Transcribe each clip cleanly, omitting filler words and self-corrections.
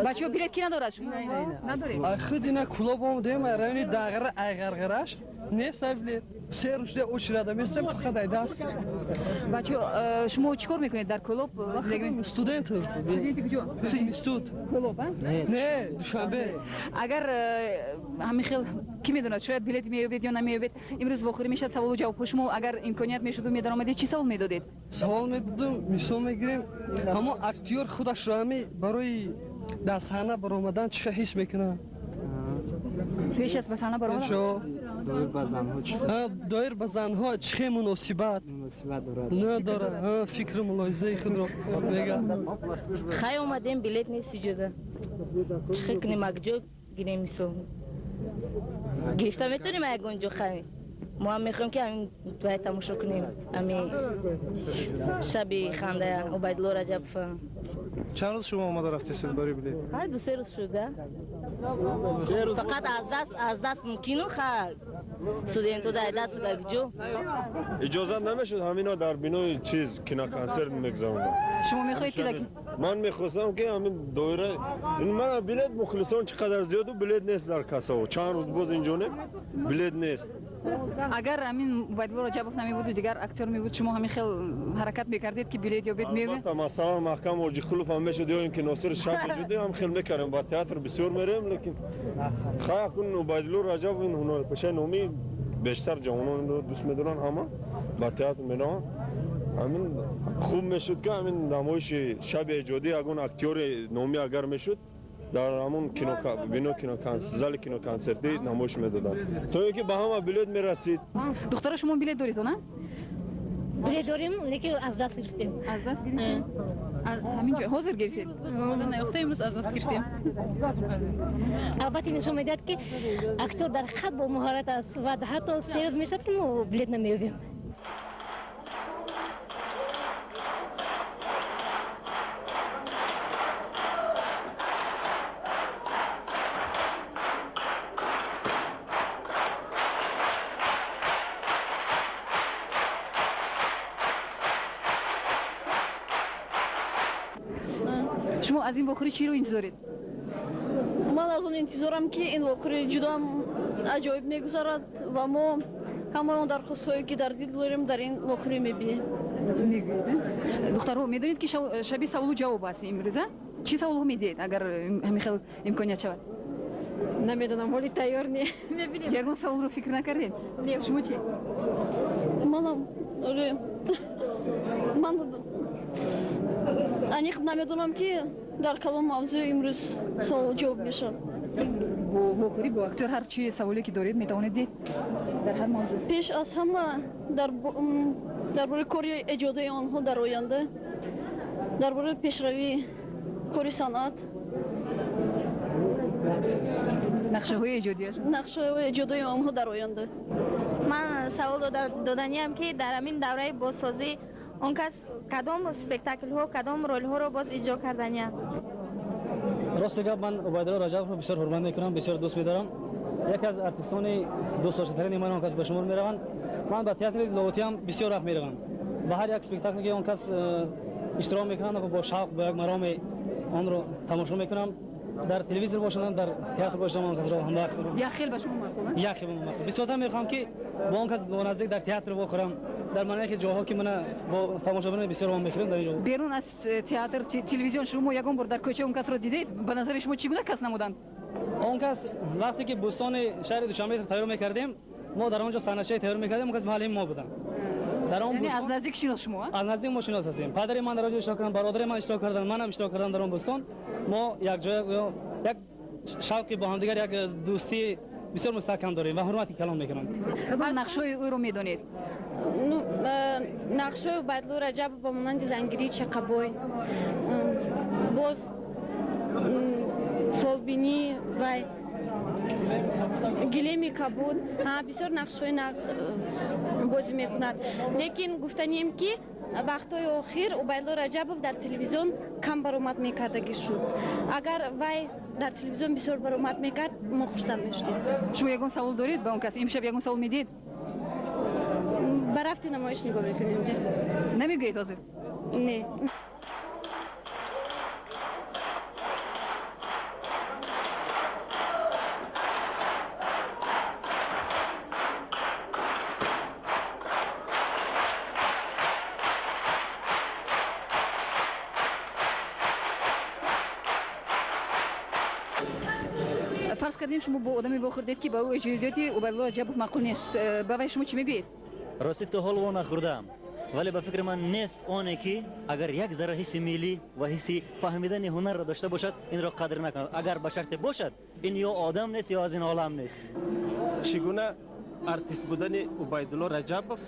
Бачаҳо, билет ки надорад? Шумо надоред? Худ ина Кӯлоб омадем, райони Дағара, Айғарғараш нест билет. Се рӯз шуда очередь местем, фақат ай даст. Бачаҳо, шумо чӣ кор мекунед дар Кӯлоб? Студент. Студенти куҷо? Институт. Кӯлоб, а? Не, Душанбе. Агар ҳамин хел, кӣ медонад, шояд билет меёбед ё намеёбед. Имрӯз вохӯрӣ мешавад, саволу ҷавобҳо. Шумо агар имконият мешуду медаромадед, чӣ савол медодед? Савол медодум, мисол мегирем, ҳамон актёр худашро ҳами барои дар саҳна баромадан чӣ хел ҳис мекунад? Пеш аз ба саҳна баромадан? Доир ба занҳо чӣ? Доир ба занҳо чӣ хел муносибат дорад, фикру мулоҳизаи худро мегӯяд. Хай, омадем, билет нест иҷода. Чӣ хел кунем, акҷо гирем? Мисол, гирифта метавонем ягон ҷо? Хай, мо ҳам мехоҳем, ки ҳамин бояд тамошо кунем, ҳамин шаби ханда Убайдулло Раҷабова. Чанд рӯз шумо омада рафтесед барои билет? Хай, 2-се рӯз шуда. Фақат аз даст мумкину, ха, студентҳо дар даст ҷо. Иҷозат намешуд, ҳамино дар бинои чиз киноконсерт мегузарондам. Шумо мехоҳед ки Ман мехостам, ки ҳамин доира ин мана билет, мухлисон чӣ қадар зиёду, билет нест дар кассао. Чанд рӯз боз инҷо не, билет нест. Агар ҳамин Убайдулло Раҷабов намебуду, дигар актёр мебуд, шумо ҳамин хел ҳаракат мекардед, ки билет ёбед, меёбед? Албатта, масалан, Маҳкам Оҷиқулов ҳам мешуд ё ин ки Носири Шафиҷудӣ ҳам хел мекардем. Ба театр бисёр мерем, лекин хай, акун Убайдулло Раҷабов ин ҳунарпешаи номӣ, бештар ҷавононро дӯст медоранд, ҳама ба театр мераванд. Ҳамин хуб мешуд, ки ҳамин намоиши шаби эҷодӣ ягон актёри номӣ агар мешуд, дар ҳамон бино зали киноконсертӣ намоиш медоданд, то ин ки ба ҳама билет мерасид. Духтара, шумо билет доред, она? Билет дорем, лекин аз даст гирифтем. Аз даст гирифтем? Ҳамин ҷо ҳозир гирифтед? Наёфта, имрӯз аз даст гирифтем. Албатта, нишон медиҳад, ки актёр дар хат бо маҳорат аст ва ҳатто 3 рӯз мешавад, ки мо билет намеёбем. Шумо аз ин вохӯрӣ чиро интизоред? Ман аз он интизорам, ки ин вохӯрӣ ҷудоам аҷоиб мегузарад ва мо ҳамаи он дархостҳое, ки дар дил дорем, дар ин вохӯрӣ мебинем. Духтарҳо, медонед, ки шаби саволу ҷавоб аст имрӯза? Чӣ саволҳо медиҳед, агар ҳамин хел имконият шавад? Намедонам, ҳоли тайёр не, мебинем. Ягон саволро фикр накардед? Шумо чӣ? Манам оре, ман аниқ намедонам, ки дар кадом мавзӯъ имрӯз савол ҷавоб мешавад. Бо вохӯрӣ бо актёр ҳар чи саволе ки доред, метавонед диҳед дар ҳар мавзӯъ. Пеш аз ҳама дар бораи кори эҷодии онҳо дар оянда, дар бораи пешравии кори санъат. Нақшаҳои эҷодиаш. Нақшаҳои эҷодии онҳо дар оянда. Ман савол доданиам, ки дар ҳамин давраи бозсозӣ он кас кадом спектаклҳо, кадом ролҳоро боз иҷро карданианд? Рости гап, ман Убайдулло Раҷабовро бисёр ҳурмат мекунам, бисёр дӯст медорам. Яке аз артистони дӯстдоштатарини ман он кас ба шумор мераванд. Ман ба театри Лоҳутиам бисёр вақт меравам. Ба ҳар як спектакле, ки он кас иштирок мекунанд, бо шавқ, бо як мароме онро тамошо мекунам. Дар телевизор бошадам, дар театр бошадам, он касро ҳамвақт Як хел ба шумо маъқул? Як хел ба маъқул. Бисёртар мехоҳам, ки бо он кас бо наздик дар театр вохӯрам, дар маъное ки ҷоҳо, ки мана бо тамошобинони бисёр он мехӯрем дар ин ҷо. Берун аз театр, телевизион шумо ягон бор дар кӯча он касро дидед? Ба назари шумо, чӣ гуна кас намуданд? Он кас вақте ки бӯстони шаҳри Душанбе тайёр мекардем, мо дар он ҷо саҳначае тайёр мекардем, он кас муаллими мо буданд дар он. Яъне аз наздик шинос шумо? Аз наздик мо шинос ҳастем. Падари ман дар он ҷо иштирок карданд, бародари ман иштирок карданд, манам иштирок кардам дар он бӯстон. Мо якҷоя як шавқи бо ҳамдигар, як дӯстии бисёр мустаҳкам дорем ва ҳурмати калон мекунам. Кадом нақшҳои ӯро медонед? Ну, нақшҳои Убайдулло Раҷабов ба монанди Зангирии Чақабой, боз Фолбинӣ ва Гилеми кабуд, бисёр нақшҳои нағз бозӣ мекунад. Лекин гуфтанием, ки вақтҳои охир Убайдулло Раҷабов дар телевизион кам баромад мекардагӣ шуд. Агар вай дар телевизион бисёр баромад мекард, мо хурсанд мешудем. Шумо ягон савол доред ба он кас? Имшаб ягон савол медиҳед? Ба рафти намоиш нигоҳ мекунем. Намегӯед ҳозир? Не. Фарз кардем, шумо бо одаме вохӯрдед, ки ба ӯ эҷодиёти Убайдулло Раҷабов маъқул нест, ба вай шумо чӣ мегӯед? Ростӣ, то ҳол во нахӯрдаам, вале ба фикри ман нест оне, ки агар як зарра ҳисси миллӣ ва ҳисси фаҳмидани ҳунарро дошта бошад, инро қадр накунад. Агар ба шарте бошад, ин ё одам нест, ё аз ин олам нест. Чӣ гуна артист будани Убайдулло Раҷабов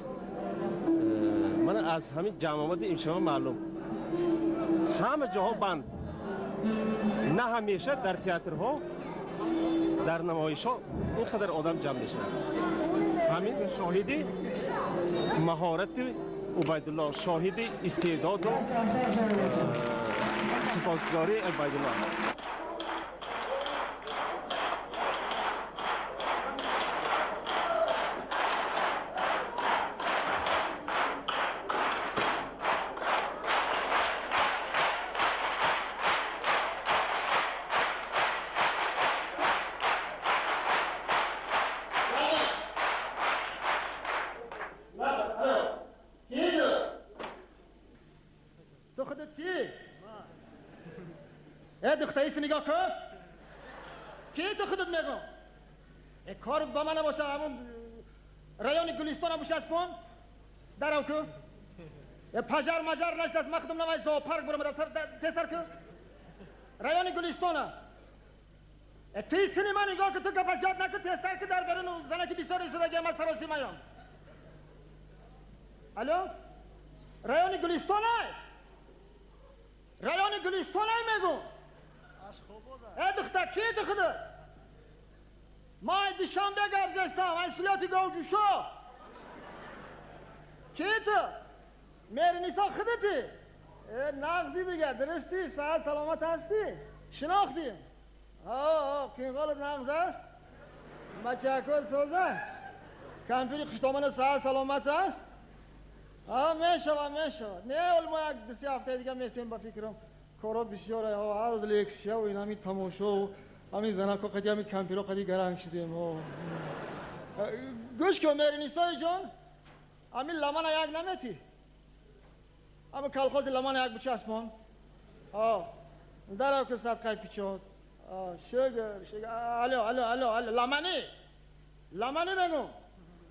мана аз ҳамин ҷамъомади имшаба маълум. Ҳама ҷоҳо банд, на ҳамеша дар театрҳо, дар намоишҳо ин қадар одам ҷамъ мешавад. Ҳамин шоҳиди маҳорати Убайдулло, шоҳиди истеъдоду сипосгузории Убайдулло. نگاه کن، کی تو خودت میگم کارت با من نباشه. همون ریان گلستان هم بچسبون درو کو پجر مجر نشد از مخدوم نمای زوپارک برم در سر تسر کو ریان گلستان. توی سینما نگاه که تو گپ زیاد نکن، تستر که در برون زنکی بسیار ایستادگی من سراسی میام. الو، ریان گلستان، ریان گلستان میگم. ای دختر، کی تو خودت؟ ما دوشنبه گپ زستم از سولاتی گوجوشو. کی تو؟ مهرنیسا خودتی؟ نغزی دیگه، درستی؟ ساعت سلامت هستی؟ شناختیم. آه، قینقال نغز است؟ بچه‌کل سوزه؟ کمپیری خوشدامن ساعت سلامت است؟ آه، میشوه میشوه. نه، ولی ما یک دو سه هفته دیگه میستیم. با فکرم کارا بسیاره، هر روز لکسیا و این همین تماشا و همین زنکا قدی همین کمپیرا قدی گرنگ شدیم. گوش کن مهرنیسای جان، همین لمن یک نمیتی، همین کلخوز لمن یک بچسبان. آه، درو که صدقه پیچاد. شگر شگر. الو الو الو الو، لمنی لمنی میگم،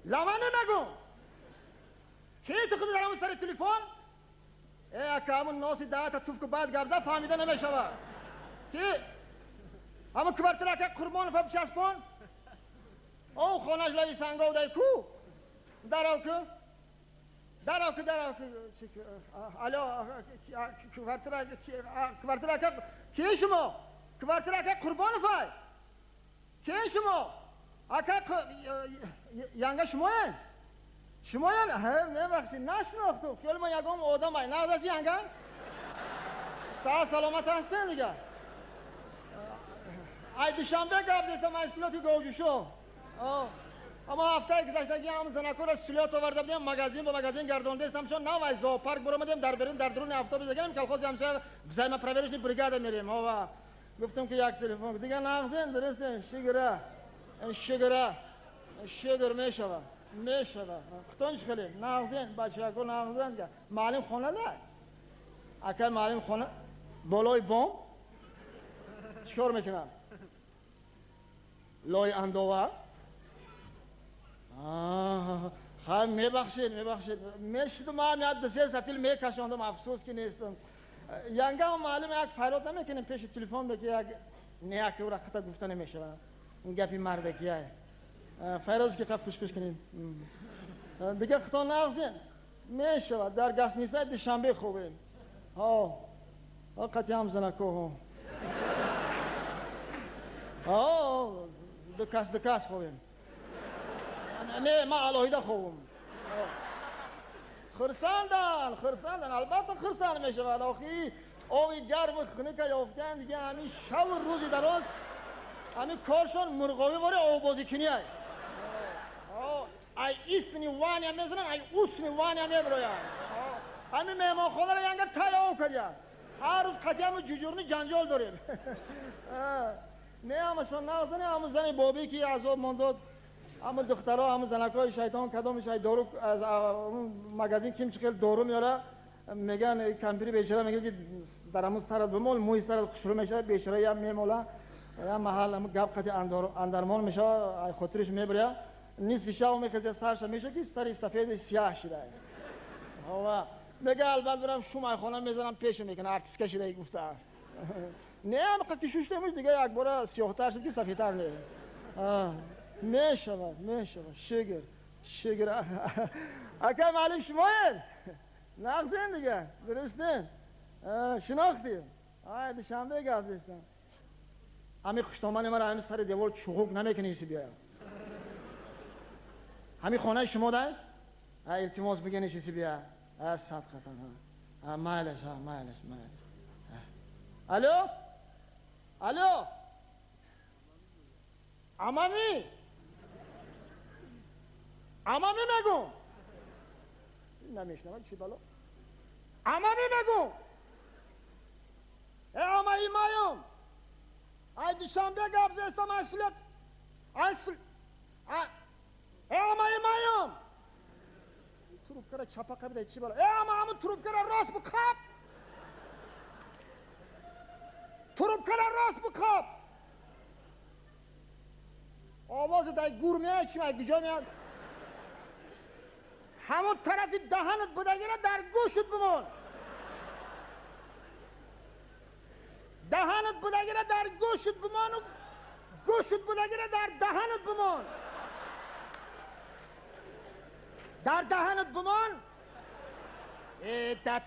لمنی میگم. کی تو خود درم سر تلفن؟ ای اکا، همون ناسی ده تا توف که بعد گبزه فهمیده نمیشود. کی؟ همون کبرتر اکا قربان فا بچسبان. او خانش لوی سنگاو دای کو درو که درو که درو که. الو، کبرتر کبرتر اکا، کی شما؟ کبرتر اکا قربان فای، کی شما؟ اکا ینگه شما؟ شما؟ میبخشید، نشناختم. خیال من یگام آدم ای نغز هستی ینگه؟ ساعت سلامت هستین دیگه. ای دوشنبه گپ زدم از سلوت گوجوشو. اما هفته گذشتگی هم زنکو را سلوت آورده بودیم، مگازین با مگازین گردانده استم چون نه از زوپارک برآمدیم در برون در درون هفته بزنیم کلخوز همسه زایما پرورش بریگاد میریم. ها، گفتم که یک تلفن دیگه. نغزین، درسته؟ شگره شگره شگر میشوه میشوه. ختونش خیلی نغزین بچه‌ها، نغزین دیگه. معلم خونه نه اکا، معلم خونه بالای بام چیکار میکنم؟ لای اندوه. ها، میبخشید میبخشید، میشدم هم یک دو سه سطیل میکشاندم. افسوس که نیستم. ینگه هم معلم یک فریاد نمیکنیم پیش تلفن بگه یک نه که او را خطا گفته نمیشه. این گپی مردکیه فیروز که قف خوش کنیم دیگه. خطا نغزین میشود. در گسنیسه دوشنبه خوبیم. ها ها، قطعی هم زنکو ها ها، دو کس دو کس خوبیم. نه، ما علاهیده خوبم. خرسندن خرسندن، البته خرسند میشود. آخی آبی گرم و خنک یافتن دیگه. همین شب و روزی دراز همین کارشان مرغابی واره آب بازی کنی ای. ای ایسنی وانی هم میزنن، ای اوسنی وانی هم میبروین. همین مهمان خانه را ینگه تای آو کردیم. هر روز قطعی هم جوجورنی جنجال داریم. نه همشان نغزنی، همون زنی بابی که عذاب مانداد، همون دخترها، همون زنکای شیطان، کدامش ای دارو از مگازین کیم چخیل دارو میاره، میگن کمپیری بیچاره میگه که در همون سرت بمال، موی سرت خوشرو میشه. بیچاره هم میموله. Я маҳал гап қати андармон мешава, хотириш мебаря, нисфи шав мехезя, сарша меша ки сари сафеди сиёҳ шуда. Ҳова мега албат барам шумайхона мезанам, пеша мекунам, артистка шуда гуфта. Не, ам қати шуштемуш дига якбора сиёҳтар шуд ки сафедтар не. Мешавад, мешавад, шукр, шукр. Ака маълим шумоед? Нағзен дига, дурустен? Шинохтем. Ай, душанбе гап зестам. Ами хуштомани мара ами сари девор чуғук намекунӣ си биёям. Ҳами хонаи шумо дай? А илтимос бигени си бия. А садқатан. А майлаш, а майлаш, майлаш. Алло? Алло? Амами? Амами мегум. Намешнавад чӣ бало? Амами мегум. Э амаи маём. Ай душанбе гап зестам, ай сулет. Ай сул. Э амаи маём. Трубкара чапа қабида чӣ бало? Э ама аму трубкара рост бикап. Трубкара рост бикап. Овози дай гур меяд, чӣ ай куҷо меяд? Ҳамон тарафи даҳанат будагира дар гӯшт бимон. Даҳанат будагира дар гӯшт бимону гӯшт будагира дар даҳанат бимон. Дар даҳанат бимон. Э дар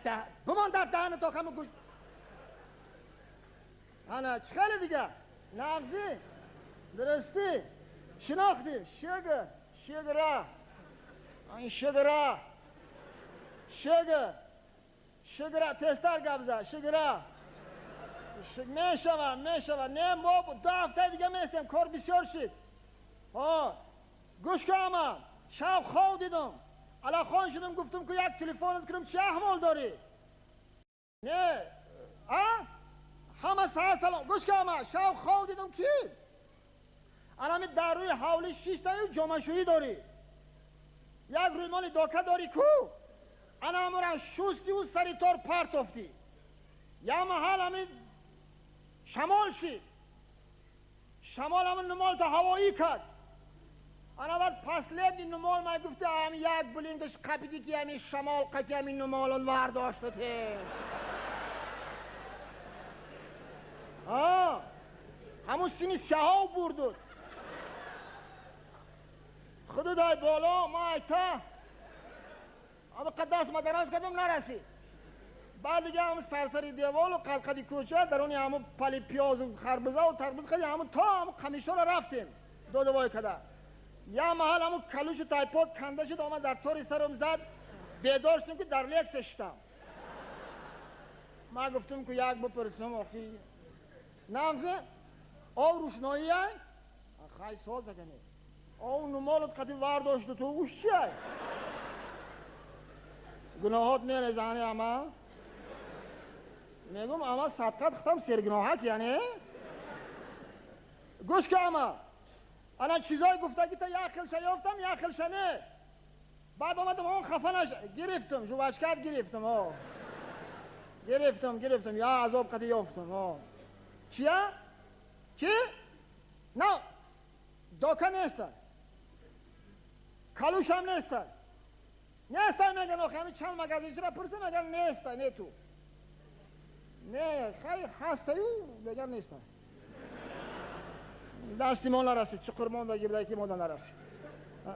бимон дар даҳанат охаму гӯшт. Ана чӣ хеле дига? Нағзӣ? Дурустӣ? Шинохтӣ? Шукр, шукра. Айн шукра. Шукр. Шукра тезтар гап зад. Шукра. Мешава, мешава. Не, мо 2 ҳафтаи дига местем, кор бисёр шид. Ҳо, гӯш кун ама. Шаб хоб дидум. Алахон шудум, гуфтум ки як телефонат кунам, чӣ аҳвол дорӣ? Не, а? Ҳама саҳат салом. Гӯш кун ама, шаб хоб дидум ки анами дар рӯи ҳавлӣ шиштаю ҷомашӯӣ дорӣ. Як рӯймоли дока дорӣ ку? Ана амурам шустиву сари тор партофтӣ. Я маҳал ами шамол шид. Шамол ами нумолта ҳавоӣ кард. Ана баъд последний нумол май гуфти ами як булингаш қапиди ки ами шамол қати ами нумолон вардошта те. Ҳамун сини сиҳов бурдуд. Худу дай боло, ма айта. Ами қад даст мадараз кардам нарасид. Баъд дига ҳамун сарсари деволу қадқади кӯча даруни ҳамун пали пиёзу харбизаву тарбуз қади ҳамун то ҳамун қамишора рафтем. Додувой када. Я маҳал ҳамун калушу тайпод канда шуд, омад дар тори сарам зад, бедор шудем ки дар лекса шиштам. Ман гуфтум ки як бипурсам охи. Нағзе ов рӯшноӣ ай? Хай соза кане. Ов нумолот қати вардошту ту уш чи ай? Гуноҳот мерезани ама? Мегум ама садқат хитам сергуноҳак яъне? Гӯш ка ама. Ана чизое гуфтагӣ та як хелша ёфтам, як хелша не. Баъд омадам он хафа наш гирифтам, жувашкат гирифтам, о. Гирифтам, гирифтам, я азоб қати ёфтам, о. Чия? Чи? На, дока неста. Калушам неста. Неста меган охи, ҳами чанд магазинчира пурсам, меган неста, не ту. Не, хай ҳастаю, меган неста. Дасти мо нарасид, чуқур монда гирда ки мода нарасид.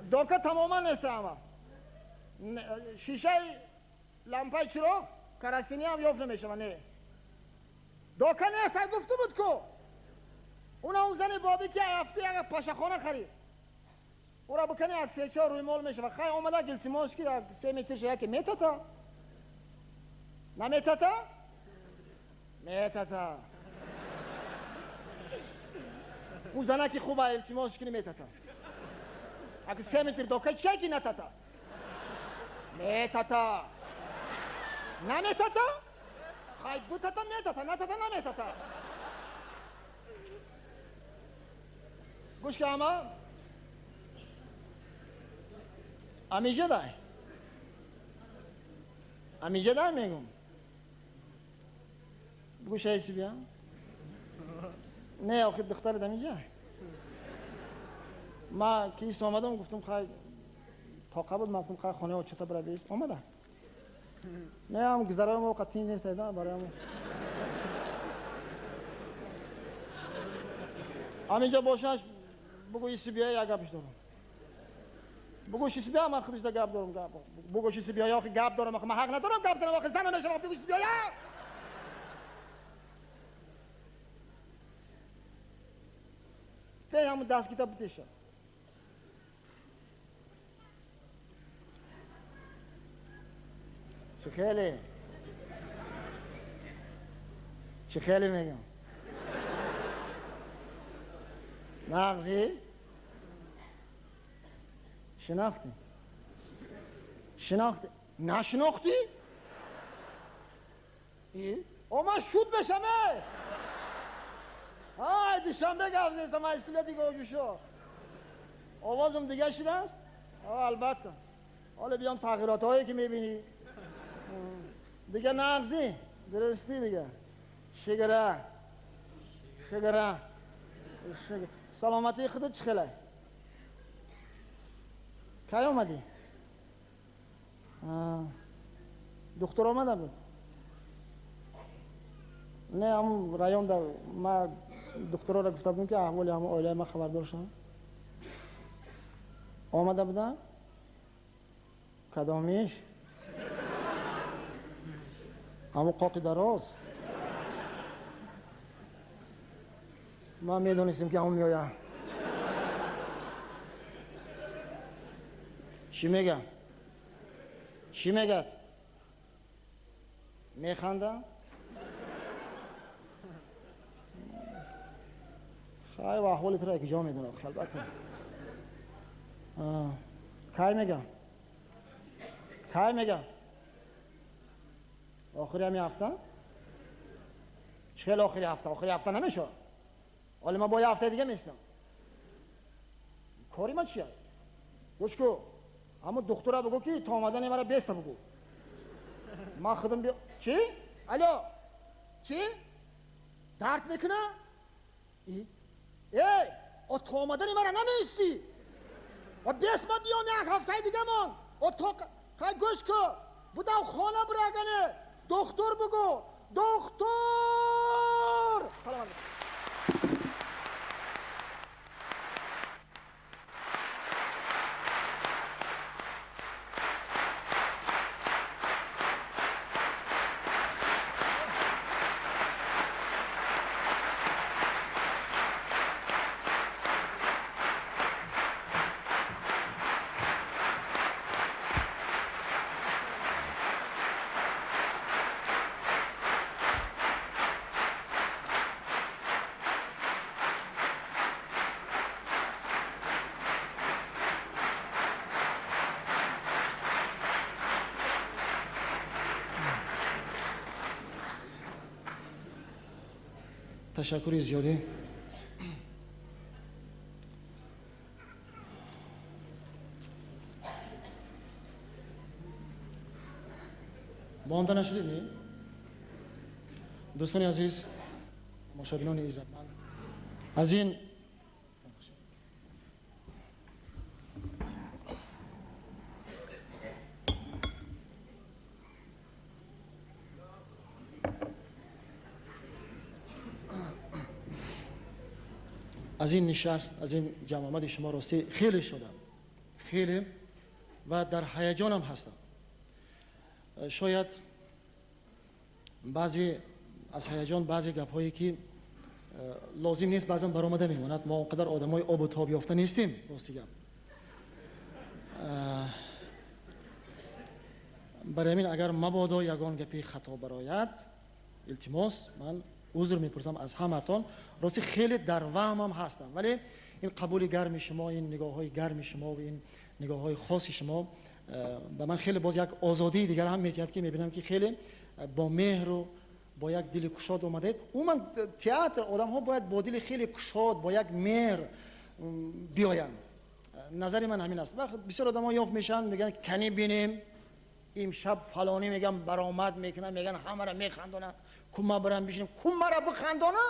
Дока тамоман неста ама. Шишаи лампаи чироғ карасини ҳам ёфт намешава, не. Дока неста гуфту буд ку. Уна он зани бобӣ ки ҳафта як пашахона харид. Ура бикани аз 3-4 рӯймол мешава. Хай омада илтимос ки 3 метрша яке метата? Наметата? Метата. У занаки хуба илтимос кини метата. Аки 3 метр дока чия ки натата? Метата. Наметата? Хай дутата метата, натата наметата. Гӯш ка ама. Амиҷа дай. Амиҷа дай мегум. Гӯшаи си бия. Не, охи духтар дамиҷа. Ма кис омадам, гуфтам хай тоқа буд, ман гуфтам хай хонаи очата бира бис. Омада. Не, ам гузарои мо қатин нест да барои ам. Ҳаминҷо бошаш бугӯ иси биё як гапш дорам. Бугӯ шиси биё ман худаш да гап дорам гап. Бугӯ шиси биё охи гап дорам охи ман ҳақ надорам гап занам охи зана мешавам бугӯ шиси биё. Те ҳамун дастгита бутеша. Чӣ хеле? Чӣ хеле мегам? Нағзи? Шинохтӣ? Шинохтӣ? Нашинохтӣ? О ман шуд бешам э! Ай душанбе гап зестам ай сила дига оҷушо. Овозам дига шудааст? Албатта. Ҳоло биём тағйиротҳое ки мебинӣ. Дига нағзи? Дурустӣ дига. Шигара. Шигара. Саломатии худат чӣ хелай? Кай омадӣ? Духтур омада буд? Не, ҳамун районда ма духтурора гуфта будем ки аҳволи ҳамун оилаи ман хабардор шавам. Омада будам? Кадомиш? Ҳамун қоқи дароз? Ман медонистем ки ҳамун меояд. Чӣ мегӯям? Чӣ мегӯяд? Механдам? Хай ва аҳволи туро якҷо медонам, албатта. Кай мегӯям? Кай мегӯям? Охири ҳамин ҳафта? Чӣ хел охири ҳафта? Охири ҳафта намешавад. Ҳоло ман бо як ҳафтаи дига местам. Кори ман чия? Гӯш ку, ҳамун духтура бигӯ ки то омадани мара беста бигӯ. Ман худам биё. Чӣ? Алло? Чӣ? Дард мекуна? Эй, о то омадани мара намеистӣ? О бес ман биём як ҳафтаи дигамон. О то хай гӯш ку, будам хона бирагане. Духтур бигӯ. Духтур! Салом алейкум. Ташаккури зиёдӣ. Монда нашудед, не? Дӯстони азиз, тамошобинони иззатманд, аз ин нишаст, аз ин ҷамъомади шумо ростӣ хеле шодам, хеле ва дар ҳаяҷонам ҳастам. Шояд баъзе аз ҳаяҷон баъзе гапҳое ки лозим нест баъзан баромада мемонад. Мо он қадар одамои обу тоб ёфта нестем, рости гап. Барои ҳамин агар мабодо ягон гапи хато барояд, илтимос, ман узр мепурсам аз ҳаматон. Рости хеле дар ваҳмам ҳастам, вале ин қабули гарми шумо, ин нигоҳҳои гарми шумо ва ин нигоҳҳои хоси шумо ба ман хеле боз як озодии дигар ҳам медиҳад, ки мебинам ки хеле бо меҳру бо як дили кушод омадаед. Умуман театр одамҳо бояд бо дили хеле кушод, бо як меҳр биёянд. Назари ман ҳамин аст. Вақт бисёр одамҳо ёфт мешаванд, мегӯянд кани бинем имшаб фалонӣ, мегӯям баромад мекунам, мегӯянд ҳамаро механдонам, ку ма барам бишинам, ку мара бихандона?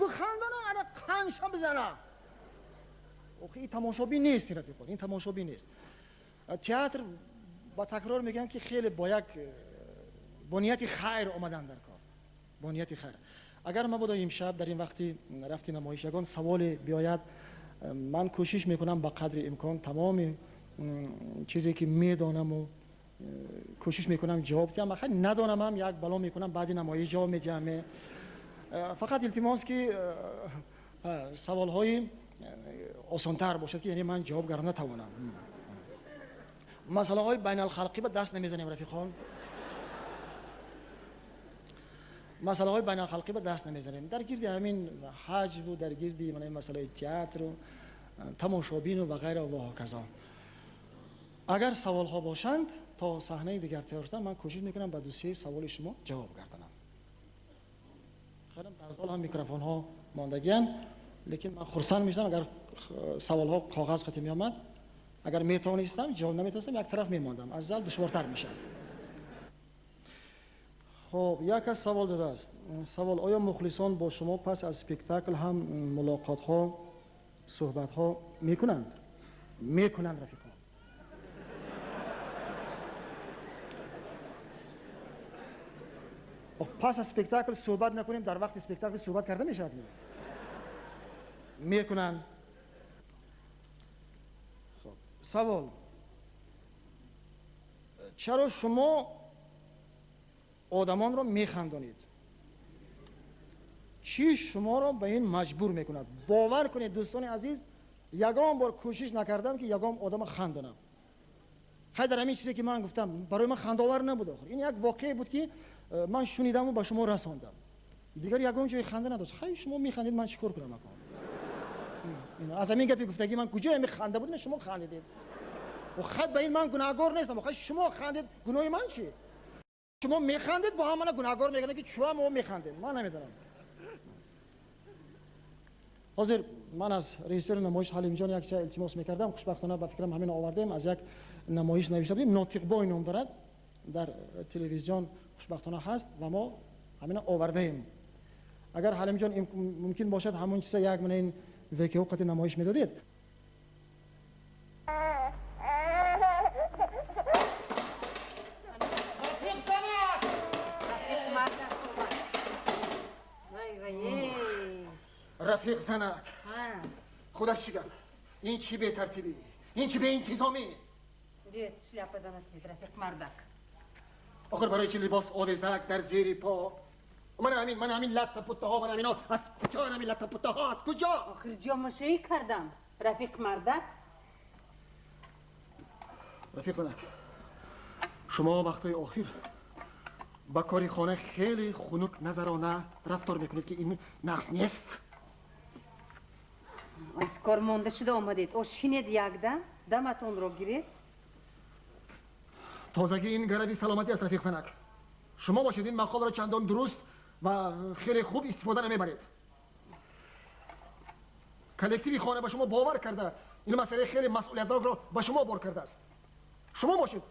бихандана, ана қанша бизана. Охи ин тамошобин нест, рафиқон, ин тамошобин нест. Театр ба такрор мегӯям ки хеле бо як бо нияти хайр омадан дар кор, бо нияти хайр. Агар мабодо имшаб дар ин вақти рафти намоиш ягон саволе биёяд, ман кӯшиш мекунам ба қадри имкон тамоми чизе ки медонаму кӯшиш мекунам ҷавоб диҳам. Ахир надонамам, як бало мекунам, баъди намоиш ҷавоб медиҳам. Фақат илтимос ки саволҳои осонтар бошад, ки яъне ман ҷавоб гар натавонам. Масъалаҳои байналхалқӣ ба даст намезанем, рафиқон. Масъалаҳои байналхалқӣ ба даст намезанем. Дар гирди ҳамин ҳаҷву дар гирди масъалаи театру тамошобину ва ғайра ва ҳоказо. Агар саволҳо бошанд, то саҳнаи дигар тайёр шудан ман кӯшиш мекунам ба ду-се саволи шумо ҷавоб гардонам. Хелам дар зал ҳам микрофонҳо мондагиянд, лекин ман хурсанд мешудам агар саволҳо коғаз қати меомад. Агар метавонистам, ҷавоб наметавонистам, як тараф мемондам. Аз зал душвортар мешавад. Хоб, як кас савол додааст. Савол: оё мухлисон бо шумо пас аз спектакл ҳам мулоқотҳо, суҳбатҳо мекунанд? Мекунанд, рафиқон. Пас аз спектакл суҳбат накунем, дар вақти спектакл суҳбат карда мешавад? Мекунанд. Савол: чаро шумо одамонро механдонед? Чӣ шуморо ба ин маҷбур мекунад? Бовар кунед, дӯстони азиз, ягон бор кӯшиш накардам ки ягон одама хандонам. Хай, дар ҳамин чизе ки ман гуфтам барои ман хандаовар набуд. Охир ин як воқеае буд ки ман шунидаму ба шумо расондам. Дигар ягон ҷои ханда надошт. Хай, шумо механдед, ман чӣ кор кунам акон? Аз ҳамин гапи гуфтагӣ ман куҷо ҳами ханда будем, шумо хандидед. Хай, ба ин ман гунаҳгор нестам. Хай, шумо хандед, гуноҳи ман чӣ? Шумо механдед, бо ҳам мана гунаҳгор мегӯянд ки чӯа мо механдем. Ман намедонам. Ҳозир ман аз режиссёри намоиш Ҳалимҷон як чиз илтимос мекардам. Хушбахтона ба фикрам ҳамин овардем, аз як намоиш навишта будем, Нотиқбой ном дорад, дар телевизион хушбахтона ҳаст ва мо ҳамина овардаем. Агар Ҳалимҷон мумкин бошад, ҳамон чиза як мана ин векиҳо қати намоиш медодед. Рафиқ занак, худаш чӣ гап? Ин чӣ бетартибӣ? Ин чӣ беинтизомӣ? Биёед, шляпа данаслид, рафиқ мардак. Охир барои чӣ либос овезак дар зери по? Ман ҳамин, ман ҳамин латта путтаҳо, ман ҳамино аз куҷо? Ҳамин латта путтаҳо аз куҷо? Охир ҷомашоӣ кардам, рафиқ мардак. Рафиқ занак, шумо вақтҳои охир ба кори хона хеле хунук назарона рафтор мекунед, ки ин нақс нест. Аз кор монда шуда омадед. О, шинед якдам, даматонро гиред. Тозагӣ ин гарави саломатӣ аст, рафиқ занак. Шумо бошед ин мақолро чандон дуруст ва хеле хуб истифода намебаред. Коллективи хона ба шумо бовар карда, ин масъалаи хеле масъулиятнокро ба шумо бор кардааст. Шумо бошед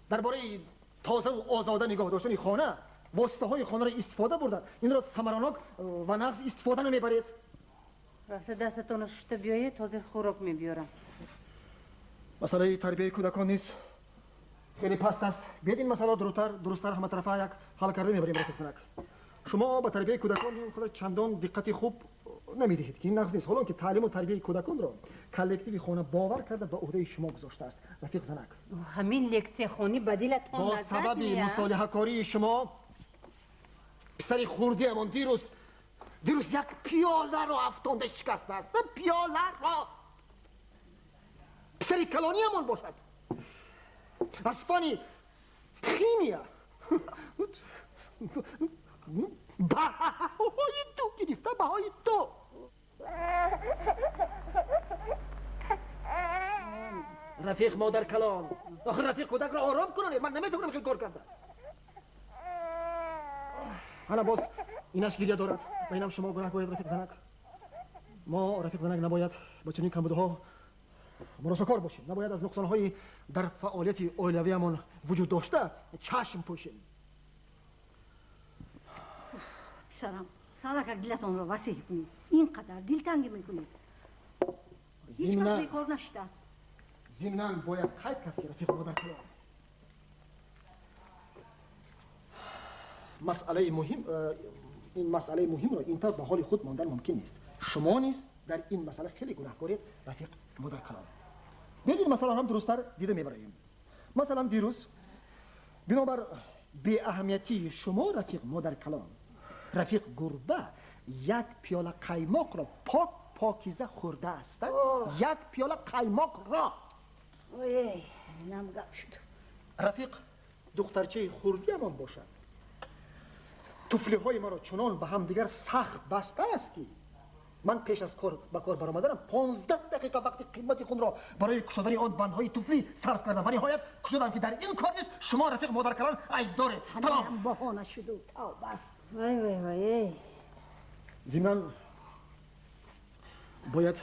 дар бораи тозаву озода нигоҳ доштани хона, воситаҳои хонаро истифода бурда, инро самаранок ва нағз истифода намебаред. Рафта дастатонро шуста биёед, ҳозир хӯрок мебиёрам. Масъалаи тарбияи кӯдакон низ хеле паст аст. Биёед ин масъаларо дурусттар ҳаматарафа як ҳал карда мебарем, рафиқ занак. Шумо ба тарбияи кӯдакон худро чандон диққати хуб намедиҳед, ки ин нағз нест. Ҳолон ки таълиму тарбияи кӯдаконро коллективи хона бовар карда ба уҳдаи шумо гузоштааст, рафиқ занак. Ҳамин лексияхонӣ ба дилатон бо сабаби мусолиҳакории шумо писари хурдиамон дирӯз як пиёларо афтонда шикастааст. Пиёларо! Писари калониамон бошад аз фани химия баҳои ду гирифта, баҳои ду. Рафиқ модар калон, охир рафиқ кӯдакро ором кунонед. Ман наметавонам хел кор карда. Ана боз инаш гиря дорад ва инам шумо гунаҳкоред, рафиқ занак. Мо, рафиқ занак, набояд ба чунин камбудҳо муросокор бошем. Набояд аз нуқсонҳои дар фаъолияти оилавиамон вуҷуд дошта чашм пӯшем. Писарам, Салакак дилатонро васеъ кунед. Ин қадар дилтангӣ мекунед. Ҳеҷ кас бекор нашидааст. Зимнан бояд қайд кард, ки рафиқ модаркалон, масъалаи муҳим, ин масъалаи муҳимро ин тавр ба ҳоли худ мондан мумкин нест. Шумо низ дар ин масъала хеле гунаҳкоред, рафиқ модаркалон. Биёед, ин масъаларо ҳам дурусттар дида мебароем. Масалан, дирӯз бинобар беаҳамиятии шумо, рафиқ модаркалон, рафиқ гурба як пиёла қаймоқро пок покиза хӯрдааст. Як пиёла қаймоқро. Ой, инам гап шуд. Рафиқ духтарчаи хурдиамон бошад, туфлиҳои маро чунон ба ҳамдигар сахт бастааст, ки ман пеш аз кор ба кор баромаданам 15 дақиқа вақти қимати худро барои кушодани он бандҳои туфлӣ сарф кардам ва ниҳоят кушодам, ки дар ин кор низ шумо, рафиқ модаркалон, айб доред. Тамом баҳона шуду, тавба. Вай, вай, вай. Зимнан бояд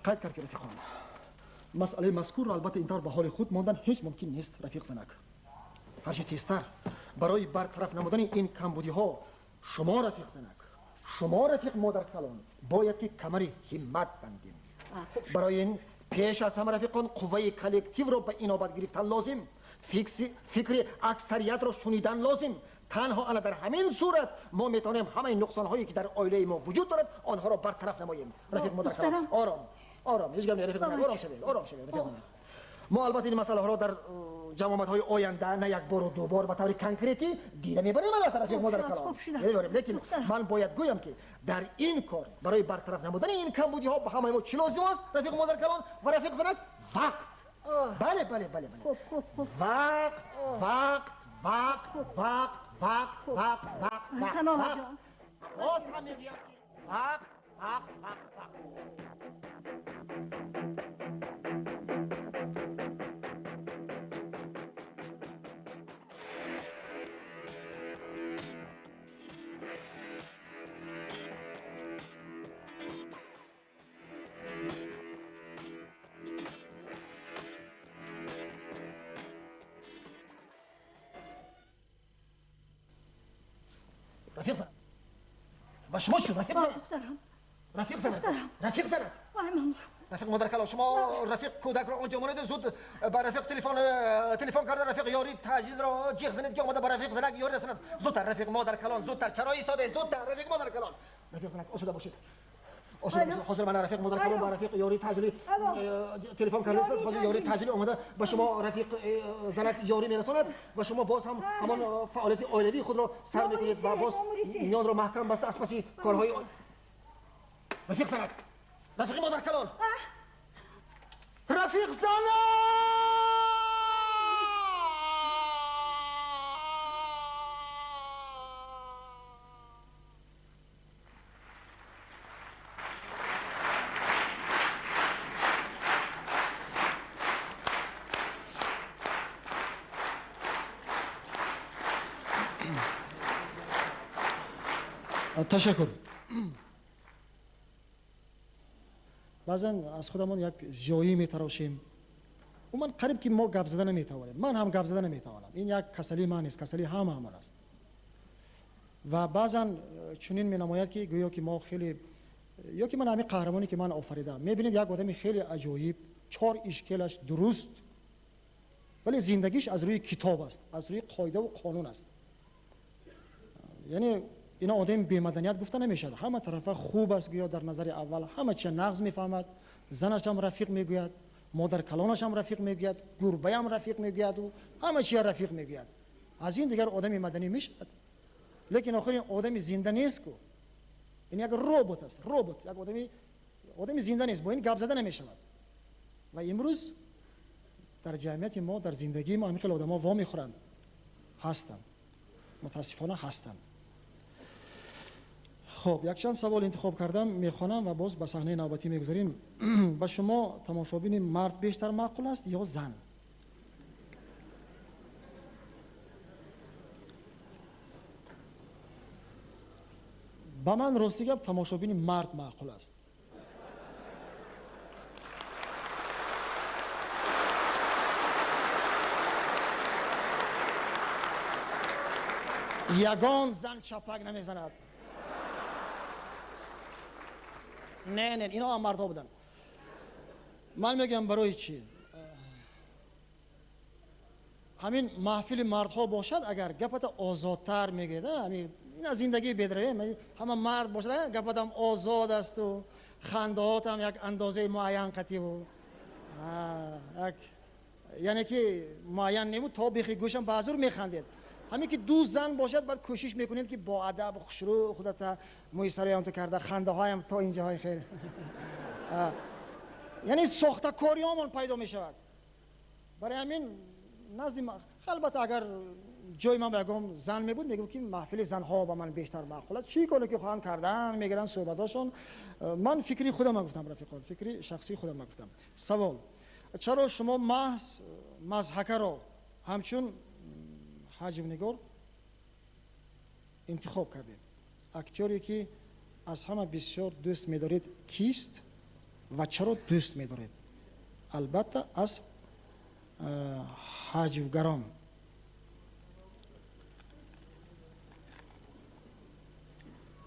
қайд кард, ки рафиқон, масъалаи мазкурро албатта ин тавр ба ҳоли худ мондан ҳеҷ мумкин нест. Рафиқ занак, ҳарчи тезтар барои бартараф намудани ин камбудиҳо шумо, рафиқ занак, шумо, рафиқ модаркалон, бояд ки камари ҳиммат бандем. Барои ин пеш аз ҳама, рафиқон, қувваи коллективро ба инобат гирифтан лозим, фикри аксариятро шунидан лозим. Танҳо ана дар ҳамин сурат мо метавонем ҳамаи нуқсонҳое, ки дар оилаи мо вуҷуд дорад, онҳоро бартараф намоем. Рафиқ модаркалон, ором, ором, ҳеҷ гап не, рафиқ занак, ором шавед, ором шавед, рафиқ занак. Мо албатта ин масъалаҳоро дар ҷамъомадҳои оянда на як бору ду бор ба таври конкретӣ дида мебарем, албатта, рафиқ модаркалон, мебарем. Лекин ман бояд гӯям, ки дар ин кор барои бартараф намудани ин камбудиҳо ба ҳамаи мо чӣ лозим аст, рафиқ модаркалон ва рафиқ занак? Вақт. Бале, бале, бале, бале, вақт, вақт, вақт, вақт, вақт, вақт, вақт, вақт. Боз ҳам мегӯям, ки вақт, вақт, вақт, вақт. Рафиқ занак, ба шумо чӣ, рафиқ занак? Рафиқ занак, рафиқ занак, рафиқ модаркалон, шумо рафиқ кӯдакро онҷо монед, зуд ба рафиқ телефон карда, рафиқ ёри таъҷилро ҷиғ занед, ки омада ба рафиқ занак ёри расонад. Зудтар, рафиқ модаркалон, зудтар. Чаро истодед? Зудтар, рафиқ модаркалон. Рафиқ занак, осуда бошед, осуда бошед. Ҳозир мана рафиқ модаркалон ба рафиқ ёри таъҷилӣ телефон кардааст. Ҳозир ёри таъҷилӣ омада ба шумо, рафиқ занак, ёрӣ мерасонад ва шумо боз ҳам ҳамон фаъолияти оилавии худро сар мекунед ва боз миёнро маҳкам баста аз паси корҳои. Рафиқ занак, рафиқи модаркалон, рафиқ занак. Ташаккур. Баъзан аз худамон як зиёӣ метарошем. Умуман, қариб ки мо гап зада наметавонем, ман ҳам гап зада наметавонам. Ин як касалии ман нест, касалии ҳама ҳамон аст. Ва баъзан чунин менамояд, ки гӯё ки мо хеле, ё ки ман ҳамин қаҳрамоне, ки ман офаридам, мебинед, як одами хеле аҷоиб, чор ишкелаш дуруст, вале зиндагиш аз рӯи китоб аст, аз рӯи қоидаву қонун аст. Яъне ина одами бемаданият гуфта намешавад. Ҳама тарафа хуб аст, гӯё дар назари аввал ҳама чиза нағз мефаҳмад. Занашам рафиқ мегӯяд, модаркалонашам рафиқ мегӯяд, гурбаям рафиқ мегӯяду ҳама чиза рафиқ мегӯяд. Аз ин дигар одами маданӣ мешавад? Лекин охир ин одами зинда нест ку, ин як робот аст, робот, як одами зинда нест, бо ин гап зада намешавад. Ва имрӯз дар ҷамъияти мо, дар зиндагии мо ҳамин хел одамо вомехӯранд, ҳастанд, мутаассифона ҳастанд. Хоб, якчанд савол интихоб кардам, мехонам ва боз ба саҳнаи навбатӣ мегузарем. Ба шумо тамошобини мард бештар маъқул аст ё зан? Ба ман, рости гап, тамошобини мард маъқул аст. Ягон зан чапак намезанад. Не, не, инҳо ҳам мардҳо буданд. Ман мегӯям, барои чӣ ҳамин маҳфили мардҳо бошад, агар гапата озодтар мегӯяд. Ин аз зиндагии бедравем, ҳама мард бошад, гапатам озод асту хандаотам як андозаи муайян қативу яъне ки муайян небуд, то бехи гӯшам баъзур механдед. Ҳамин ки ду зан бошад, баъд кӯшиш мекунед, ки бо адаб, хушрӯ худата мӯи сараям ту карда, хандаҳоям то инҷаҳои хел, яъне сохтакориёмон пайдо мешавад. Барои ҳамин назди, албатта, агар ҷои ман ба ягон зан мебуд, мегуфт, ки маҳфили занҳо ба ман бештар маъқул аст. Чӣ коре ки хоҳанд кардан, мегиранд суҳбатҳошон. Ман фикри худама гуфтам, рафиқон, фикри шахсии худама гуфтам. Савол: чаро шумо маҳз мазҳакаро ҳамчун ҳаҷвнигор интихоб кардед? Актёре ки аз ҳама бисёр дӯст медоред, кист ва чаро дӯст медоред? Албатта, аз ҳаҷвгарон.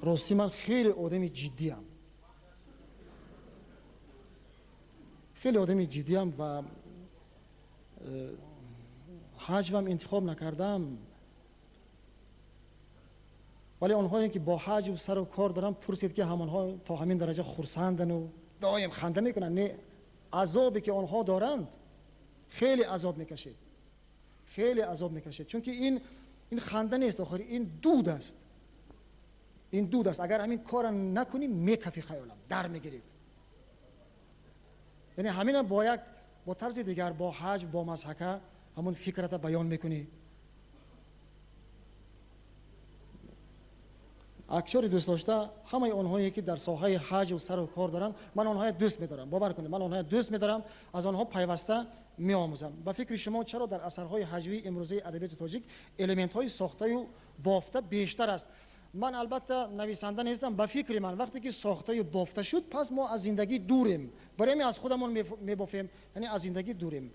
Ростӣ, ман хеле одами ҷиддиам, хеле одами ҷиддиам ва ҳаҷвам интихоб накардам, вале онҳое ки бо ҳаҷв сару кор доранд, пурсед, ки ҳамонҳо то ҳамин дараҷа хурсандану доим ханда мекунанд? Не, азобе ки онҳо доранд, хеле азоб мекашед, хеле азоб мекашед, чунки ин ханда нест, охир ин дуд аст, ин дуд аст. Агар ҳамин кора накунӣ, мекафи, хаёлам дар мегиред. Яъне ҳамина бо як бо тарзи дигар, бо ҳаҷв, бо мазҳака ҳамон фикрата баён мекунӣ. Актёри дӯстдошта: ҳамаи онҳое ки дар соҳаи ҳаҷв сару кор доранд, ман онҳоя дӯст медорам. Бовар кунед, ман онҳоя дӯст медорам, аз онҳо пайваста меомӯзам. Ба фикри шумо, чаро дар асарҳои ҳаҷвии имрӯзаи адабиёти тоҷик элементҳои сохтаю бофта бештар аст? Ман, албатта, нависанда нестам. Ба фикри ман, вақте ки сохтаю бофта шуд, пас мо аз зиндагӣ дурем. Барои ҳамин аз худамон мебофем, яъне аз зиндагӣ дурем.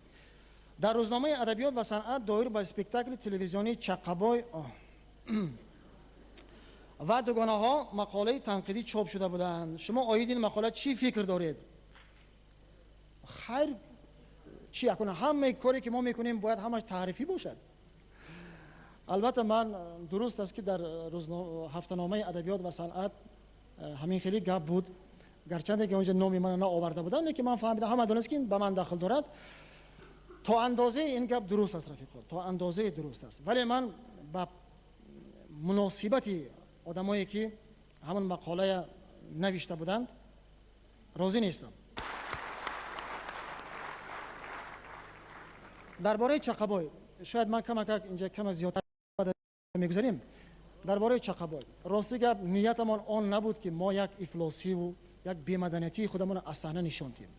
Дар рӯзномаи «Адабиёт ва санъат» доир ба спектакли телевизионии «Чаққабой ва дугонаҳо» мақолаи танқидӣ чоп шуда буданд. Шумо оид ин мақола чӣ фикр доред? Хайр, чӣ акун, ҳамаи коре ки мо мекунем, бояд ҳамаш таърифӣ бошад? Албатта, ман, дуруст аст, ки дар ҳафтаномаи «Адабиёт ва санъат» ҳамин хеле гап буд. Гарчанде ки онҷо номи мана наоварда буданд, лекин ман фаҳмидам, ҳама донист, ки ба ман дахл дорад. То андозаи ин гап дуруст аст, рафиқо, то андозаи дуруст аст, вале ман ба муносибати одамое ки ҳамон мақолая навишта буданд, розӣ нестам. Дар бораи «Чаққабой» шояд ман камакак инҷа кама зиёдтар мегузарем. Дар бораи «Чаққабой», рости гап, ниятамон он набуд, ки мо як ифлосиву як бемаданиятии худамонро аз саҳна нишон диҳем.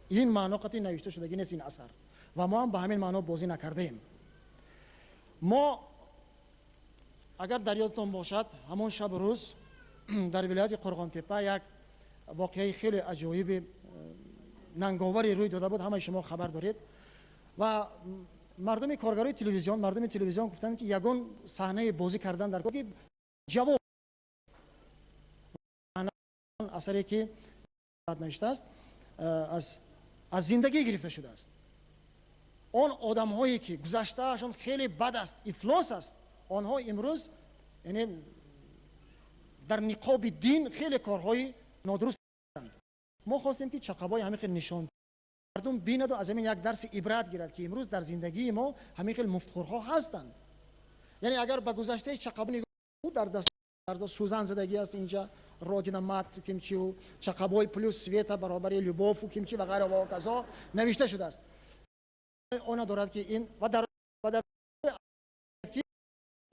Ин маъно қатъи навишта шудагӣ нест ин асар, ва мо ҳам ба ҳамин маъно бозӣ накардаем. Мо, агар дар ёдтон бошад, ҳамон шабу рӯз дар вилояти Қурғонтеппа як воқеаи хеле аҷоиби нанговаре рӯй дода буд, ҳамаи шумо хабар доред. Ва мардуми коргарои телевизион, мардуми телевизион гуфтанд, ки ягон саҳнаи бозӣ кардан дар ки ҷавоб асаре ки навиштааст, аз зиндагӣ гирифта шудааст. Он одамҳое ки гузаштаашон хеле бад аст, ифлос аст, онҳо имрӯз, яъне, дар ниқоби дин хеле корҳои нодуруст. Мо хостем, ки «Чаққабой» ҳамин хел нишон, мардум бинаду аз ҳамин як дарси ибрат гирад, ки имрӯз дар зиндагии мо ҳамин хел муфтхӯрҳо ҳастанд. Яъне агар ба гузаштаи «Чаққабой» дар даст сӯзан задагӣ аст, инҷа родина мать кимчиу «Чаққабой» плюс Света баробари любову кимчи ва ғайра ва ҳоказо навишта шудааст. Она дорад, ки ин ва дар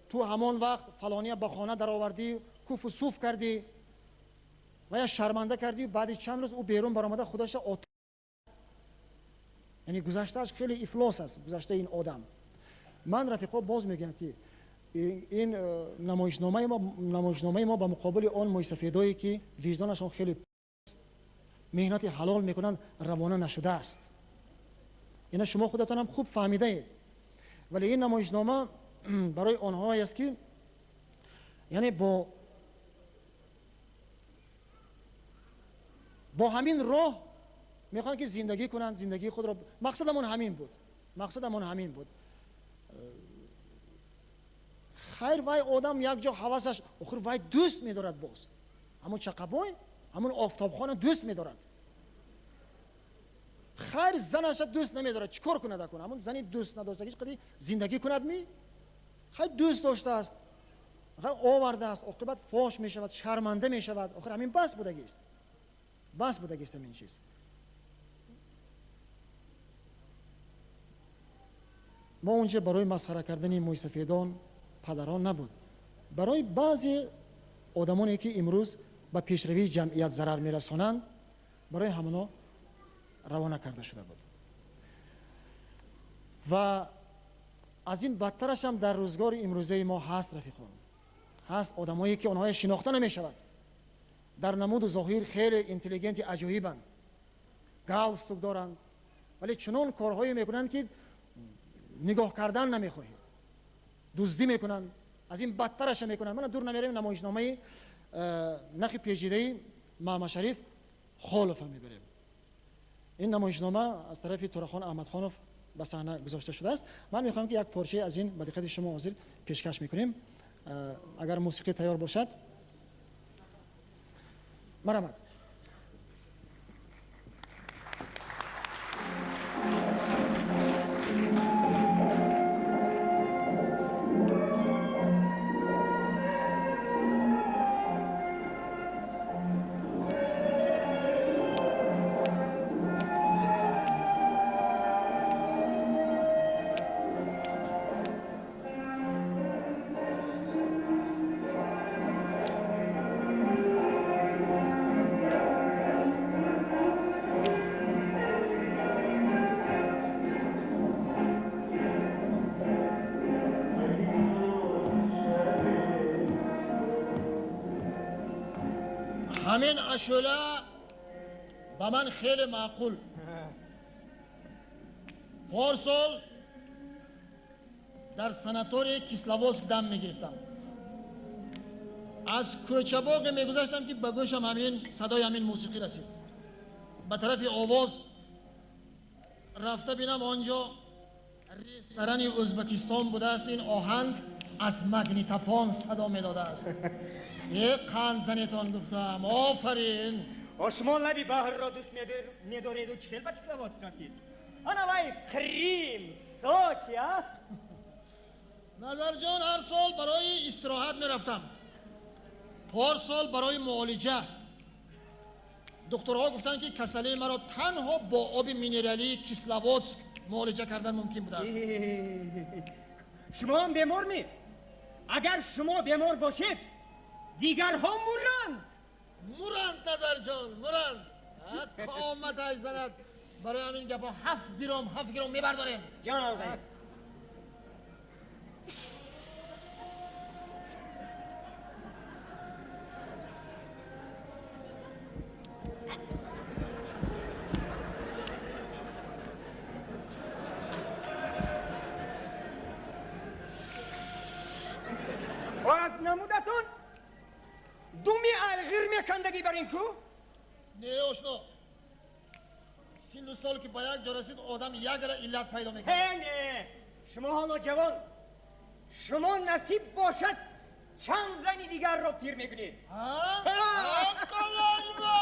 ту ҳамон вақт фалония ба хона даровардӣ, куфу суф кардӣ ва я шарманда кардӣ, баъди чанд рӯз ӯ берун баромада худаша, яъне гузаштааш хеле ифлос аст, гузаштаи ин одам. Ман, рафиқо, боз мегӯям, ки ин намоишномаи мо ба муқобили он мӯйсафедое, ки виҷдонашон хеле меҳнати ҳалол мекунанд, равона нашудааст. Ина шумо худатонам хуб фаҳмидаед. Вале ин намоишнома барои онҳое аст, ки яъне бо Бо ҳамин роҳ мехоҳанд ки зиндагӣ кунанд, зиндагии худро. Мақсадамон ҳамин буд, мақсадамон ҳамин буд. Хайр, вай одам як ҷо ҳавасаш, охир вай дӯст медорад, боз ҳамон чақабой, ҳамон офтобхона дӯст медорад. Хайр, занаша дӯст намедорад, чӣ кор кунад акун? Ҳамон зани дӯст надоштагиш қади зиндагӣ кунад ми? Хайр, дӯст доштааст, овардааст, оқибат фош мешавад, шарманда мешавад. Охир ҳамин бас будагист, бас будагист ҳамин чиз. Мо онҷа барои масхара кардани мӯйсафедон, падарон набуд, барои баъзе одамоне ки имрӯз ба пешравии ҷамъият зарар мерасонанд, барои ҳамоно равона карда шуда буд. Ва аз ин бадтараш ҳам дар рӯзгори имрӯзаи мо ҳаст, рафиқон, ҳаст одамое ки онҳоя шинохта намешавад, дар намуду зоҳир хеле интеллигенти аҷоибанд, галстук доранд, вале чунон корҳое мекунанд ки нигоҳ кардан намехоҳӣ, дуздӣ мекунанд, аз ин бадтараша мекунанд. Мана дур намерем, намоишномаи нахи печидаи Маҳмадшариф Холова мебарем. Ин намоишнома аз тарафи Турахон Аҳмадхонов ба саҳна гузошта шудааст. Ман мехоҳам ки як порчае аз ин ба диққати шумо ҳозир пешкаш мекунем. Агар мусиқӣ тайёр бошад, марҳамат. Ҳамин ашӯла ба ман хеле маъқул. Порсол дар санатории Кисловодск дам мегирифтам. Аз кӯчабоғе мегузаштам ки ба гӯшам ҳамин садои ҳамин мусиқӣ расид. Ба тарафи овоз рафта бинам, он ҷо ресторани Ӯзбекистон будааст. Ин оҳанг аз магнитофон садо медодааст. Е, қанд занетон гуфтам, офарин. Шумо лаби баҳрро дӯст медореду чӣ хел ба Кисловодск рафтид? Ана вай Крим, Сочи, а? Назарҷон, ҳар сол барои истироҳат мерафтам. Порсол барои муолиҷа. Духтурҳо гуфтанд ки касалии маро танҳо бо оби минералии Кисловодск муолиҷа кардан мумкин будааст. Шумо ҳам бемор ми? Агар шумо бемор бошед, дигарҳо муранд. Муранд, Назарҷон, муранд. Қоматаш занад. Барои ҳамин гапҳо 7 гиром, 7 гиром мебардорем. Ҷон алғайр. Аз намудатон думи алғир мекандагӣ бар ин ку? Не, ошно, сину сол ки ба як ҷо расид, одам ягара иллат пайдо мекунад. Не, шумо ҳоло ҷавон, шумо насиб бошад чанд зани дигарро пир мекунед. Қалайма!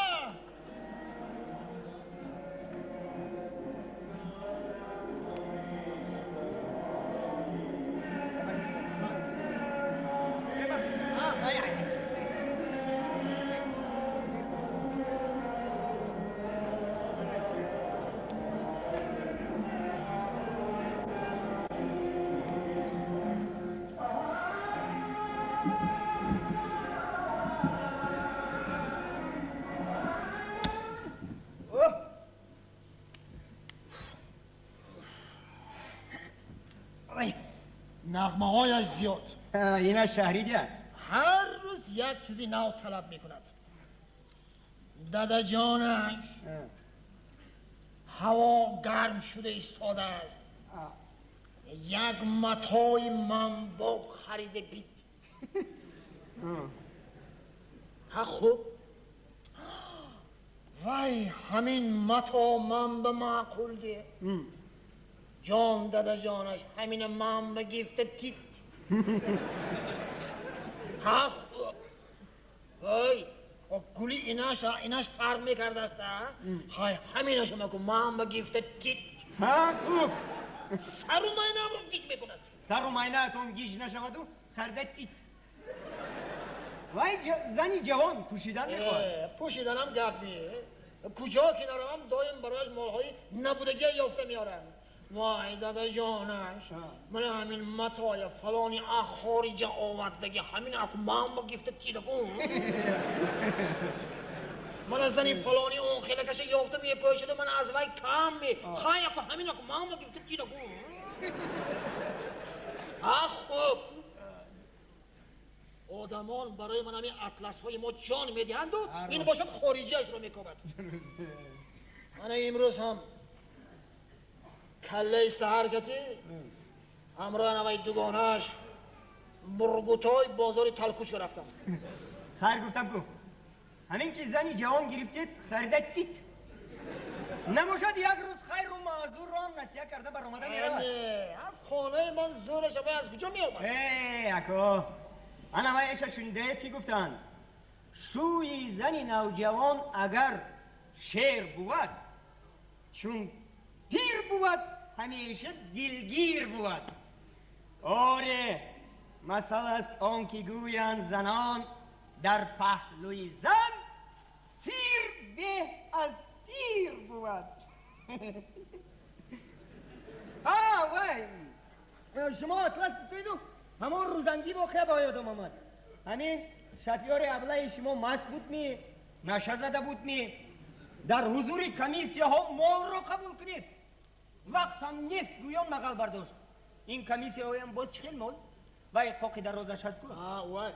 Нағмаҳояш зиёд. Ина шаҳрида ҳар рӯз як чизи нав талаб мекунад. Дадаҷонаш, ҳаво гарм шуда истодааст, як матои манбоб харида бид. Ҳа, хуб, Вай, ҳамин мато ман ба маъқул де. Ҷон дадаҷонаш, ҳамина ман ба гифта тит. Ҳа, ҳой, гули инаш инаш фарқ мекардаст, а? Ҳай, ҳаминаша маку ман ба гифта тит. Ҳа, хуб. Сару майнаамро гиҷ мекунад. Сару майнаатон гиҷ нашаваду харда тит. Вай зани ҷавон пӯшидан мехоҳад. Пӯшиданам гап не. Куҷо ки наравам, доим барояш молҳои набудагия ёфта меорам. Вай, дадаҷонаш, мана ҳамин матоя фалони а хориҷа овардаги, ҳамин аку ман ба гифта тидаку. Мана зани фалони он хелакаша ёфта мепӯшиду мана аз вай кам ме. Хай аку ҳамин аку ман ба гифта тидаку. А хуб. Одамон барои ман ҳамин атласҳои мо ҷон медиҳанду ин бошад хориҷиашро мекобад. Мана имрӯз ҳам каллаи саҳар кати ҳамроҳ навай дугонааш бургутой бозори Талкучка рафтам. Хайр гуфтам ку. Ҳамин ки зани ҷавон гирифтед, харида тит. Набошад як рӯз хайру маъзурро ҳам насиҳа карда баромада меравад. Аз хонаи ман зӯраша вай аз куҷо меомад? Э, ако, ана вайша шунидаед ки гуфтанд, шӯи зани навҷавон агар шер бувад, чун пир бувад, ҳамеша дилгир бувад. Оре, масал аст он ки гӯянд занон дар паҳлӯи зан сир беҳ аз тир бувад. А, вай, шумо атлас гуфтеду ҳамон рӯзангӣ воқеа ба ёдам омад. Ҳамин шафёри аблаи шумо маст буд ми, наша зада буд ми, дар ҳузури комиссияҳо молро қабул кунед. Вақтам нест гӯён мағал бардошт. Ин комиссияҳоям боз чӣ хел мол? Вай қоқи дарозаш ҳаст ку? Вай.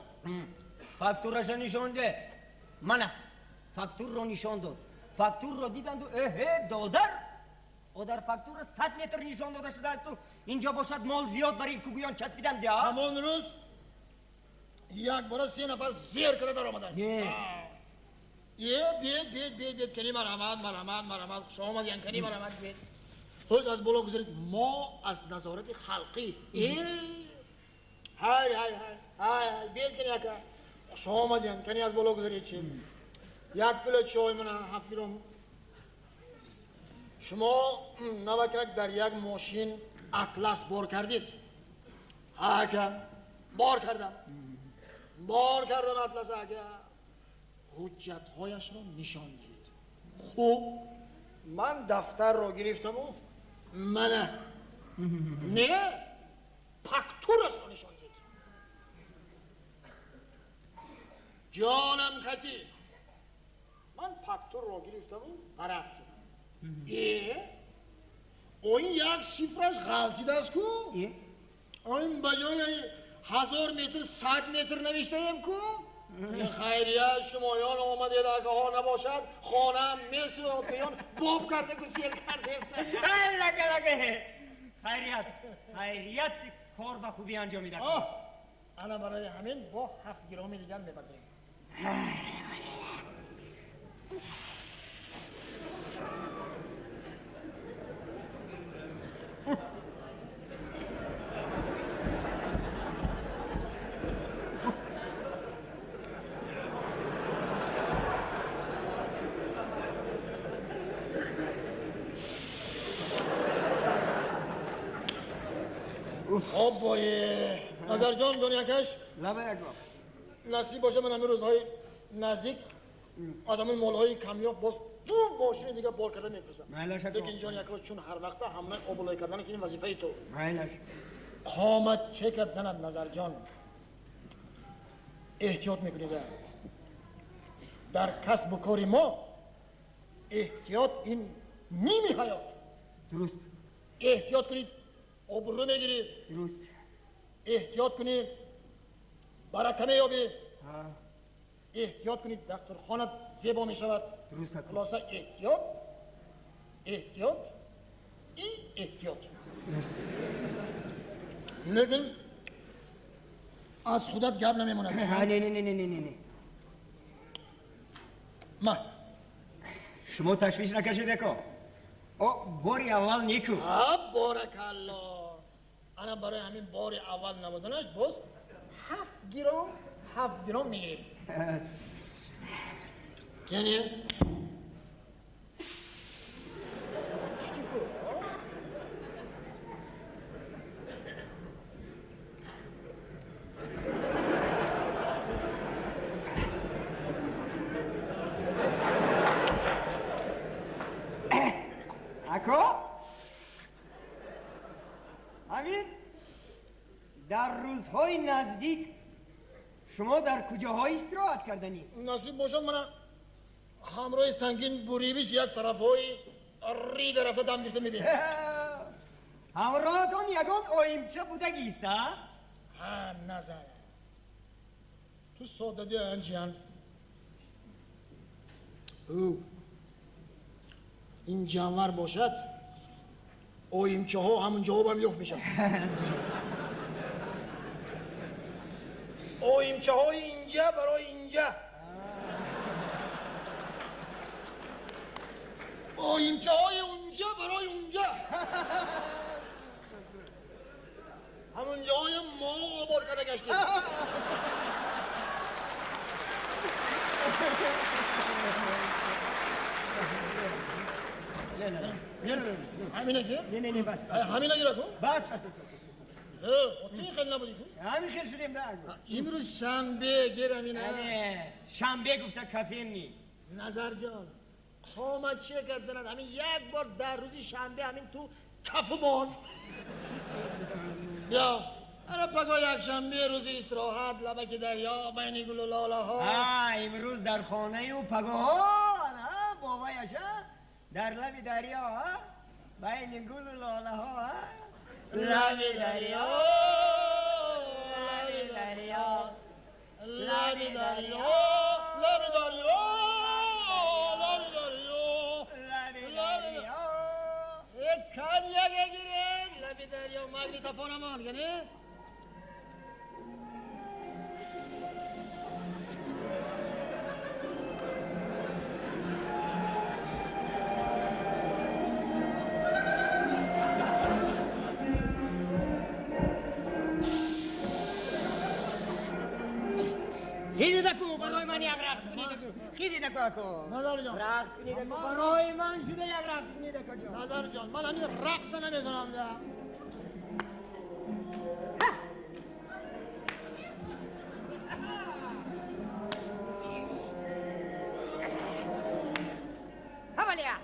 Фактураша нишон де. Мана, фактурро нишон дод. Фактурро диданду эҳе, додар, одар фактура 100 метр нишон дода шудаасту инҷо бошад мол зиёд барои кугӯён часпидам ҷа. Ҳамон рӯз як бора се нафар зер карда даромаданд. Е, бед, бед, бед, бед, кани марҳамат, марҳамат, марҳамат, хуш омадиян, кани марҳамат, бед. Хуш аз боло гузаред, мо аз назорати халқӣ. Е, ҳай, ҳай, ҳай, ҳай, ҳай, бед кани ака. Хуш омадиян, кани аз боло гузаред чи. Як пила чой мана 7 гиром. Шумо навакак дар як мошин атлас бор кардед. Ҳа, ака, бор кардам. Бор кардам атлас, ака. Ҳуҷҷатҳояшро нишон диҳед. Хуб, ман дафтарро гирифтаму мана. Не, фактурашро нишон диҳед. Ҷонам кати. Ман фактурро гирифтаму варақ задам. Э, оин як сифраш ғалтидааст ку? Оин ба ҷои 1000 метр 100 метр навиштаем ку? Хайрия шумоён омадед, акаҳо набошад, хонаам месӯхт, гӯён боб карда ку сел кардем. Лака, лака. Хайрият, хайрият кор ба хубӣ анҷом медад. Ана барои ҳамин бо 7 гироми дигар мебардорем. Оббое, Назарҷон, донякаш, насиб боша, ман ҳамин рӯзҳои наздик аз ҳамин молҳои камёб боз 2 мошини дигар бор карда мефирстам. Лекин ҷон яко, чун ҳар вақта ҳамлаи обулой кардан ки ин вазифаи ту. Қомат чекат занад, Назарҷон. Эҳтиёт мекунед. Дар касбу кори мо эҳтиёт ин ними ҳаёт. Дуруст. Эҳтиёт кунед, обрӯ мегиред. Дуруст. Эҳтиёт кунед, барака меёбед. Эҳтиёт кунед, дастурхонат зебо мешавад. Дуруст. Хулоса эҳтиёт, эҳтиёт и эҳтиёт. Лекин аз худат гап намемонад. Не, не, не, не, не, не. Ма Шумо ташвиш накашед, ако. О, бори аввал неку. Боракалло. Ана барои ҳамин бори аввал набуданаш боз 7 гиром, 7 гиром мегирем. Яъне Ако? Ҳамин дар рӯзҳои наздик шумо дар куҷоҳо истироҳат карданӣ? Насиб бошад, мана ҳамроҳи Сангин Буривич як тарафҳои Рига рафта дам гирифта мебинем. Ҳамроҳатон ягон оимча будагист, а? Ҳа, Назар. Ту соддади анҷиан. Ӯ ин ҷанвар бошад, оимчаҳо ҳамун ҷавобам ёфт мешавад. Оимчаҳои инҷа барои инҷа. Оимчаҳои унҷа барои унҷа. Ҳамун ҷои мо обод карда гаштем. Ҳамина гир? Не, не, не, бас. Ҳамина гира ку? Бас, бас. Ту хел набуди ку? Ҳамин хел шудем да. Имрӯз шанбе, гир ҳамина. Шанбе гуфта кафем ни. Назарҷон, қомат чие кард занад? Ҳамин як бор дар рӯзи шанбе ҳамин ту кафу бон. Бیا ана паго якшанбе рӯзи истироҳат, лабаки дарё, байни гулу лолаҳо. Имрӯз дар хонаю пагоҳо боваяша дар лаби дарё, байни гулу лолаҳо, лаби дарё, лаби дарё, лаби дарё, лаби дарё, лаби дарё, лаби дарё. Коньяк гиред, лаби дарё, магнитофонамон яне. Хизидаку, барои ман як рақс кунедаку. Хизидаку, ако. Назарҷон. Рақс кунедаку. Барои ман шуда як рақс кунедаку, ҷон. Назарҷон, ман ҳамин рақса намедонам да. Ҳавалия.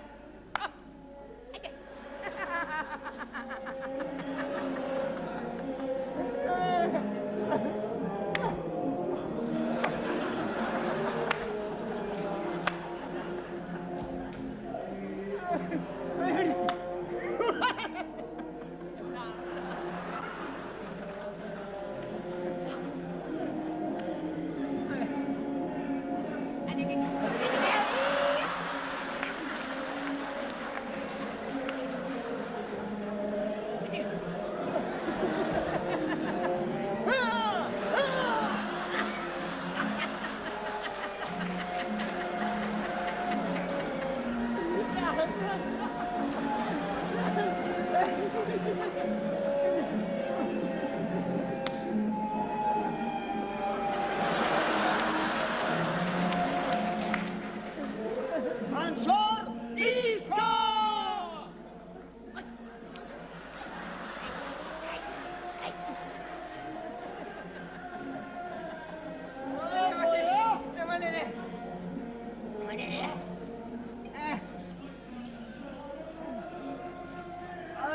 Панчор диско!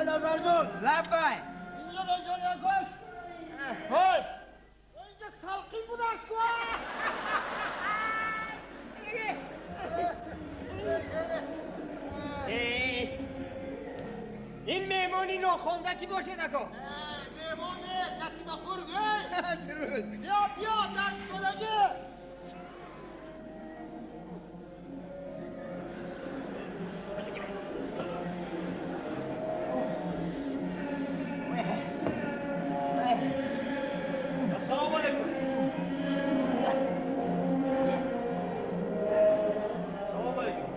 Назарҷон. Лаббай. Инҷо беҷон якош. Ҳой! Инҷа салқин будааст ку. Ин меҳмони нохонда кӣ бошед, ако? Меҳмон не, Насиба қург. Биё, биё, дар шудагӣ. Ассалому алайкум. Салому алайкум.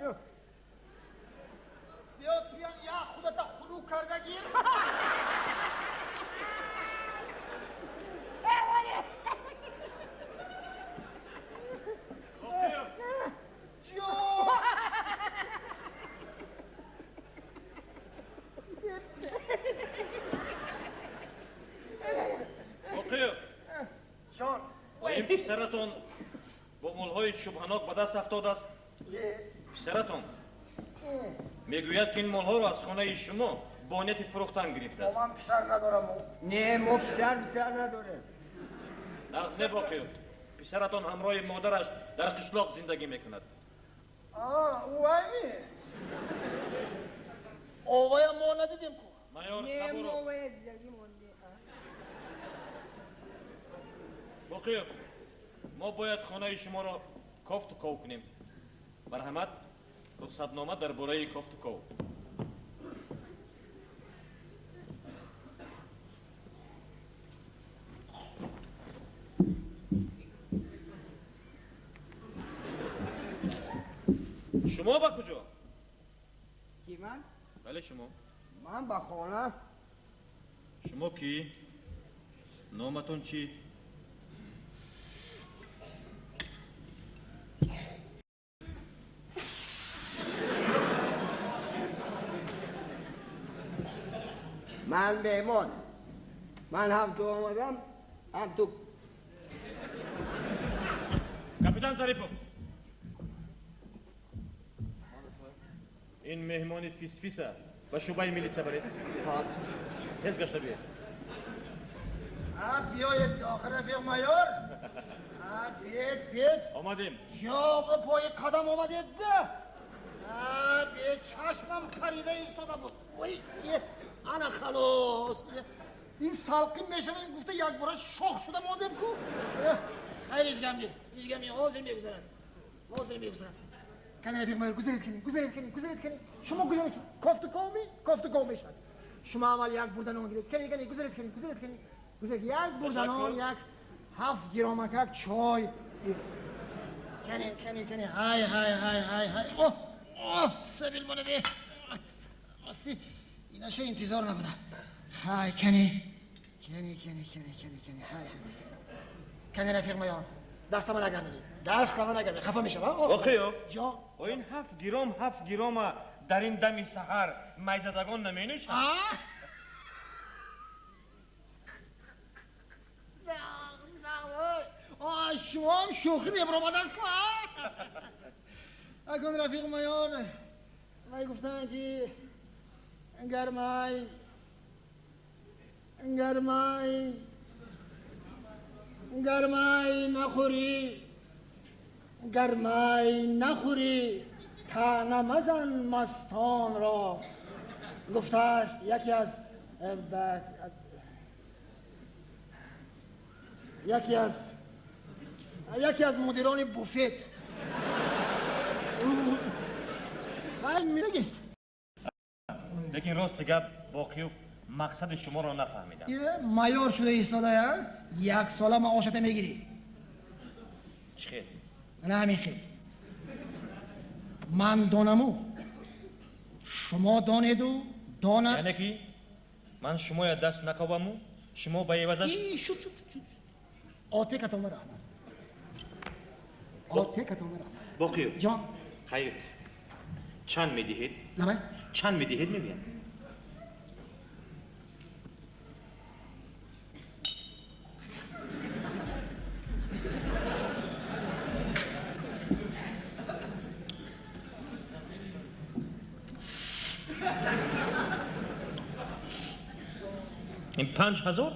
Биё туям як худата хунук карда гир. Боқиев. Ҷон. Ин писаратон бо молҳои шубҳанок ба даст афтодааст. Писаратон мегӯяд, ки ин молҳоро аз хонаи шумо бо нияти фурӯхтан гирифтааст. Ман писар надорам. Не, мо писар надорем. Нағз не, Боқиев. Писаратон ҳамроҳи модараш дар қишлоқ зиндагӣ мекунад. Вайми? Овая мо надидем ку. Майор Сабуров. Боқиев, мо бояд хонаи шуморо кофту ков кунем. Марҳамат, рухсатнома дар бораи кофту ков. Шумо ба куҷо? Ки ман? Бале, шумо. Ман ба хона. Шумо кӣ? Номатон чӣ? Ман меҳмон. Ман ҳам ту омадам, ҳам ту. Капитан Зарипов. Ин меҳмони фисфиса ба шӯъбаи милитсия баред. Тез гашта биёед. Биёед охир, рафиқ майор. Биед, биед. Омадем. Ҷо ба пои қадам омадед. Биед, чашмам харида истода буд. Ой, ана халос. Ин салқин мешавем гуфта якбора шох шуда модем ку. Хайр, ҳеҷ гам не, ҳеҷ гам не, ҳозир мегузарад. Ҳозир мегузарад. Кани, рафиқ майор, гузаред кунед, гузаред кунед, гузаред кунед. Шумо гузаред. Кофту ков ми? Кофту ков мешавад. Шумо аввал як бурда нон гиред. Кани, кани, гузаред кунед, гузаред кунед. Гузаред як бурда нон, як 7 гиромакак чой. Кани, кани, кани. Ҳай, ҳай, ҳай, ҳай, ҳай. Оҳ, оҳ, сабил монаде. Рости инаша интизор набудам. Ҳай, кани. Кани, кани, кани, кани, кани. Ҳай, ҳай. Кани, рафиқ майор, дастама нагардонед. Дастама нагардонед. Хафа мешавам. Боқиев. Ҷон. Ин 7 гиром, 7 гирома дар ин дами саҳар майзадагон наменӯшанд? Шумоам шӯхӣ мебаромадааст ку. Акун, рафиқ майор, вай гуфтанд, ки гармай гармай гармай нахӯрӣ, гармай нахӯрӣ, таъна мазан мастонро, гуфтааст яке аз яке аз яке аз мудирони буфет. Вай мегист. Лекин рости гап, Боқиев, мақсади шуморо нафаҳмидам. Майор шуда истода, як сола маошата мегирӣ. Чӣ хел? На ҳамин хел. Ман донаму, шумо донеду донад. Яъне ки ман шумоя даст накобаму, шумо ба эвазаш. Шуд, шуд, шуд. Отекатон раҳмат. Отекатон раҳмат. Боқиев. Ҷон. Хайр. Чанд медиҳед? Лабай? Чанд медиҳед мегӯям? Ин 5000?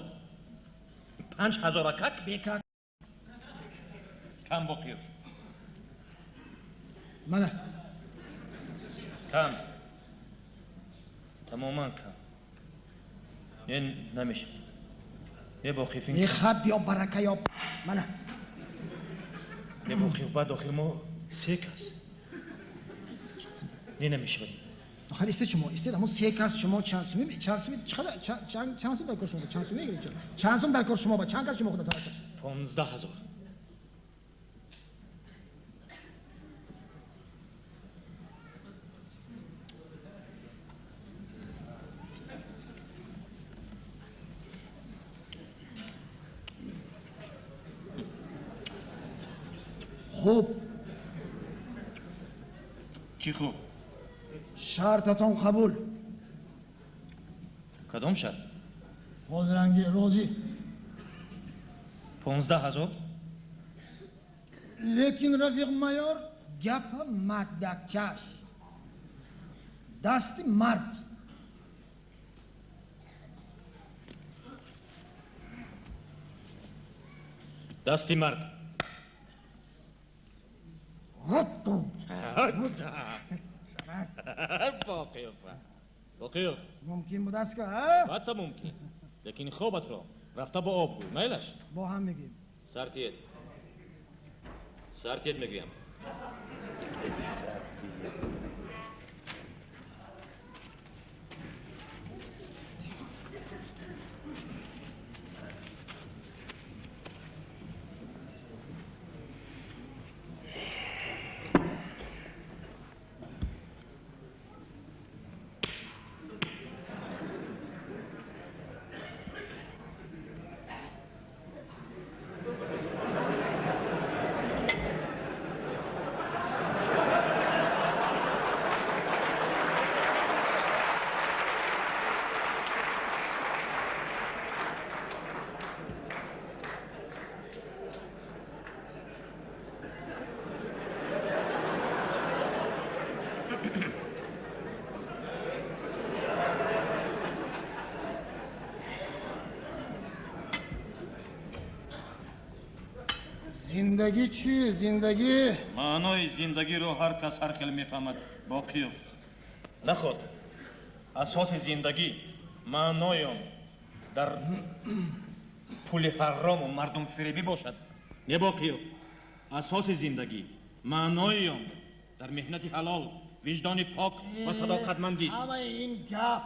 5000 акак? Бекак. Кам, Боқиев. Мана. Кам. Тамоман кам. Не, намешавад. Не, Боқиев, ин. Мехаб ё барака ё мана. Не, Боқиев, баъд охир мо се кас. Не, намешавад. Охир истед шумо, истед, ҳамон се кас шумо чанд сум, чанд сум, чӣ қадар, чанд, чанд сум дар кор шумо, чанд сум мегиред? Чанд сум дар кор шумо ба чанд кас шумо худатон ҳастед? 15 000. Хуб. Чӣ хуб? Шартатон қабул. Кадом шарт? Ҳозиранги розӣ. 15 000? Лекин, рафиқ майор, гапа маддакаш. Дасти мард. Дасти мард. Ғатту. Боқиёв, Боқиёв. Мумкин будааст ка, ҳа? Албатта мумкин. Лекин хобатро рафта бо об гӯй, майлаш? Бо ҳам мегӯем. Сартиед. Сартиед мегӯям. Сартиед. Зиндагӣ чӣ? Зиндагӣ? Маънои зиндагиро ҳар кас ҳар хел мефаҳмад, Боқиёв. Наход асоси зиндагӣ, маънои он дар пули ҳаррому мардумфиребӣ бошад? Не, Боқиёв, асоси зиндагӣ, маънои он дар меҳнати ҳалол, виҷдони пок ва садоқатмандист. Ҳамаи ин гап.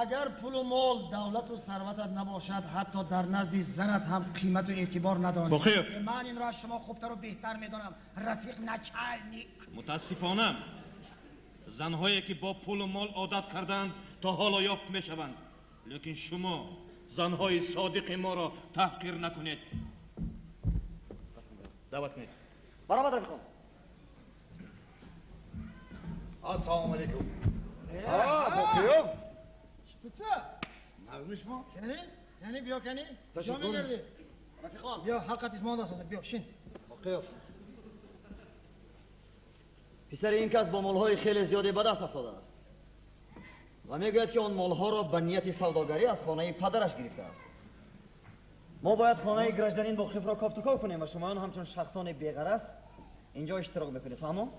Агар пулу мол, давлату сарватат набошад, ҳатто дар назди занат ҳам қимату эътибор надонӣ. Боқиёв! Ман инро аз шумо хубтару беҳтар медонам, рафиқ начальник. Мутаассифона, занҳое ки бо пулу мол одат кардаанд, то ҳоло ёфт мешаванд, лекин шумо занҳои содиқи моро таҳқир накунед. Даъват кунед. Баромад, рафиқон. Ассалому алайкум. Боқиёв. Чӣ? Нағзми шумо? Кани? Кани, биё, кани. Ташаккур. Ҷо мегардӣ? Рафиқон. Биё, ҳаққат монда аст, биё, шин. Боқиёв. Писари ин кас бо молҳои хеле зиёде ба даст афтодааст ва мегӯяд, ки он молҳоро ба нияти савдогарӣ аз хонаи падараш гирифтааст. Мо бояд хонаи гражданин Боқиёвро кофтуков кунем ва шумоён ҳамчун шахсони беғараз инҷо иштирок мекунед. Фаҳмо?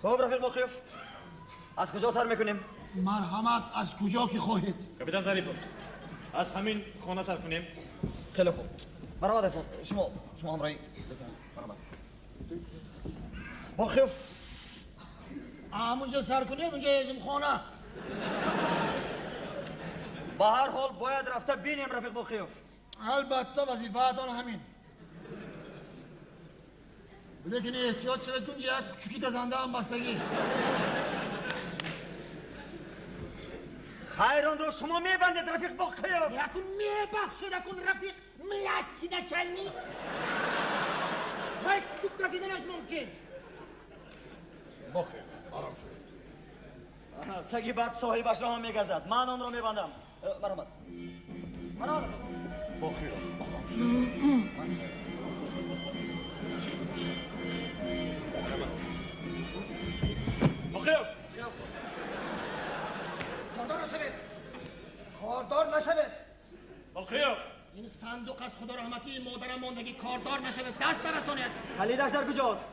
Хуб, рафиқ Боқиёв, аз куҷо сар мекунем? Марҳамат, аз куҷо ки хоҳед. Капитан Зарипов, аз ҳамин хона сар кунем. Хеле хуб. Баромад, рафиқ. Шумо ҳамроҳӣ. Баромад. Боқиёв. Ҳамунҷо сар кунем, унҷо ҳезумхона. Ба ҳар ҳол бояд рафта бинем, рафиқ Боқиёв. Албатта, вазифаатон ҳамин. Лекин эҳтиёт шавед, кунҷа як кучуки газандаам бастагӣ. Хайр, онро шумо мебандед, рафиқ Боқиёв. Якун мебахшед, акун рафиқ младший начальник. Вай кучук газиданаш мумкин. Боқиёв, ором шавед. Саги бад соҳибашро ҳам мегазад. Ман онро мебандам. Баромад. Баромад. Боқиёв, ором шавед. Боқиёв! Кордор нашавед. Кордор нашавед. Боқиёв! Ин сандуқ аз худо раҳматии модарам мондагӣ, кордор нашавед, даст нарасонед. Калидаш дар куҷост?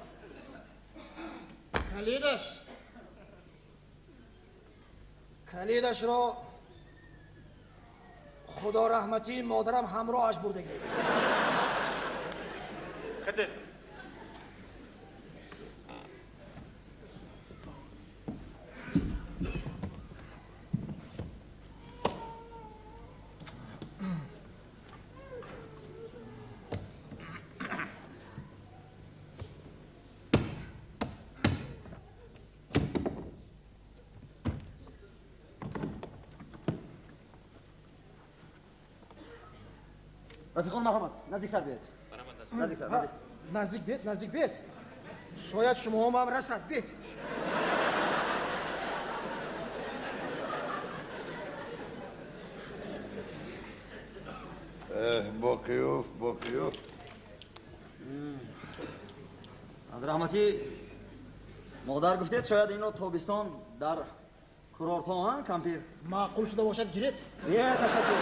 Калидаш. Калидашро худо раҳматии модарам ҳамроҳаш бурдагӣ. Хатер. Рафиқон, марҳамат, наздиктар биёед. Наздиктар, наздик. Наздик биёед, наздик биёед. Шояд шумоҳом ҳам расад, биёед. Боқиёв, Боқиёв. Аз раҳмати модар гуфтед, шояд инро тобистон дар курортҳо, ҳа, кампир? Маъқул шуда бошад, гиред. Е, ташаккур.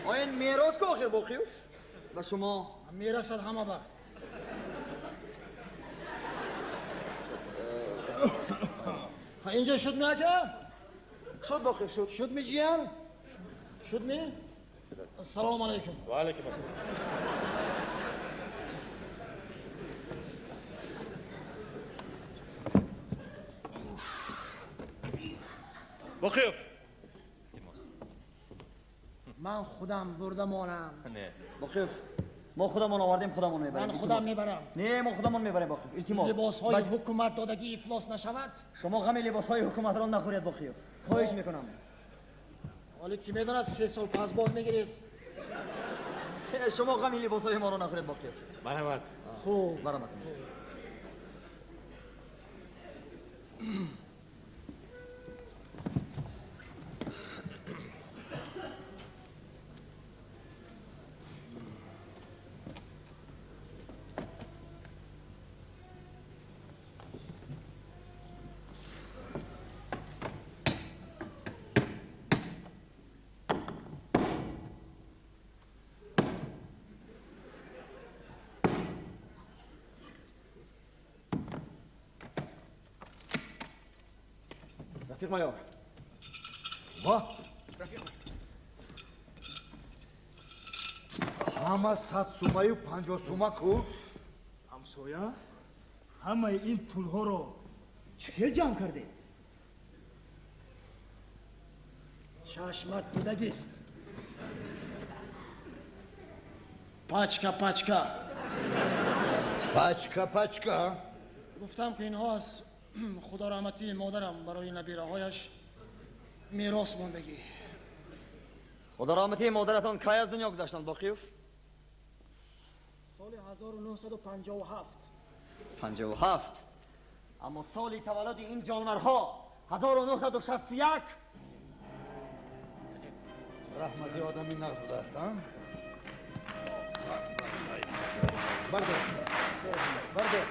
Оин мерос ку охир, Боқиёв? Ба шумо мерасад ҳама ба. Инҷо шуд ми, ака? Шуд, Боқиёв, шуд. Шуд ми, ҷиян? Шуд ми? Ассалому алайкум. Ва алайкум ассалом. Боқиёв. Ман худам бурда монам. Не. Боқиёв, мо худамон овардем, худамон мебарем. Ман худам мебарам. Не, мо худамон мебарем, Боқиёв. Илтимос. Либосҳои ҳукумат додагӣ ифлос нашавад? Шумо ғами либосҳои ҳукуматро нахӯред, Боқиёв. Хоҳиш мекунам. Ҳоле ки медонад, 3 сол пас боз мегиред. Шумо ғами либосҳои моро нахӯред, Боқиёв. Марҳамат. Хуб. Марҳамат. Рафиқ майор. Ва? Ҳама 100 сумаю 50 сума ку? Ҳамсоя, ҳамаи ин пулҳоро чӣ хел ҷамъ кардед? Чашмат дидагист. Пачка, пачка. Пачка, пачка. Гуфтам ки инҳо аз худо раҳматии модарам барои набираҳояш мерос мондагӣ. Худо раҳматии модаратон кай аз дунё гузаштанд, Боқиёв? Соли 1957. 57. Аммо соли таваллуди ин ҷонварҳо 1961. Раҳмати одами нағз будааст, а? Бардор. Бардор.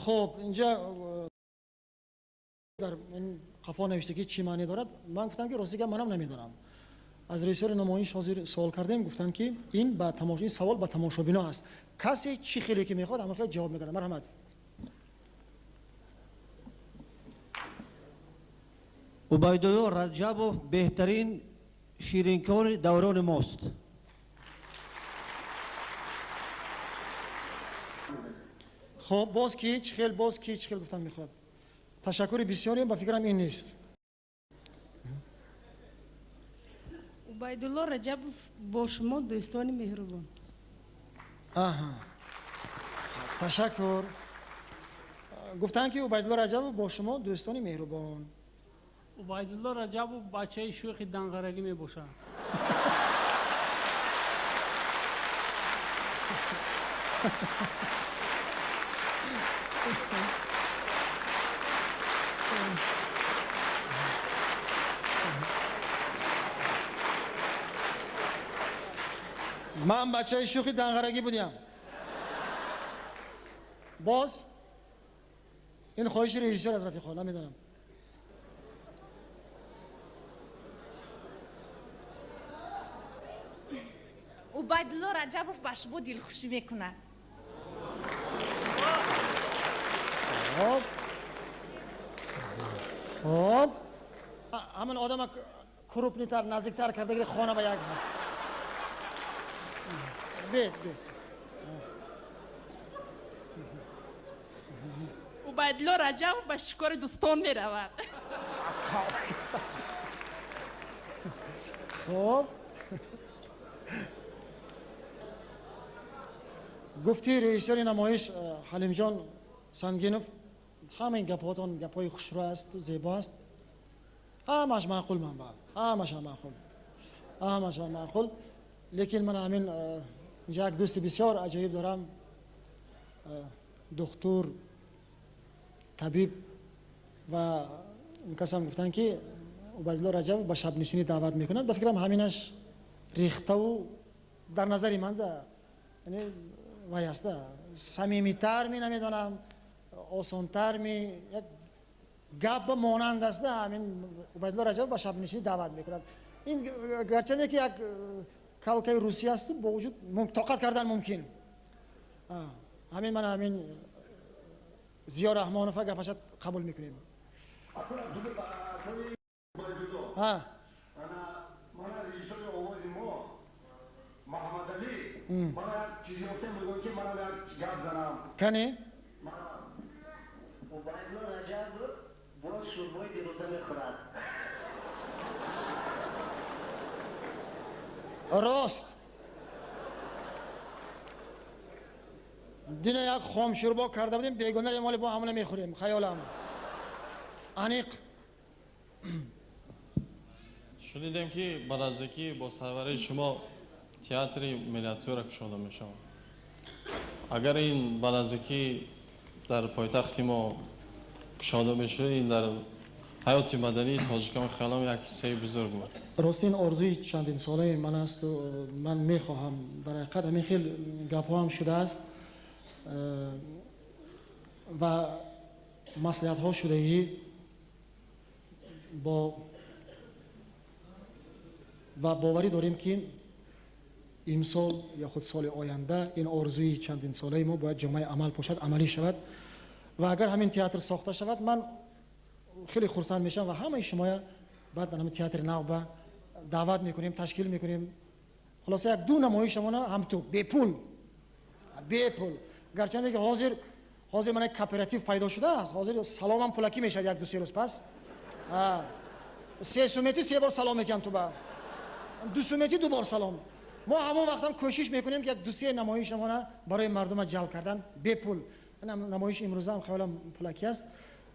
Хуб, инҷа дар ин қафо навишта ки чӣ маъне дорад. Ман гуфтам ки рости гап манам намедонам. Аз режиссёри намоиш ҳозир суол кардем, гуфтанд ки ин ба тамош, ин савол ба тамошобино аст. Касе чӣ хеле ки мехоҳад, ҳамон хеле ҷавоб мекунад. Марҳамат. Убайдулло Раҷабов беҳтарин ширинкори даврони мост. Хуб, боз ки чӣ хел, боз ки чӣ хел гуфтан мехоҳад? Ташаккури бисёре, ба фикрам ин нест. Убайдулло Раҷабов бо шумо дӯстони меҳрубон. Аҳа. Ташаккур. Гуфтанд ки Убайдулло Раҷабов бо шумо дӯстони меҳрубон. Убайдулло Раҷабов бачаи шӯхи данғарагӣ мебошад. Ман бачаи шӯхи данғарагӣ будям. Боз ин хоҳиши режиссёр аз рафиқҳо, намедонам. Убайдулло Раҷабов ба шумо дилхушӣ мекунад. Хоб. Хоб. Ҳамон одама крупнитар, наздиктар карда гири хона ба як. Бед, бед. Убайдулло Раҷабов ба шикори дӯстон меравад. Хуб, гуфти режиссёри намоиш Ҳалимҷон Сангинов, ҳамаи гапҳотон гапҳои хушрӯ асту зебо аст. Ҳамаш маъқул, манба ҳамаша маъқул, ҳамаша маъқул. Лекин ман ҳамин инҷа як дӯсти бисёр аҷоиб дорам, духтур, табиб, ва он касам гуфтанд, ки Убайдулло Раҷабов ба шабнишинӣ даъват мекунад. Ба фикрам, ҳаминаш рехтаву дар назари ман да, яъне вай аст да, самимитар ми, намедонам, осонтар ми, як гап ба монанд аст да. Ҳамин Убайдулло Раҷабов ба шабнишинӣ даъват мекунад, ин гарчанде ки як калкаи русӣ асту, бо вуҷуд тоқат кардан мумкин. Ҳамин ман ҳамин Зиё Раҳмонова гапаша қабул мекунем. Мана режиссёри овози мо Маҳаммадалӣ мана як чиз ёфта, мегӯяд, ки мана як гап занам. Кане. Убайдулло Раҷабов боз шӯрбои дирӯза мехӯрад. Рост, дина як хомшӯрбо карда будем, бегонарем, оли бо ҳамона мехӯрем, хаёлам аниқ. Шунидем, ки ба наздикӣ бо сарварии шумо театри миниатюра кушода мешавад. Агар ин ба наздикӣ дар пойтахти мо кушода мешуд, ин дар ҳаёти мадании тоҷикон хаёлам як ҳиссаи бузург буд. Рости, ин орзуи чандинсолаи ман асту ман мехоҳам. Дар ҳақиқат, ҳамин хел гапҳоам шудааст ва маслиҳатҳо шудагӣ бо ва боварӣ дорем, ки имсол ё худ соли оянда ин орзуи чандинсолаи мо бояд ҷомаи амал пӯшад, амалӣ шавад. Ва агар ҳамин театр сохта шавад, ман хеле хурсанд мешавам ва ҳамаи шумоя баъд дар ҳамин театри нав ба даъват мекунем, ташкил мекунем. Хулоса, як ду намоишамона ҳамту бепул, бепул. Гарчанде ки ҳозир мана кооператив пайдо шудааст, ҳозир саломам пулакӣ мешавад. Як ду се рӯз пас 3 суметӣ се бор салом метиҳам, ту ба 2 суметӣ ду бор салом. Мо ҳамон вақтам кӯшиш мекунем, ки як ду се намоишамона барои мардума ҷалб кардан бепул. Намоиши имрӯзаам хаёлам пулакӣ аст.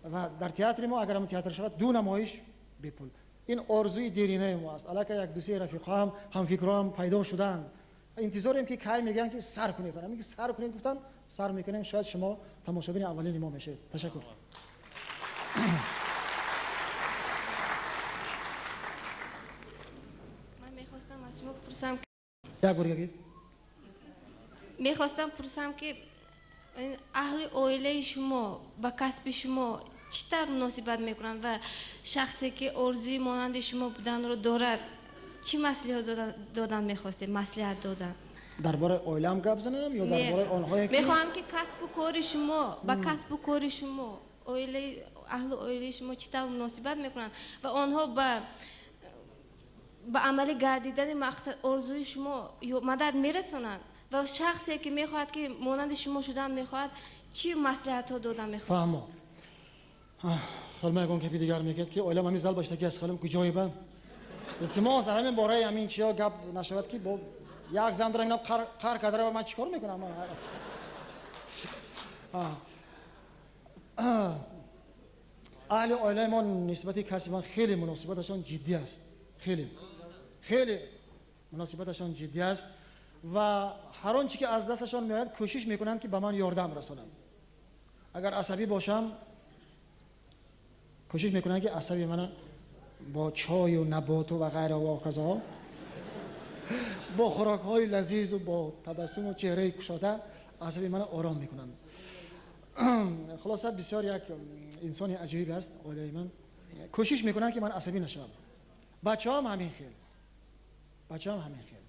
Ва дар театри мо, агар ҳамон театр шавад, ду намоиш бепул. Ин орзуи деринаи мо аст. Аллакай як дусе рафиқҳоам, ҳамфикрҳоам пайдо шудаанд. Интизорем, ки кай мегӯянд, ки сар кунед. Ҳамин ки сар кунед гуфтан, сар мекунем. Шояд шумо тамошобини аввалини мо мешавед. Ташаккур. Ман мехостам аз шумо пурсам. Як бор гапед. Мехостам пурсам, ки аҳли оилаи шумо ба касби шумо чӣ тавр муносибат мекунанд ва шахсе, ки орзуи монанди шумо буданро дорад, чӣ маслиҳат додан мехостед, маслиҳат додан? Дар бораи оилаам гап занам ё дар бораи онҳое ки Мехоҳам, ки касбу кори шумо ба касбу кори шумо оилаи аҳлу оилаи шумо чӣ тавр муносибат мекунанд ва онҳо ба амалӣ гардидани мақсад орзуи шумо мадад мерасонанд ва шахсе, ки мехоҳад, ки монанди шумо шудан мехоҳад, чӣ маслиҳатҳо додан мехоҳад? Фаҳмо. Холма ягон гапи дигар мегӯяд, ки оилам ҳамин зал баштаки аз халим куҷое ба. Илтимос, дар ҳамин бораи ҳамин чиё гап нашавад, ки бо як зан дорам, инам қар карда, ман чӣ кор мекунам? Аҳли оилаи мо нисбати касби ман хеле муносибаташон ҷиддӣ аст, хеле хеле муносибаташон ҷиддӣ аст ва ҳар он чӣ ки аз дасташон меояд, кӯшиш мекунанд, ки ба ман ёрдам расонанд. Агар асабӣ бошам, кӯшиш мекунанд, ки асаби мана бо чою наботу ва ғайра ва ҳоказо, бо хӯрокҳои лазизу бо табассуму чеҳраи кушода асаби мана ором мекунанд. Хулоса, бисёр як инсони аҷоиб аст оилаи ман. Кӯшиш мекунанд, ки ман асабӣ нашавам. Бачаҳам ҳамин хел, бачаҳам ҳамин хел.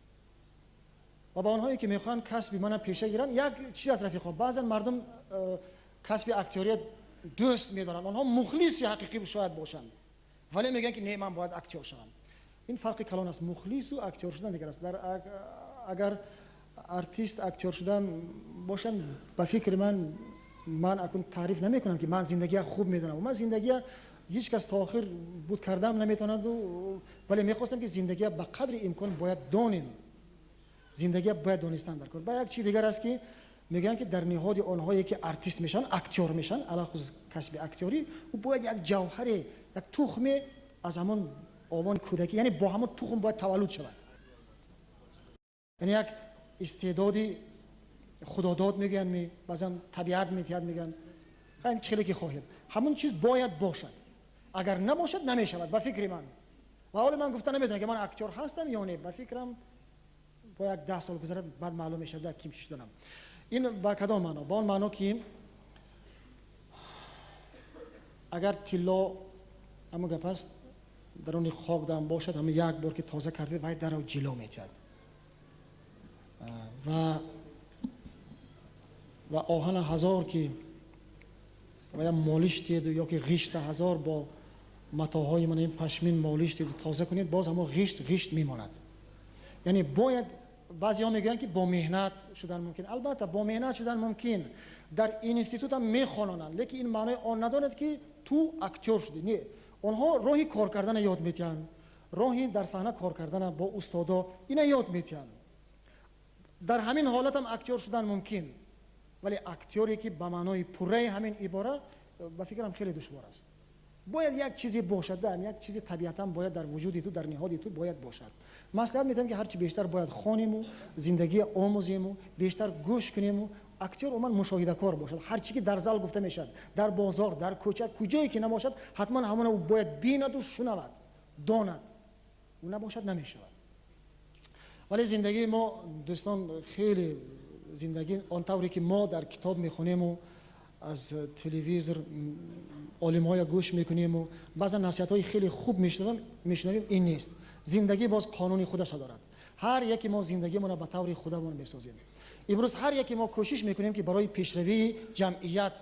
Ва ба онҳое, ки мехоҳанд касби мана пеша гиранд, як чиз аст, рафиқо. Баъзан мардум касби актёрия дӯст медоранд, онҳо мухлиси ҳақиқӣ шояд бошанд, вале мегӯянд, ки не, ман бояд актёр шавам. Ин фарқи калон аст. Мухлису актёр шудан дигар аст. Агар артист актёр шудан бошанд, ба фикри ман, Ман акун таъриф намекунам, ки ман зиндагия хуб медонам. Ман зиндагия ҳеҷ кас то охир буд кардам наметавонад, вале мехостам, ки зиндагия ба қадри имкон бояд донем. Зиндагия бояд донистан дар кор. Ба як чиз дигар аст, ки мегӯянд, ки дар ниҳоди онҳое ки артист мешаванд, актёр мешаванд, алалхусус касби актёрӣ, ӯ бояд як ҷавҳаре, як тухме аз ҳамон овони кӯдакӣ, яъне бо ҳамон тухм бояд таваллуд шавад. Яъне як истеъдоди худодод мегӯянд, ми баъзан табиат метиҳад мегӯянд, ҳам чӣ хеле ки хоҳед, ҳамон чиз бояд бошад. Агар набошад, намешавад, ба фикри ман. Ва ҳоле ман гуфта наметавонам, ки ман актёр ҳастам ё не. Ба фикрам, бо як 10 сол гузарад, баъд маълум мешавад, ким чӣ шуданам. Ин ба кадом маъно? Ба он маъно, ки агар тилло, ҳамон гап аст, даруни хок дам бошад, ҳамон як бор ки тоза кардед, вай дарав ҷило метиҳад. Ва оҳана ҳазор ки ва молиш диҳеду ё ки ғишта ҳазор бо матоҳои мана ин пашмин молиш диҳеду тоза кунед, боз ҳамон ғишт ғишт мемонад. Яъне бояд, баъзеҳо мегӯянд, ки бо меҳнат шудан мумкин. Албатта, бо меҳнат шудан мумкин, дар институтам мехононанд, лекин ин маънои он надорад, ки ту актёр шудӣ. Не, онҳо роҳи кор кардана ёд метиҳанд, роҳи дар саҳна кор кардана бо устодо ина ёд метиҳанд. Дар ҳамин ҳолатам актёр шудан мумкин, вале актёре ки ба маънои пурраи ҳамин ибора, ба фикрам, хеле душвор аст. Бояд як чизе бошад, як чизи табиатан бояд дар вуҷуди ту, дар ниҳоди ту бояд бошад. Маслиҳат медиҳам, ки ҳарчи бештар бояд хонему, зиндагия омӯзему, бештар гӯш кунему. Актёр умуман мушоҳидакор бошад. Ҳар чи ки дар зал гуфта мешавад, дар бозор, дар кӯча, куҷое ки набошад, ҳатман ҳамона ӯ бояд бинаду шунавад, донад. Ӯ набошад, намешавад. Вале зиндагии мо, дӯстон, хеле зиндагӣ он тавре ки мо дар китоб мехонему, аз телевизор олимҳоя гӯш мекунему, баъзан насиҳатҳои хеле хуб мешунавем, ин нест. Зиндагӣ боз қонуни худаша дорад. Ҳар яке мо зиндагимонро ба таври худамон месозем. Имрӯз ҳар яке мо кӯшиш мекунем, ки барои пешравии ҷамъият,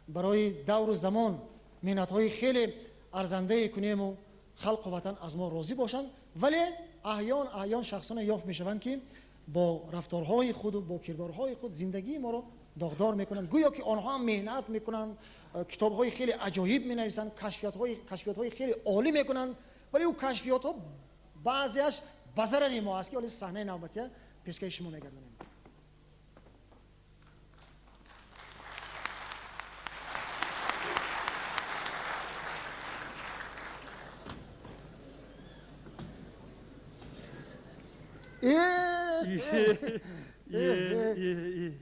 барои давру замон меҳнатҳои хеле арзандае кунему, халқу ватан аз мо розӣ бошанд. Вале аҳён аҳён шахсоне ёфт мешаванд, ки бо рафторҳои худу бо кирдорҳои худ зиндагии моро доғдор мекунанд. Гӯё ки онҳо ҳам меҳнат мекунанд, китобҳои хеле аҷоиб менависанд, кашфиётҳои хеле олӣ мекунанд, вале ӯ кашфиётҳо баъзеаш ба зарари мо аст, ки ҳоли саҳнаи навбатия пешкаши шумо мегардонем.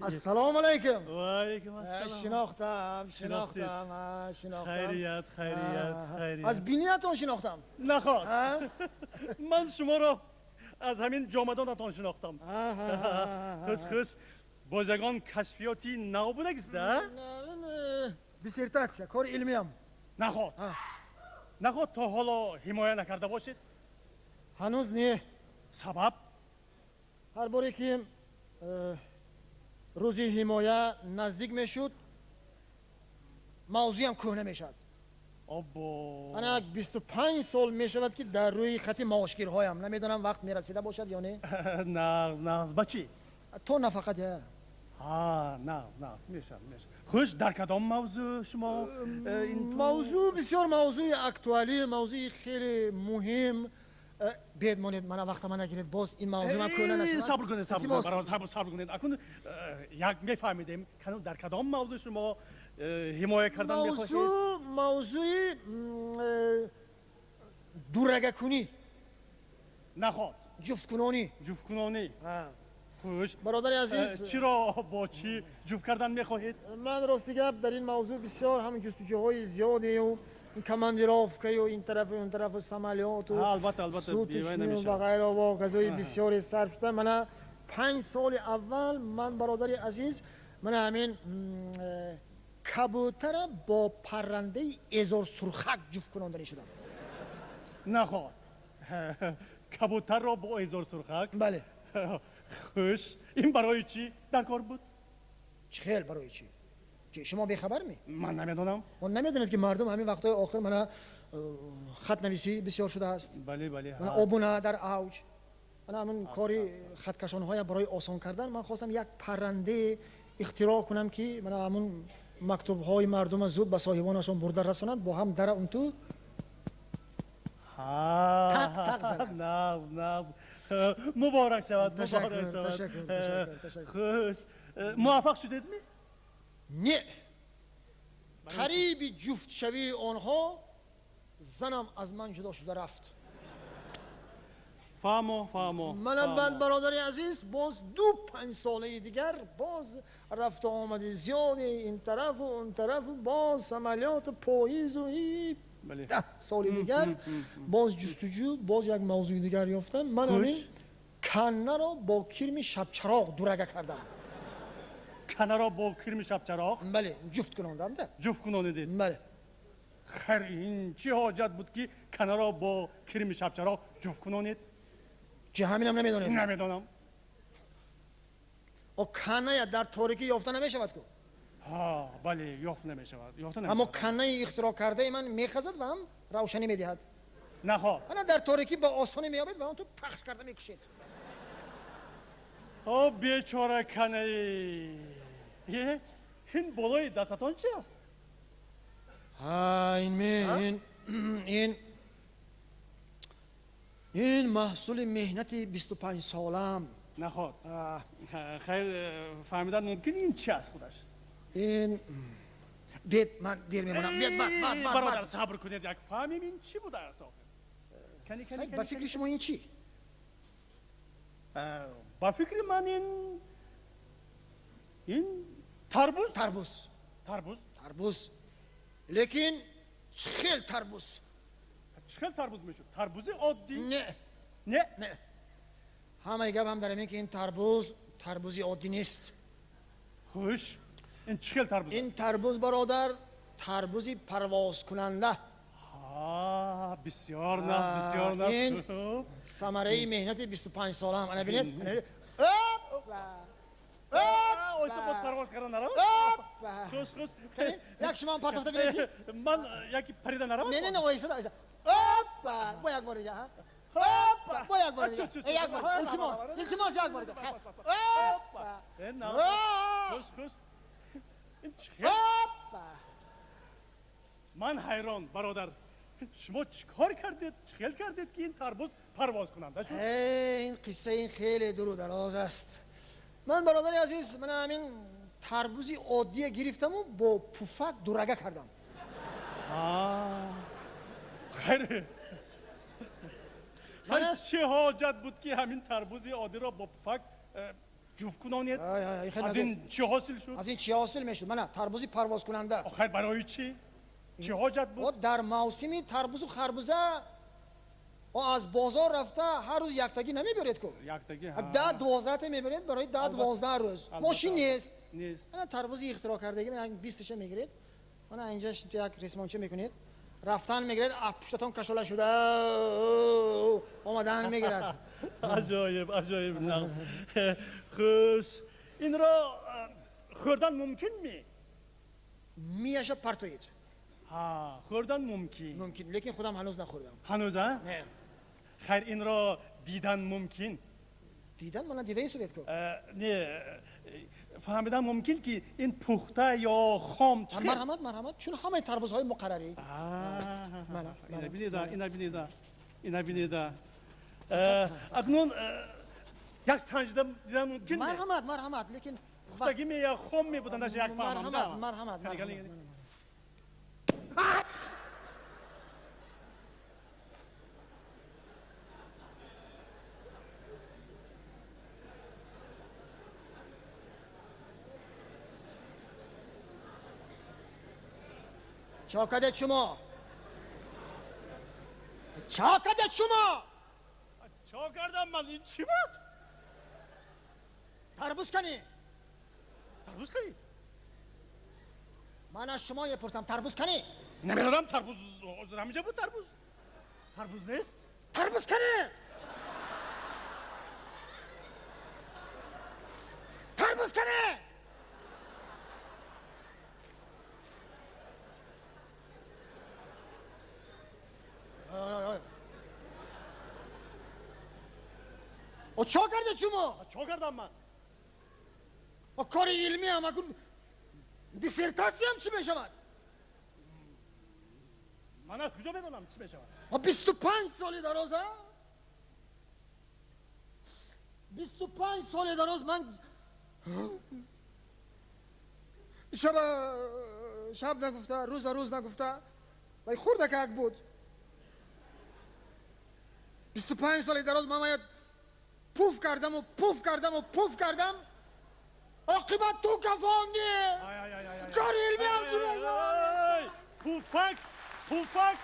Ассалому алайкум. Ва алайкум ассалом. Шинохтам, шинохтам, шинохтам. Хайрият, хайрият, хайрият. Аз биниятон шинохтам. Наход. Ман шуморо аз ҳамин ҷомадонатон шинохтам. Хуш, хуш. Боз ягон кашфиёти нав будагист, а? Диссертатсия, кори илмиям. Наход. Наход то ҳоло ҳимоя накарда бошед? Ҳанӯз не. Сабаб? Ҳар боре ки рӯзи ҳимоя наздик мешуд, мавзӯям кӯҳна мешавад. Оббо. Ана 25 сол мешавад, ки дар рӯи хати маошгирҳоям. Намедонам, вақт мерасида бошад ё не. Нағз, нағз. Ба чӣ? То нафақат я. Ҳа, нағз, нағз, мешавад, мешавад. Хуш, дар кадом мавзӯъ шумо мавзӯъ бисёр мавзӯи актуалӣ, мавзӯи хеле муҳим. Бед монед, мана вақтама нагиред, боз ин мавзӯъ ман кӯҳна нашавад. Сабр кунед, сабр кунед, сабр кунед. Акун як мефаҳмидем, дар кадом мавзӯъ шумо ҳимоя кардан мехоҳед? Мавзӯи дурагакунӣ. Наход. Ҷуфткунонӣ. Ҷуфткунонӣ. Хуш. Бародари азиз, чиро бо чӣ ҷуфт кардан мехоҳед? Ман рости гап, дар ин мавзӯъ бисёр ҳам ҷустуҷӯҳои зиёдею командировкаю ин тарафу он тарафу самолёту албатта, албатта, ва ғайра ва ҳоказои бисёре сарф шуда. Мана 5 соли аввал ман, бародари азиз, мана ҳамин кабутара бо паррандаи эзорсурхак ҷуфт кунонданӣ шудам. Наход, кабутарро бо эзорсурхак? Бале. Хуш, ин барои чӣ дар кор буд? Чӣ хел барои чӣ? Шумо бехабар ми? Ман намедонам. Он намедонед, ки мардум ҳамин вақтҳои охир мана хатнависӣ бисёр шудааст. Бале, бале. Обуна дар авҷ. Мана ҳамин кори хаткашонҳоя барои осон кардан ман хостам як паррандае ихтироъ кунам, ки мана ҳамун Мактубҳои мардума зуд ба соҳибонашон бурда расонад, бо ҳам дара унту тақ тақ занад. Нағз, нағз. Муборак шавад, муборак шавад. Хуш. Муваффақ шудедми? Не. Қариби ҷуфтшавии онҳо занам аз ман ҷудо шуда рафт. Фаҳмо, фаҳмо. Манам баъд, бародари азиз, боз ду панҷсолаи дигар боз рафту омади зиёде ин тарафу он тарафу, боз самолёту поизу, 10 соли дигар боз ҷустуҷӯ, боз як мавзӯи дигар ёфтам. Ман ҳамин каннаро бо кирми шабчароғ дурага кардам. Каннаро бо кирми шабчароғ? Бале, ҷуфт кунондам да. Ҷуфт кунонидед? Бале. Хайр, ин чӣ ҳоҷат буд, ки каннаро бо кирми шабчароғ ҷуфт кунонед? Чӣ, ҳаминам намедонед? Намедонам. О, канная дар торикӣ ёфта намешавад ку? Ҳа, бале, ёфт намешавад, ёфта Аммо намешавад. каннаи ихтироъ кардаи ман мехазад ва ҳам равшанӣ медиҳад. Наход. Ана дар торикӣ ба осонӣ меёбед ва он ту пахш карда мекушед. О, бечора каннаи. Е, ин болои дастатон чи аст? Ҳа, ин ме, ин маҳсули меҳнати 25-солаам. Наход. Хайр, фаҳмидан мумкин, ин чи аст худаш? Ин бед, ман дер мемонам. Бед, бад, бад, бад. Бародар, сабр кунед, як фаҳмем, ин чӣ будааст охир. Кани, кани, Ба фикри шумо ин чӣ? Ба фикри ман ин тарбуз. Тарбуз. Тарбуз. Тарбуз, лекин чӣ хел тарбуз? Чӣ хел тарбуз мешуд? Тарбузи оддӣ? Не. Не? Не, ҳамаи гап ҳам дар ҳамин, ки ин тарбуз тарбузи оддӣ нест. Хуш, ин чӣ хел тарбуз? Ин тарбуз, бародар, тарбузи парвозкунанда. Бисёр нағз, бисёр нағз. Ин самараи меҳнати 25-солаам. Ана бинед. Ойса, боз парвоз карда наравад? Хуш, хуш. Як шумоам партофта бинед чи. Ман яки парида наравад? Не, не, не, ойса, ойса. Опа, бо як бор дига. Опа, бо як бор дига, як бор, илтимос, илтимос, як бор дига. Опа. Хуш, хуш. Ин чӣ? Опа. Ман ҳайрон, бародар, шумо чӣ кор кардед, чӣ хел кардед, ки ин тарбуз парвозкунанда шуд? Ин қисса ин хеле дуру дароз аст. Ман, бародари азиз, мана ҳамин тарбузи оддие гирифтаму бо пуфак дурага кардам. Хайр, чӣ ҳоҷат буд, ки ҳамин тарбузи оддиро бо пуфак ҷуфт кунонед? Аз ин чӣ ҳосил шуд? Аз ин чӣ ҳосил мешуд? Мана тарбузи парвозкунанда. Хайр, барои чӣ? Чӣ ҳоҷат буд? Дар мавсими тарбузу харбуза аз бозор рафта ҳар рӯз яктагӣ намебиёред ку. Яктагӣ. 10-12та мебаред барои 10-12 рӯз. Мошин нест. Нест. Ана тарбузи ихтироъ кардагӣ 20-таша мегиред, мана инҷа як ресмонча мекунед, рафтан мегирад, пуштатон кашола шуда омадан мегирад. Аҷоиб, аҷоиб. Хуш, инро хӯрдан мумкин ми? Мияша партоед. Хӯрдан мумкин. Мумкин, лекин худам ҳанӯз нахӯрдам. Ҳанӯз, а? Не. Хайр, инро дидан мумкин? Дидан? Мана дида истодед ку. Не, фаҳмидан мумкин, ки ин пухта ё хом? Чӣ? Марҳамат, марҳамат, чун ҳамаи тарбузҳои муқаррарӣ. Ина бинеда, ина бинеда, ина бинеда. Акнун як санҷида дидан мумкин? Марҳамат, марҳамат, лекин пухтагӣ ме ё хом мебуданаш, як фаҳмам. Марҳамат, марҳамат. Чо кардед шумо? Чо кардед шумо? Чо кардам ман? Ин чӣ буд? Тарбуз кани? Тарбуз кани? Ман аз шумо мепурсам, тарбуз кани? Намедонам, тарбуз ҳозир ҳаминҷа буд, тарбуз. Тарбуз нест? Тарбуз кани? Тарбуз кани? О, чо кардед шумо? Чо кардам ман? О, кори илмӣ ҳам акун Диссертатсиям чӣ мешавад? Ман аз куҷо медонам чӣ мешавад? 25 соли дароз, а? 25 соли дароз ман шаб нагуфта, рӯза рӯз нагуфта, вай хурдакак буд. 25 соли дароз ман бояд пуф кардаму пуф кардаму пуф кардам, оқибат ту кафондӣ. Кори илмиам чӣ мешавад? Пуфак, пуфак.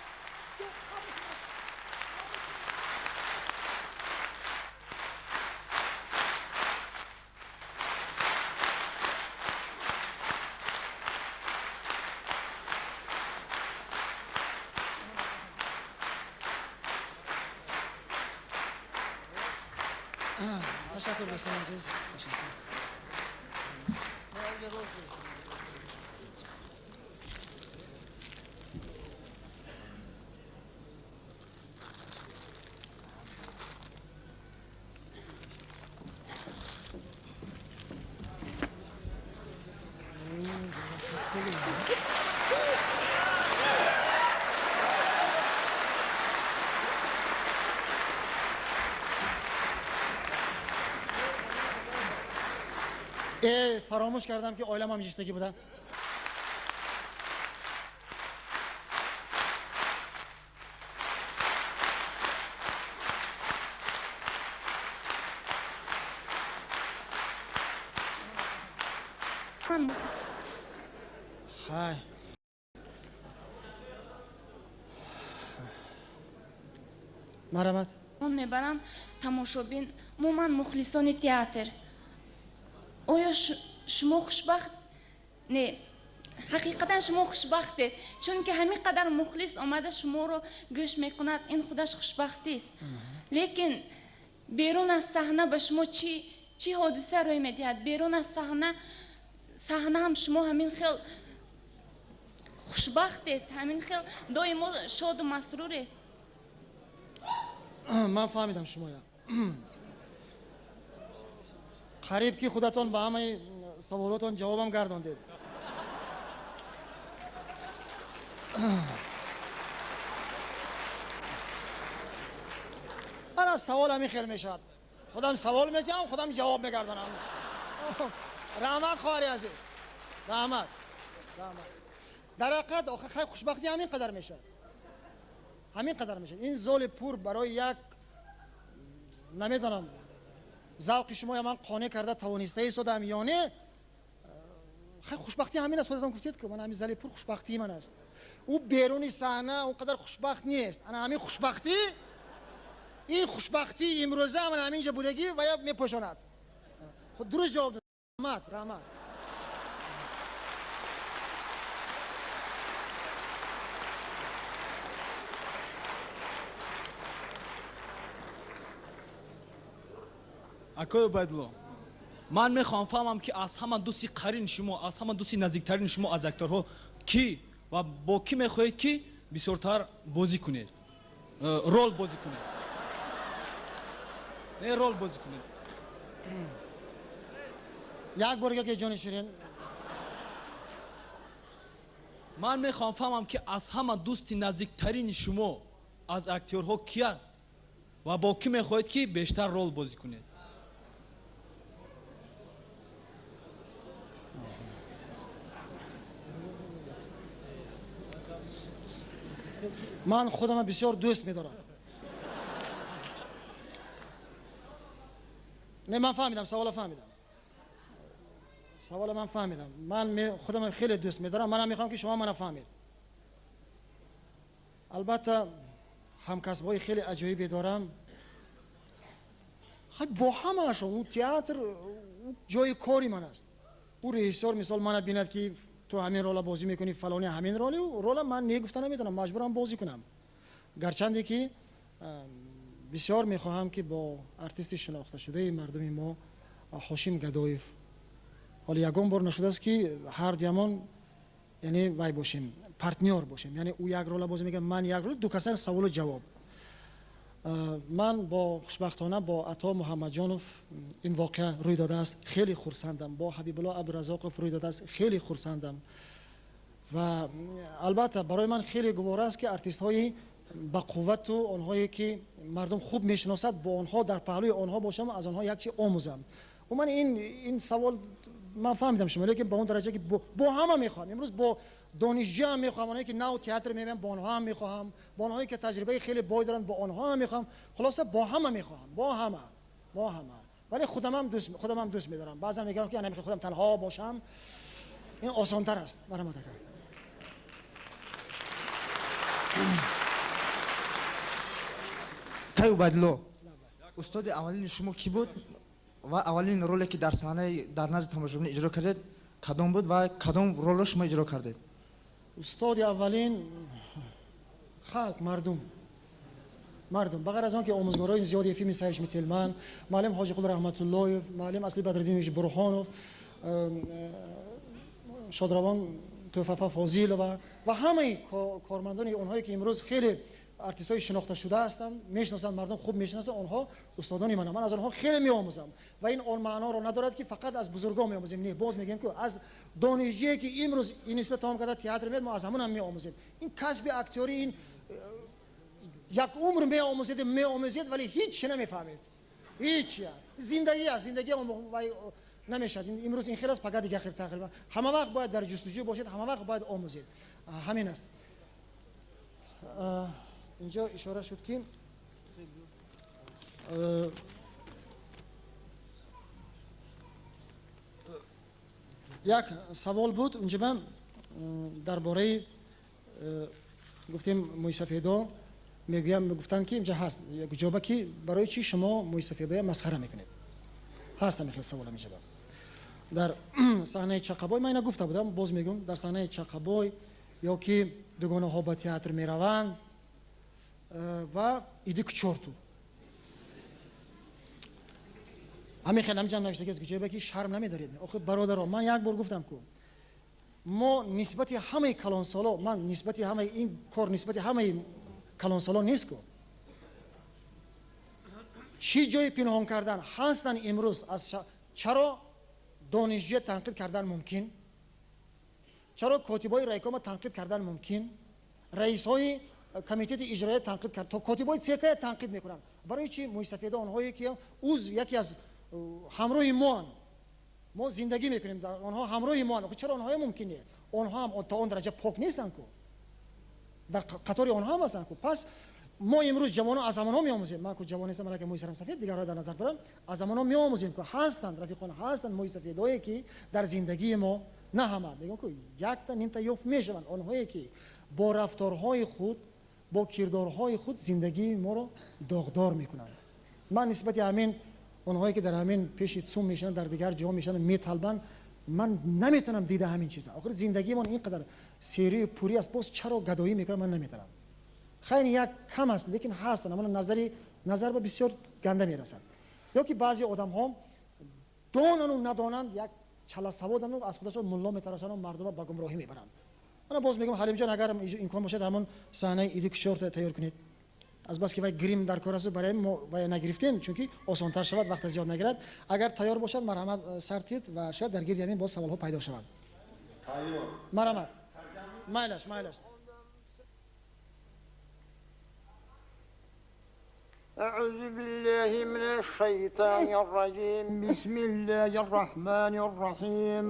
Ташаккур, дӯстони азиз. Ташаккур. Фаромӯш кардам, ки оиламам ҷиштагӣ буда. Хай, марҳамат. Он мебаранд тамошобин, умуман мухлисони театр. Оё шумо хушбахт? Не, ҳақиқатан шумо хушбахтед, чунки ҳамин қадар мухлис омада шуморо гӯш мекунад, ин худаш хушбахтист. Лекин берун аз саҳна ба шумо чӣ ҳодиса рӯй медиҳад? Берун аз саҳна ҳам шумо ҳамин хел хушбахтед, ҳамин хел доимо шоду масруред. Ман фаҳмидам шумоя. Қариб ки худатон ба ҳамаи саволотон ҷавобам гардондед. Ана савол ҳамин хел мешавад. Худам савол медиҳам, худам ҷавоб мегардонам. Раҳмат, хоҳари азиз, раҳмат, раҳмат. Дар ҳақиқат охир хай хушбахтӣ ҳамин қадар мешавад, ҳамин қадар мешавад. Ин золи пур барои як намедонам завқи шумоя ман қонеъ карда тавониста истодам ё не. Хай хушбахтӣ ҳамин аст. Худатон гуфтед, ки ман ҳамин зали пур хушбахтии ман аст. Ӯ беруни саҳна он қадар хушбахт нест. Ана ҳамин хушбахтӣ, ин хушбахтии имрӯза ман ҳамин ҷо будагӣ ва я мепӯшонад. Худ дуруст ҷавоб дод. Раҳмат, раҳмат. Акои Убайдулло, ман мехоҳам фаҳмам, ки аз ҳама дӯсти қарини шумо, аз ҳама дӯсти наздиктарини шумо аз акторҳо кӣ ва бо кӣ мехоҳед, ки бисёртар бозӣ кунед, рол бозӣ кунед? Не, рол бозӣ кунед. Як бор ки, ҷони ширин. Ман мехоҳам фаҳмам, ки аз ҳама дӯсти наздиктарини шумо аз актёрҳо кӣ аст ва бо кӣ мехоҳед, ки бештар рол бозӣ кунед. Ман худама бисёр дӯст медорам. Не, ман фаҳмидам савола, фаҳмидам савола, ман фаҳмидам. Ман худама хеле дӯст медорам. Манам мехоҳам, ки шумо мана фаҳмед. Албатта, ҳамкасбҳои хеле аҷоибе дорам. Бо ҳамаашон ӯ театр ҷои кори ман аст. Ӯ режиссёр мисол мана бинад, ки ту ҳамин рола бозӣ мекунӣ, фалони ҳамин роли, рола ман не гуфта наметавонам, маҷбурам бозӣ кунам. Гарчанде ки бисёр мехоҳам, ки бо артисти шинохташудаи мардуми мо Ҳошим Гадоев, ҳоло ягон бор нашудааст, ки ҳардуямон, яъне вай бошем, партнёр бошем, яъне ӯ як рола бозӣ мекунад, ман як рола, ду каса саволу ҷавоб. Ман бо хушбахтона бо Ато Муҳаммадҷонов ин воқеа рӯй додааст, хеле хурсандам. Бо Ҳабибулло Абдуразоқов рӯй додааст, хеле хурсандам. Ва албатта барои ман хеле гувора аст, ки артистҳои ба қуввату онҳое ки мардум хуб мешиносад, бо онҳо дар паҳлӯи онҳо бошам, аз онҳо як чи омӯзам. Умуман ин савол ман фаҳмидам шумо, лекин ба он дараҷа ки бо ҳама мехоҳам. Имрӯз бо донишҷӯ ҳам мехоҳам, онҳое ки нав театр меоянд, бо онҳо ҳам мехоҳам, бо онҳое ки таҷрибаи хеле бой доранд, бо онҳо ҳам мехоҳам. Хулоса, бо ҳама мехоҳам, бо ҳама, бо ҳама. Вале худамам дӯст медорам. Баъзан мегӯям ки ана мехоҳам худам танҳо бошам, ин осонтар аст. Марҳамат ака. Кай Убайдулло, устоди аввалини шумо кӣ буд ва аввалин роле ки дар саҳнаи дар назди тамошобин иҷро кардед кадом буд ва кадом ролро шумо иҷро кардед? Устоди аввалин халқ, мардум. Мардум. Ба ғайр аз он ки омӯзгорони зиёди Ефим Исаевич Мителман, муаллим Ҳоҷиқул Раҳматуллоев, муаллим Асли Бадриддинович Бурхонов, шодравон Тӯфафа Фозилова ва ҳамаи кормандони онҳое ки имрӯз хеле артистҳои шинохташуда ҳастанд, мешиносанд, мардум хуб мешиносанд, онҳо устодони мананд. Ман аз онҳо хеле меомӯзам ва ин он маъноро надорад ки фақат аз бузургон меомӯзем. Не, боз мегӯем ки аз донишҷӯе ки имрӯз институт тамом карда театр меояд, мо аз ҳамон ҳам меомӯзем. Ин касби актёрӣ ин як умр меомӯзед, меомӯзед, вале ҳеҷ чи намефаҳмед. Ҳеҷ чи. Зиндагӣ аст, зиндагӣ намешавад. Имрӯз ин хел аст, пага дигар хел тағйир. Ҳама вақт бояд дар ҷустуҷӯ бошед, ҳама вақт бояд омӯзед. Ҳамин аст. Инҷо ишора шуд ки як савол буд инҷо ман дар бораи гуфтем мӯйсафедо мегӯям, мегуфтанд ки инҷа ҳаст як ҷоба ки барои чӣ шумо мӯйсафедоя масхара мекунед. Ҳаст ҳамин хел савол инҷа. Дар саҳнаи Чақабой ман ина гуфта будам, боз мегӯям, дар саҳнаи Чақабой ё ки дугонаҳо ба театр мераванд ва иди к чорту. Ҳамин хел ҳамҷа навиштагист ҷойба ки шарм намедоред. Охир бародаро, ман як бор гуфтам ку мо нисбати ҳамаи калонсоло, ман нисбати ҳамаи ин кор нисбати ҳамаи калонсоло нест ку. Чӣ ҷои пинҳон кардан ҳастанд имрӯз аз чаро донишҷӯя танқид кардан мумкин? Чаро котибои райкома танқид кардан мумкин? Раисҳои комитети иҷроия танқид кард, то котибои ЦК танқид мекунанд. Барои чӣ мӯйсафедо онҳое ки уз яке аз ҳамроҳи моан, мо зиндагӣ мекунем, онҳо ҳамроҳи моан, чаро онҳое мумкин не? Онҳо ҳам то он дараҷа пок нестанд ку, дар қатори онҳо ҳам ҳастанд ку. Пас мо имрӯз ҷавонон аз ҳамонҳо меомӯзем. Ман ку ҷавон нестам, балки мӯи сарам сафед, дигарро дар назар дорам. Аз ҳамонҳо меомӯзем ку ҳастанд рафиқон, ҳастанд мӯйсафедое ки дар зиндагии мо на ҳама, мегӯям ку якта нимта ёфт мешаванд, онҳое ки бо рафторҳои худ, бо кирдорҳои худ зиндагии моро доғдор мекунанд. Ман нисбати ҳамин онҳое ки дар ҳамин пеши цум мешаванд, дар дигар ҷо мешаванд, металбанд, ман наметавонам дида ҳамин чиза. Охир зиндагиамон ин қадар серию пурӣ аст, боз чаро гадоӣ мекунам, ман наметавонам. Хайр, як кам аст, лекин ҳастанд, аммо назар ба бисёр ганда мерасад. Ё ки баъзе одамҳо донану надонанд, як чаласаводану аз худашон мулло метарашану мардумро ба гумроҳӣ мебаранд. Мана боз мегӯям, Ҳалимҷон, агар имкон бошад ҳамон саҳнаи иди кушорта тайёр кунед. Аз бас ки вай грим дар кор аст, барои мо вай нагирифтем, чунки осонтар шавад, вақт зиёд нагирад. Агар тайёр бошад, марҳамат сартид ва шояд дар гирди ҳамин боз саволҳо пайдо шаванд. Марҳамат. Майлаш, майлаш. أعوذ بالله من الشيطان الرجيم. بسم الله الرحمن الرحيم.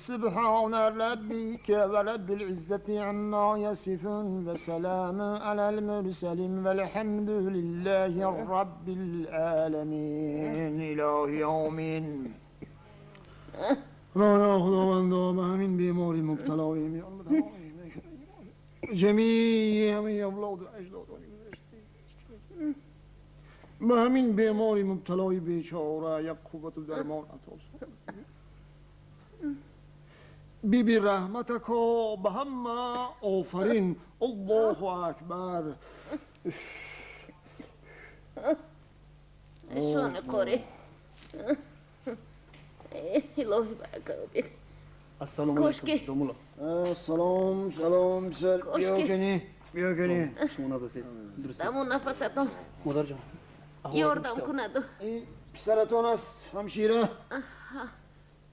سبحان ربك ورب العزة عما يصفون وسلام على المرسلين والحمد لله رب العالمين إلى يوم. خدایا خداوندا به همین بیماری مبتلاییم، جمیع همه اولاد و اجداد به همین بیماری مبتلای بیچاره یک قوت و درمان عطا بی بی رحمتک به همه آفرین. الله اکبر. شانه کاری الهی برکت بده. السلام علیکم. سلام سلام سر. بیا کنی Биё кунӣ. Шумо назасед. Дуруст. Даму нафасатон Модарҷон. ёрдам кунаду. Писаратон аст, ҳамшира?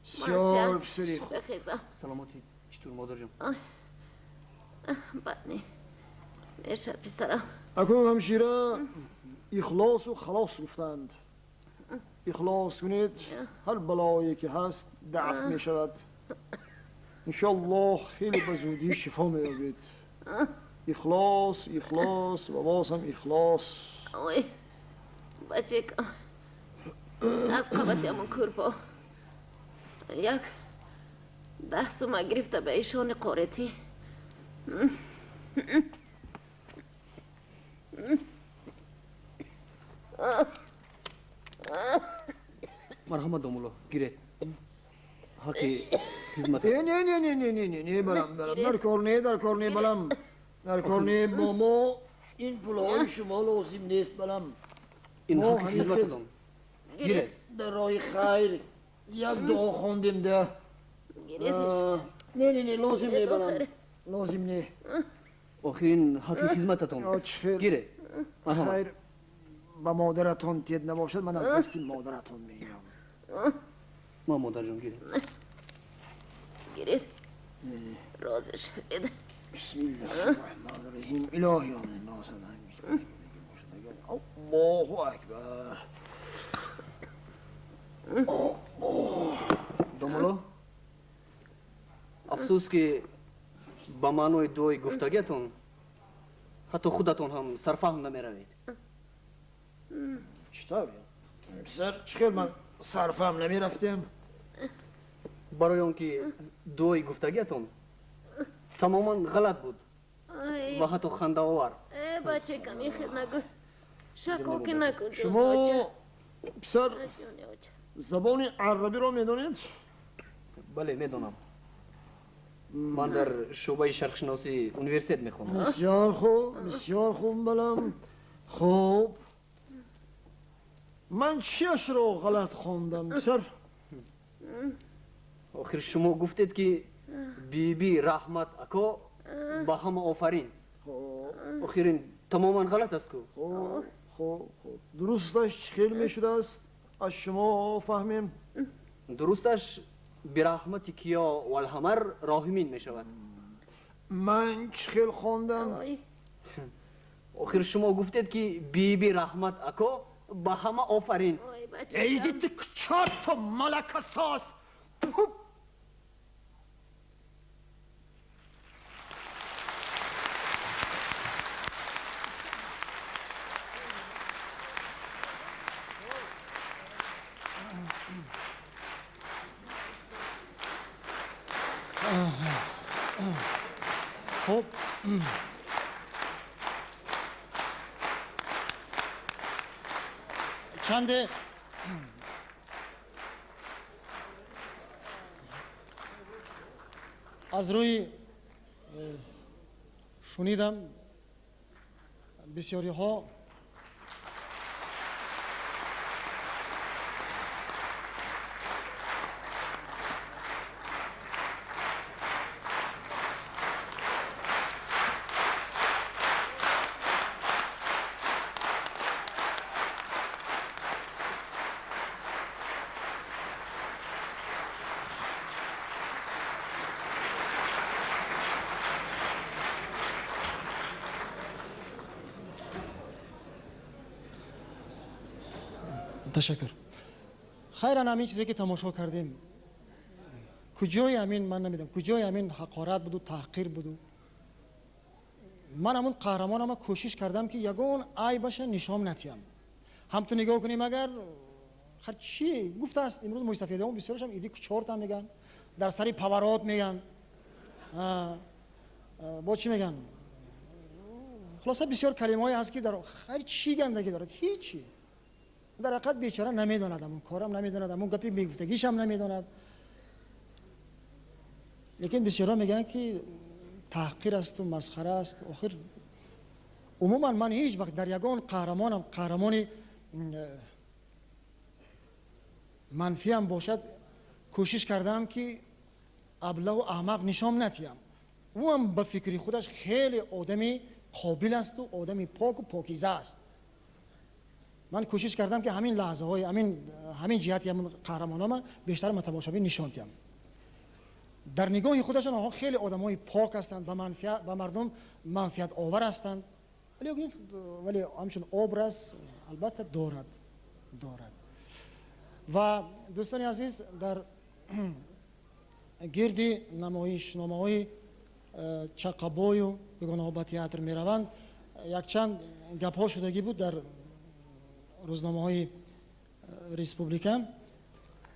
Бисёр писари хуб. Бихезам. Саломатӣ читур, модарҷон? Бад не. Мешад, писарам. Акнун, ҳамшира, ихлосу халос гуфтанд. Ихлос кунед, ҳар балое ки ҳаст, дафъ мешавад. Иншоаллоҳ, хеле ба зудӣ шифо меёбед. Ихлос, ихлос ва боз ҳам ихлос. Ой, бачакам, аз қабати ҳамон кӯрпо як 10 сума гирифта ба ишони қоретӣ. Марҳамат, домулло, гиред. Ҳаққи хизмат. Не, не, не, не, не, не, не, не, балам, балам, дар кор не, дар кор не, балам, дар кор не, бо мо ин пулҳои шумо лозим нест, балам. Ин Мо ҳаққи ҳамин хизмататон. Гиред. Дар роҳи хайр як дуо хондем да. Гиред. Не, не, не, лозим не, балам, лозим не. Охир ин ҳаққи хизмататон. Чӣ хел? Гиред. Марҳамат. Хайр, ба модаратон тед набошад, ман аз дасти модаратон мегирам. Ма, модарҷон, гиред. Гиред. Розӣ шавед. Бисмиллаҳи раҳмони раҳим. Илоҳи Аллоҳу акбар. Домулло, афсӯс, ки ба маънои дуои гуфтагиатон ҳатто худатон ҳам сарфаҳм намеравед. Чӣ тавр, писар? Чӣ хел ман сарфаҳм намерафтем? Барои он ки дуои гуфтагиатон тамоман ғалат буд ва ҳатто хандаовар. Э, бачакам, ин хел нагӯ. Шакоки накун. Шумо, писар, забони арабиро медонед? Бале, медонам. Ман дар шӯъбаи шарқшиносии университет мехонам. Бисёр хуб, бисёр хуб, балам. Хуб, ман чиашро ғалат хондам, писар? Охир шумо гуфтед, ки биби Раҳмат ако ба ҳама офарин. Охир ин тамоман ғалат аст ку. Хуб, хуб, хуб, дурусташ чӣ хел мешудааст, аз шумо фаҳмем. Дурусташ бираҳмати киё валҳамар роҳимин мешавад. Ман чӣ хел хондам? Охир шумо гуфтед, ки биби Раҳмат ако ба ҳама офарин. Эй, дити кчорту молокосос! Хуб, чанде аз рӯи шунидам, бисёриҳо ташаккур. Хайран, ҳамин чизе ки тамошо кардем, куҷои ҳамин, ман намедонам, куҷои ҳамин ҳақорат буду, таҳқир буду? Ман ҳамун қаҳрамонама кӯшиш кардам, ки ягон айбаша нишон натиҳам. Ҳам ту нигоҳ кунем, агар ҳар чӣ гуфтааст, имрӯз мӯйсафедаон бисёрашам иди кучорта меган, дар сари поворот меган, бо чӣ меган, хулоса, бисёр калимаҳое ҳаст, ки дар ҳар чӣ гандагӣ дорад. Ҳичи, дар ҳақиқат бечора намедонад, ҳамун корам намедонад, ҳамун гапи мегуфтагишам намедонад. Лекин бисёрҳо мегӯянд, ки таҳқир асту масхара аст. Охир умуман ман ҳеҷ вақт дар ягон қаҳрамонам, қаҳрамони манфиам бошад, кӯшиш кардаам, ки аблаҳу аҳмақ нишон натиҳам. Ӯам ба фикри худаш хеле одами Қобил асту одами поку покиза аст. Ман кӯшиш кардам, ки ҳамин лаҳзаҳои ҳамин ҷиҳати ҳамин қаҳрамонома бештар ба тамошобин нишон диҳам. Дар нигоҳи худашон онҳо хеле одамҳои пок ҳастанд, ба мардум манфиатовар ҳастанд, вале ҳамчун образ албатта дорад. Ва дӯстони азиз, дар гирди намоишномаҳои Чақабою дугонаҳо ба театр мераванд якчанд гапҳо шудагӣ буд дар рӯзномаҳои республика.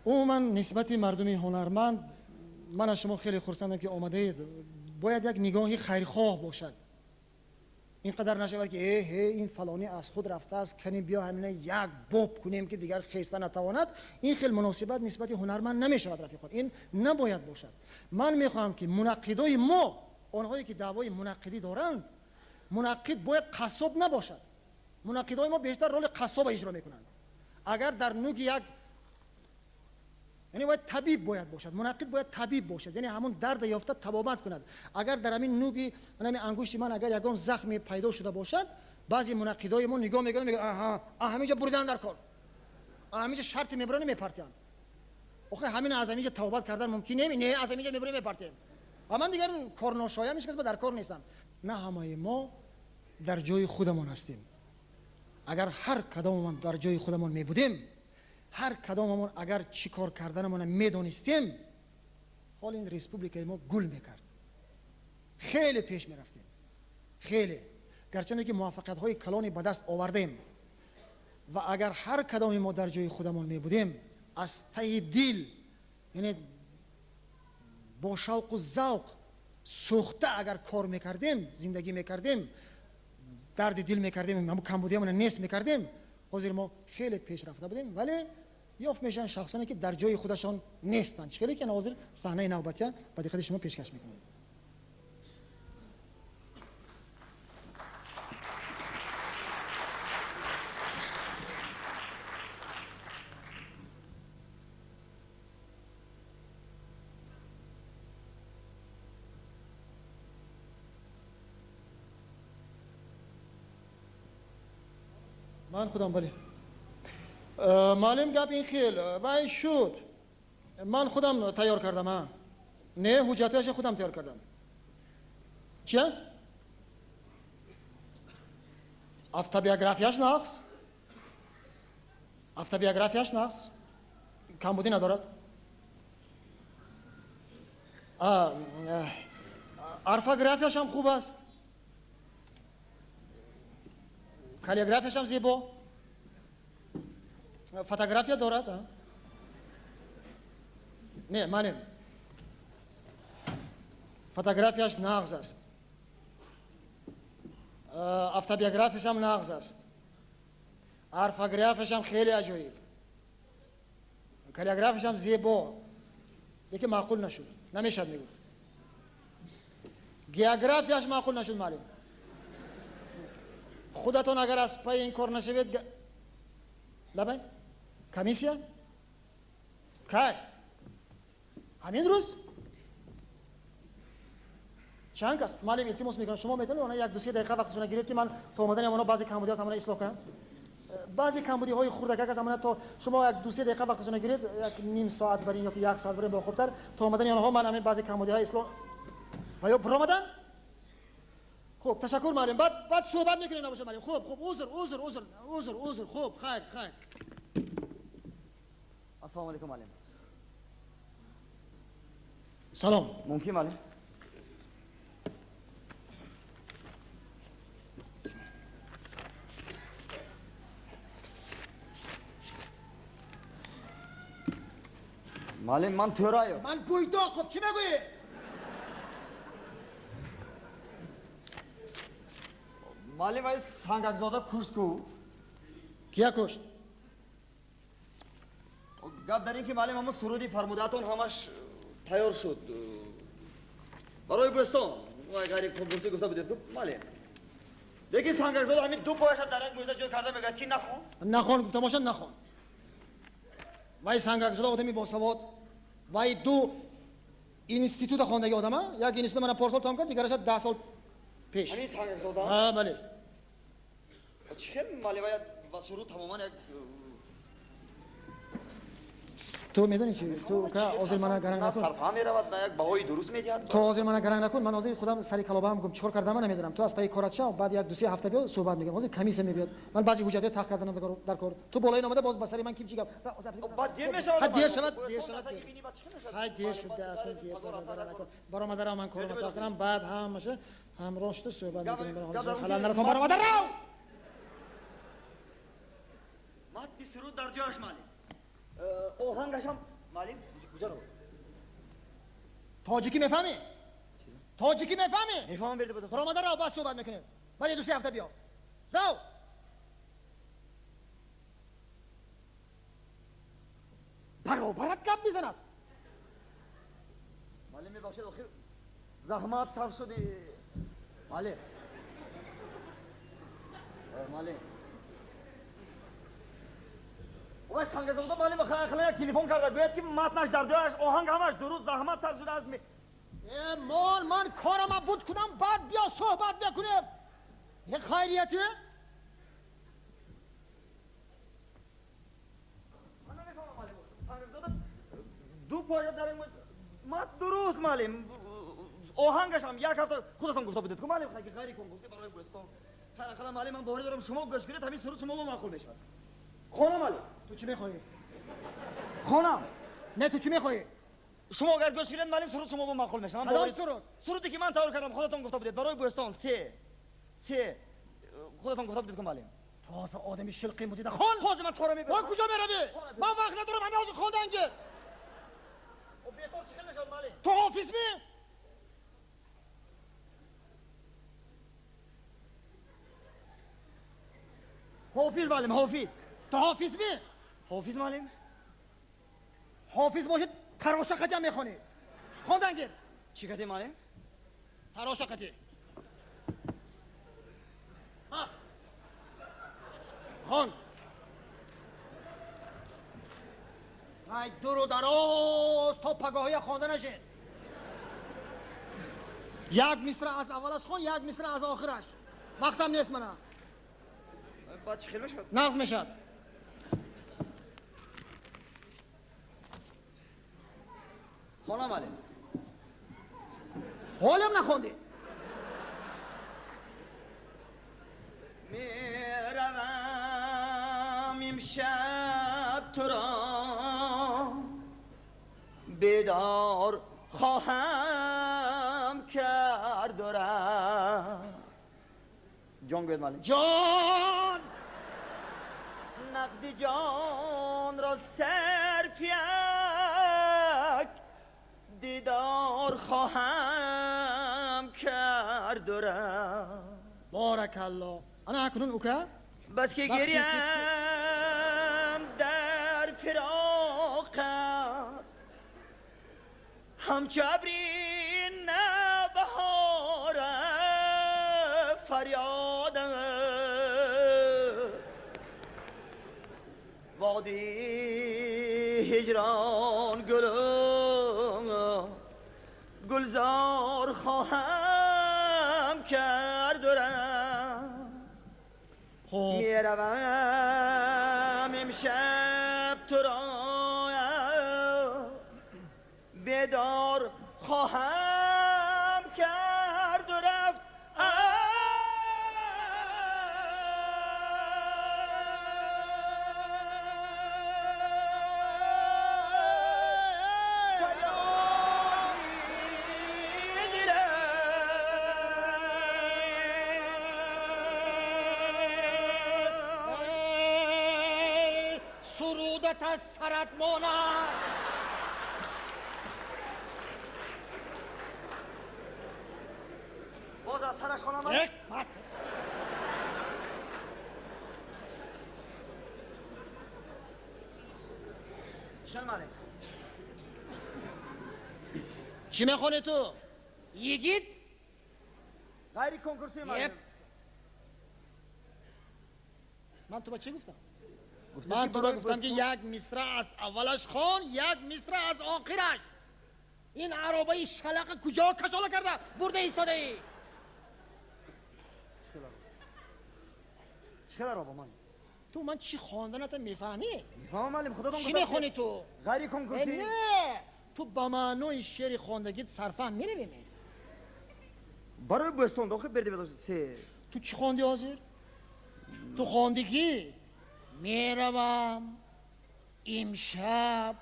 Умуман нисбати мардуми ҳунарманд ман аз шумо хеле хурсандам, ки омадаед. Бояд як нигоҳи хайрхоҳ бошад. Ин қадар нашавад, ки э ин фалонӣ аз худ рафтааст, кани биё ҳамина як боб кунем, ки дигар хеста натавонад. Ин хел муносибат нисбати ҳунарманд намешавад, рафиқон, ин набояд бошад. Ман мехоҳам, ки мунаққидои мо, онҳое ки даъвои мунаққидӣ доранд, мунаққид бояд қассоб набошад. Мунаққидои мо бештар роли қассоба иҷро мекунанд. Агар дар нуги як, яъне бояд табиб бояд бошад, мунаққид бояд табиб бошад, яъне ҳамон дарда ёфта табобат кунад. Агар дар ҳамин нуги ҳамин ангушти ман агар ягон захме пайдо шуда бошад, баъзе мунаққидои мо нигоҳ мекунанд, мегӯянд: аҳа, ҳаминҷо буридан дар кор, ҳаминҷо шарти мебуранд, мепартиям. Охе, ҳамин аз ҳаминҷо табобат кардан мумкин не, не, аз ҳаминҷо мебурем, мепартием. Ва ман дигар корношоям, ҳеҷ кас ба дар кор нестам. На ҳамаи мо дар ҷои худамон ҳастем. Агар ҳар кадомамон дар ҷои худамон мебудем, ҳар кадомамон агар чӣ кор карданамона медонистем, ҳол ин республикаи мо гул мекард, хеле пеш мерафтем, хеле. Гарчанде ки муваффақиятҳои калоне ба даст овардем, ва агар ҳар кадоми мо дар ҷои худамон мебудем, аз таҳи дил, яъне бо шавқу завқ сӯхта агар кор мекардем, зиндагӣ мекардем, дарди дил мекардем, ҳамон камбудиамона нест мекардем, ҳозир мо хеле пеш рафта будем. Вале ёфт мешаванд шахсоне, ки дар ҷои худашон нестанд. Чӣ хеле ки ҳозир саҳнаи навбатия ба диққати шумо пешкаш мекунем. Ман худам, бале, маълим, гап ин хел вай шуд, ман худам тайёр кардам. А не, ҳуҷҷатҳояшо худам тайёр кардам. Чия, автобиографияш нақс, автобиографияш нақс, камбудӣ надорад. Орфографияшам хуб аст, каллиграфияшам зебо, фотография дорад. Не, манем, фотографияш нағз аст, автобиографияшам нағз аст, орфографияшам хеле аҷоиб, каллиграфияшам зебо, лекин маъқул нашуд, намешад, мегуфт. Географияш маъқул нашуд. Маълим, худатон агар аз пайи ин кор нашавед. Лабай, комиссия кай? Ҳамин рӯз чанд кас? Маълим, илтимос мекунам, шумо метавонед она як ду се дақиқа вақташона гиред, ки ман то омадани ҳамона баъзе камбудиҳо аз ҳамона ислоҳ кунам? Баъзе камбудиҳои хурдакак аз ҳамона, то шумо як ду се дақиқа вақташона гиред, як ним соат барин ёки як соат барин, бо хубтар. То омадани онҳо ман ҳамин баъзе камбудиҳо ислоҳ ва ё биромадан. Хуб, ташаккур, муаллим, баъд суҳбат мекунем. Набошад, муаллим. Хуб, хуб, узр, узр, узр, узр, узр. Хуб, хайр, хайр. Ассалому алайкум, муаллим. Салом. Мумкин, муаллим? Муаллим, ман Тӯраев. Ман Буйдоқов. Чӣ мегӯӣ? Муаллим, ай Сангакзода кушт ку. Кия кушт? Гап дар ин ки, муаллим, ҳамон суруди фармудаатон ҳамаш тайёр шуд барои Бӯстон, ғайри конкурсӣ гуфта будед ку, муаллим. Лекин Сангакзода ҳамин ду пояша дар як мӯза ҷой карда, мегӯяд, ки нахон. Нахон гуфта бошад, нахон. Вай Сангакзода одами босавод, вай ду института хондаги одама. Як институт мана порсол тамом кард, дигараша 10 сол. Пеш. Ҳамин Сангакзода? Ҳа, бале. Чӣ хел муаллим ва суруд тамоман як Ту медонӣ чи? Ту ка ҳозир мана гаранг на накун. Сарфа меравад, на як баҳои дуруст медиҳад. Ту ҳозир мана гаранг накун, ман ҳозир худам сари калобаам гум, чикор кардам ман намедонам. Ту аз пайи корат шав, баъд як ду се ҳафта биё суҳбат мекунем. Ҳозир комиссия мебиёд. Ман баъзе ҳуҷҷатҳои тах карданам дар кор. Ту болои омада боз ба сари ман ким чӣ гап? Баъд дер мешавад. Ха, дер шавад, дер шавад. Хай, дер шуд, акун дер накун. Баромада рав, ман корро тах кунам, баъд ҳамаша ҳамроҳ шуда суҳбат мекунем. Халал нарасон, баромада рав! Матни суруд дар ҷояш, муаллим. Оҳангашам, муаллим, куҷо равад? Тоҷикӣ мефаҳмӣ? Тоҷикӣ мефаҳмӣ? Мефаҳмам, берди бада. Баромада рав, баъд суҳбат мекунем. Баъд ду се ҳафта биё. Рав! Баробарат гап мезанад. Муаллим, мебахшед, охир заҳмат сарф шуди. Муаллим. Муаллим. Вай Сангазода муаллим хала як телефон карда, гӯяд ки матнаш дар ҷояш, оҳанг ҳамаш дуруст, заҳмат сарф шудааст. Э, мол, ман корама буд кунам, баъд биё суҳбат мекунем. Е хайрияти? Ман намефаҳмам, муаллим. Сангазода ду поя дар ин мат дуруст, муаллим. Оҳангашам як ҳафта худатон гуфта будед ку, муаллим, ғайри конкурсӣ барои Бӯстон. Хала муаллим, ман боварӣ дорам, шумо гӯш кунед, ҳамин суруд шумо бо маъқул мешавад. Хонам, муаллим. Ту чӣ мехоҳӣ? Хонам. Не, ту чӣ мехоҳӣ? Шумо агар гӯш кунед, муаллим, суруд шумо бо маъқул мешавад. Кадом суруд? Суруде ки ман тайёр кардам, худатон гуфта будед барои Бӯстон. Се худатон гуфта будед ку, муаллим. Тоза одами шилқи мудида хон! Ҳозир ман тора мебарам. Вой, куҷо меравӣ? Ман вақт надорам, ҳамин ҳозир хондан гир. Бетор чӣ хел мешавад, муаллим? Ту ҳофиз ми? Ҳофиз, муаллим, ҳофиз. Ту ҳофиз ми? Ҳофиз, муаллим. Ҳофиз бошед, тароша қаҷам мехонӣ. Хондан гир. Чӣ кардем, муаллим? Тароша қатӣ. Хон. Вай, дуру дароз то пагоҳия хонда нашед. Як мисра аз аввалаш хон, як мисра аз охираш. Вақтам нест мана. Баъд чӣ хел мешавад? Нағз мешавад. Хонам, муаллим. Ҳолам нахондӣ. Меравам имшаб туро бедор хоҳам кард рафт. Ҷон гӯед, муаллим. Ҷон! Нақди ҷонро сарпияк дидор хоҳам кард рафт. Боракалло. Ана акнун ука? Бас ки гирям дар фироқат ҳамчу абри навбаҳора фарёдам води ҳиҷрон гулу гулзор хоҳам кард рафт. Меравам имшаб туро бедор хоҳам кард рафт. Сурудат аз сарат монад. Боз аз сараш хонам? Як март. Чӣ муаллим? Чӣ мехонӣ ту? Йигит? Ғайри конкурсӣ, муаллим. Ман ту ба чӣ гуфтам? Ман туро гуфтам ки як мисра аз аввалаш хон, як мисра аз охираш. Ин аробаи шалақа куҷо кашола карда бурда истодаӣ? Чӣ хел ароба муаллим? Ту ман чӣ хонданата мефаҳмӣ? Мефаҳмам муаллим, худатон чӣ мехонӣ ту? Ғайри конкурсӣ? Не, ту ба маънои шеъри хондагит сарфаҳм меравӣ? Барои Бӯстон дохил берди бедошт се. Ту чӣ хонди ҳозир? Ту хонди ки меравам имшаб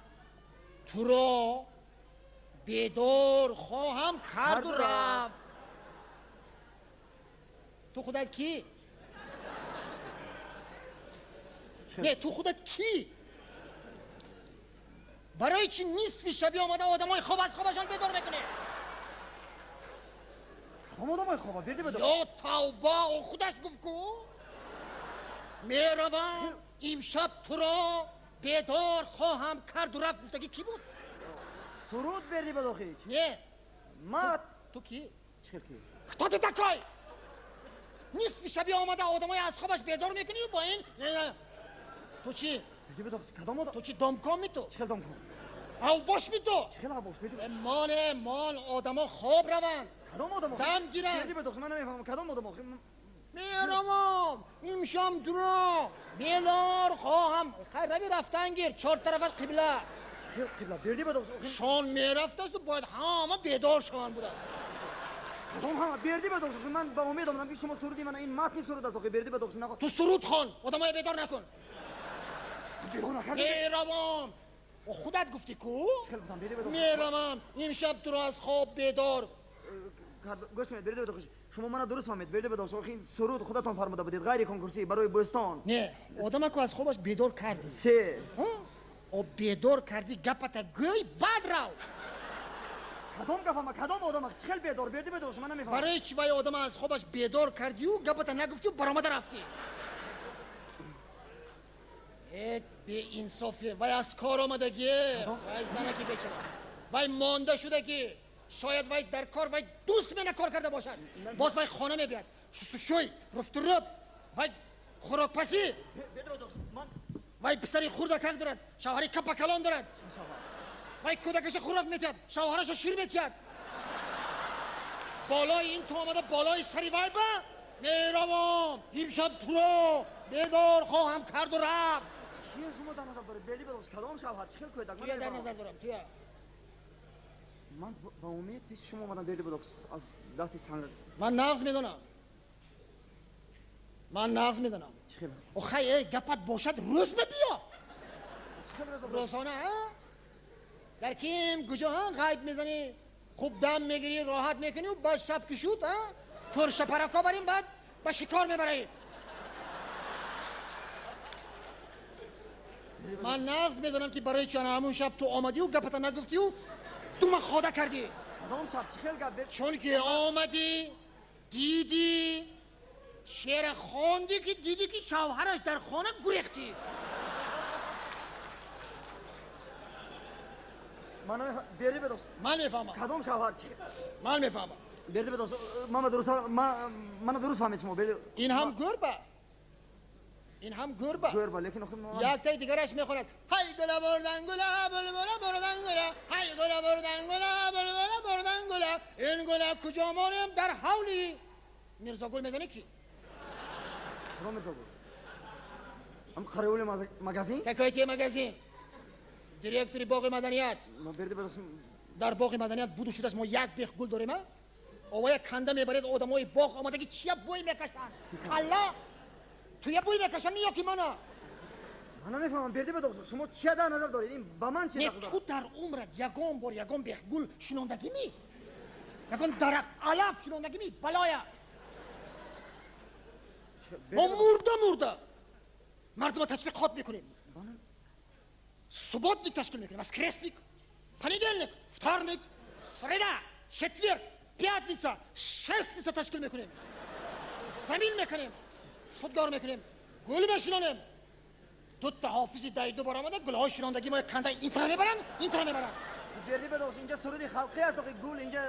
туро бедор хоҳам карду рафт. Ту худат кӣ? Не, ту худат кӣ? Барои чӣ нисфи шаби омада одамои хоб аз хобашон бедор мекунӣ? Кадом одамои хоба? Берди бедор. Ё тавба, о худаш гуфт ку. Меравам имшаб туро бедор хоҳам карду рафт гуфтагӣ кӣ буд? Суруд берди бедохич. Не. Ма ту кӣ? Чӣ кӣ? Кто ты такой? Нисфи шаби омада одамои аз хобаш бедор мекунӣ бо ин ту чӣ? Берди бедохич, кадом одам? Ту чӣ домком ми ту? Чӣ хел домком? Авбош ми ту? Чӣ хел авбош ми ту? Моне, мон, одамо хоб раванд. Кадом одамо? Дам гиранд. Берди бедохич, ман намефаҳмам кадом одамо? Меравам имшаб туро бедор хоҳам. Хайр, рави рафтан гир, чор тарафат қибла. Қибла берди бедохич. Шон мерафтасту бояд ҳама бедор шаванд будааст. Кадом ҳама? Берди бедохич, ман ба умед омадам ки шумо суруди ман ин матни суруд аст охи берди бедохич нақо. Ту суруд хон, одамоя бедор накун. Бедор накардӣ? Меравам. Худат гуфтӣ ку? Хел гуфтам, берди бедохич. Меравам имшаб туро аз хоб бедор. Гӯш кунед, берди бедохич. Шумо мана дуруст фаҳмед, берди бедохич. Охи ин суруд худатон фармуда будед, ғайри конкурсӣ барои Бӯстон. Не, одамаку аз хобаш бедор кардӣ. Се. О бедор кардӣ, гапата гӯй, баъд рав. Кадом гапама, кадом одама? Чӣ хел бедор? Берди бедохич, ман намефаҳмам. Барои чӣ вай одама аз хобаш бедор кардию гапата нагуфтию баромада рафтӣ? Э, беинсофе, вай аз кор омадагӣ, вай занаки бечора, вай монда шудагӣ. Шояд вай дар кор вай ду смена кор карда бошад. Боз вай хона мебиёд, шустушӯй, руфтуруб, вай хӯрокпазӣ, вай писари хурдакак дорад, шавҳари капакалон дорад, вай кӯдакаша хӯрок метиҳад, шавҳарашо шир метиҳад. Болои ин ту омада болои сари вай ба меравам имшаб туро бедор хоҳам карду рафт. Кия шумо дар назар доред? Берди бедохич, кадом шавҳар? Чӣ хел кӯдак? Туя дар назар дорам, туя. Ман ба умед пеши шумо омадам, берди бедохич, аз дасти санг. Ман нағз медонам. Ман нағз медонам. Чӣ хел? Охай, э, гапат бошад, рӯз бибиё. Чӣ хел рӯз? Рӯзона, а? Дар ким куҷо, а? Ғайб мезанӣ, хуб дам мегирӣ, роҳат мекунӣ, баъд шаб ки шуд, а? Кӯршапарако барем, баъд ба шикор мебарӣ. Ман нағз медонам ки барои чӣ ана ҳамун шаб ту омадию гапата нагуфтию дума хода кардӣ. Кадом шаб? Чӣ хел гап? Чунки омадӣ, дидӣ, шеъра хондӣ ки дидӣ ки шавҳараш дар хона гурехтӣ. Ман намефаҳмам. Берди бедохич. Ман мефаҳмам. Кадом шавҳар? Чӣ? Ман мефаҳмам. Берди бедохич, мана дуруст фаҳмед шумо. Берди Ин ҳам гурба. Ин ҳам гурба. Гурба, лекин охир Яктаи дигараш мехонад. Ҳай гула бурдан гула, булбула бурдан гула, ҳай гула бурдан гула, булбула бурдан гула. Ин гула куҷо монем дар ҳавли Мирзогул медонӣ ки? Кадом Мирзогул? Ҳам қариули магазин? Какой те магазин? Директори боғи маданият. Ма берди бедохич. Дар боғи маданият буду шудаш мо як бех гул дорем, а? Овая канда мебаред одамои боғ омадаги чия бӯй мекашанд? Калла туя бӯй мекашанд ё ки мана? Ман намефаҳмам, берди бедохич, шумо чия дар назар доред? Ин ба ман чӣ Не, дахл дорад? ту дар умрат ягон бор ягон бех гул шинондагӣ ми? Ягон дарахт алаф шинондагӣ ми? Балоя. Мо мурда мурда мардума ташвиқот мекунем. Субботник ташкил мекунем, воскресник, понедельник, вторник, среда, четверг, пятница, шестница ташкил мекунем. Замин мекунем, шудгор мекунем, гул мешинонем. Дута ҳофизи дайду баромада гулҳои шинондагӣ мо канда ин тараф мебаранд, ин тараф мебаранд. Берди бедохич, инҷа суруди халқӣ аст, охи гул инҷа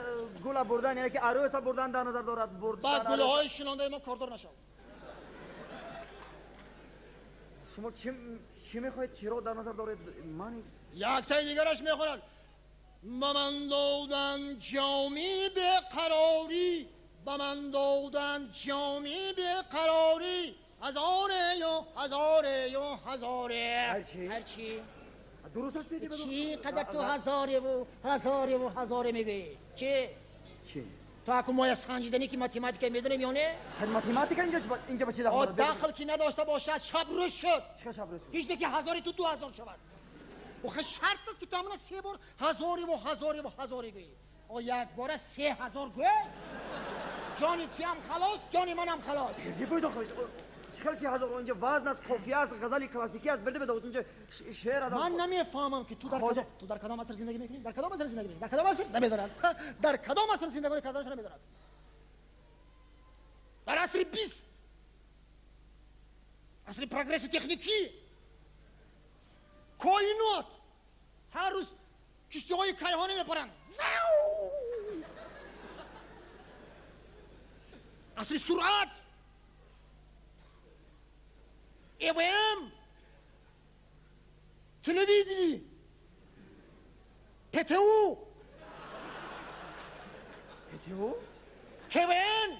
гула бурдан, яъне ки арӯса бурдан дар назар дорад. Баъд гулҳои шинондаи мо кордор нашав. Шумо чӣ мехоҳед, чиро дар назар доред? Ман Яктаи дигараш мехонад. Ба ман додан ҷоми беқарорӣ, ба ман додан ҷоми беқарорӣ, аз он ҳазоре ё ҳазоре. Ҳарчи? Ҳарчи? Дурусташ берди бедохиш. Чӣ қадар ту ҳазореву ҳазореву ҳазоре мегӯӣ? Чӣ? Чӣ? Ту аку моя санҷиданӣ ки математика медонем ё не? Математика инҷа ба чӣ дахл дорад? Дахл ки надошта бошад, шаб рӯз шуд. Чӣ шаб рӯз шуд? Ҳеҷ не ки ҳазори ту 2000 шавад. Охе шарт аст ки ту ҳамона 3 бор ҳазореву ҳазореву ҳазоре гӯӣ. О як бора 3000 гӯй, ҷони туям халос, ҷони манам халос. Берди бедохиш. Чӣ хел 3000? Инҷа вазн аст, қофия аст, ғазали классикӣ аст. Берди бедохиш, инҷа шеър аст. Ман намефаҳмам ки ту дар кадом аср зиндагӣ мекунӣ? Дар кадом аср зиндагӣ мекунӣ? Дар кадом аср? Намедонад. Дар кадом аср зиндагӣ карданашро намедонад. Дар асри 20, асри прогресси техникӣ, коинот ҳар рӯз киштиҳои кайҳонӣ мепаранд. Асри суръат, ЭВМ, телевидение, ПТУ, ПТУ, КВН,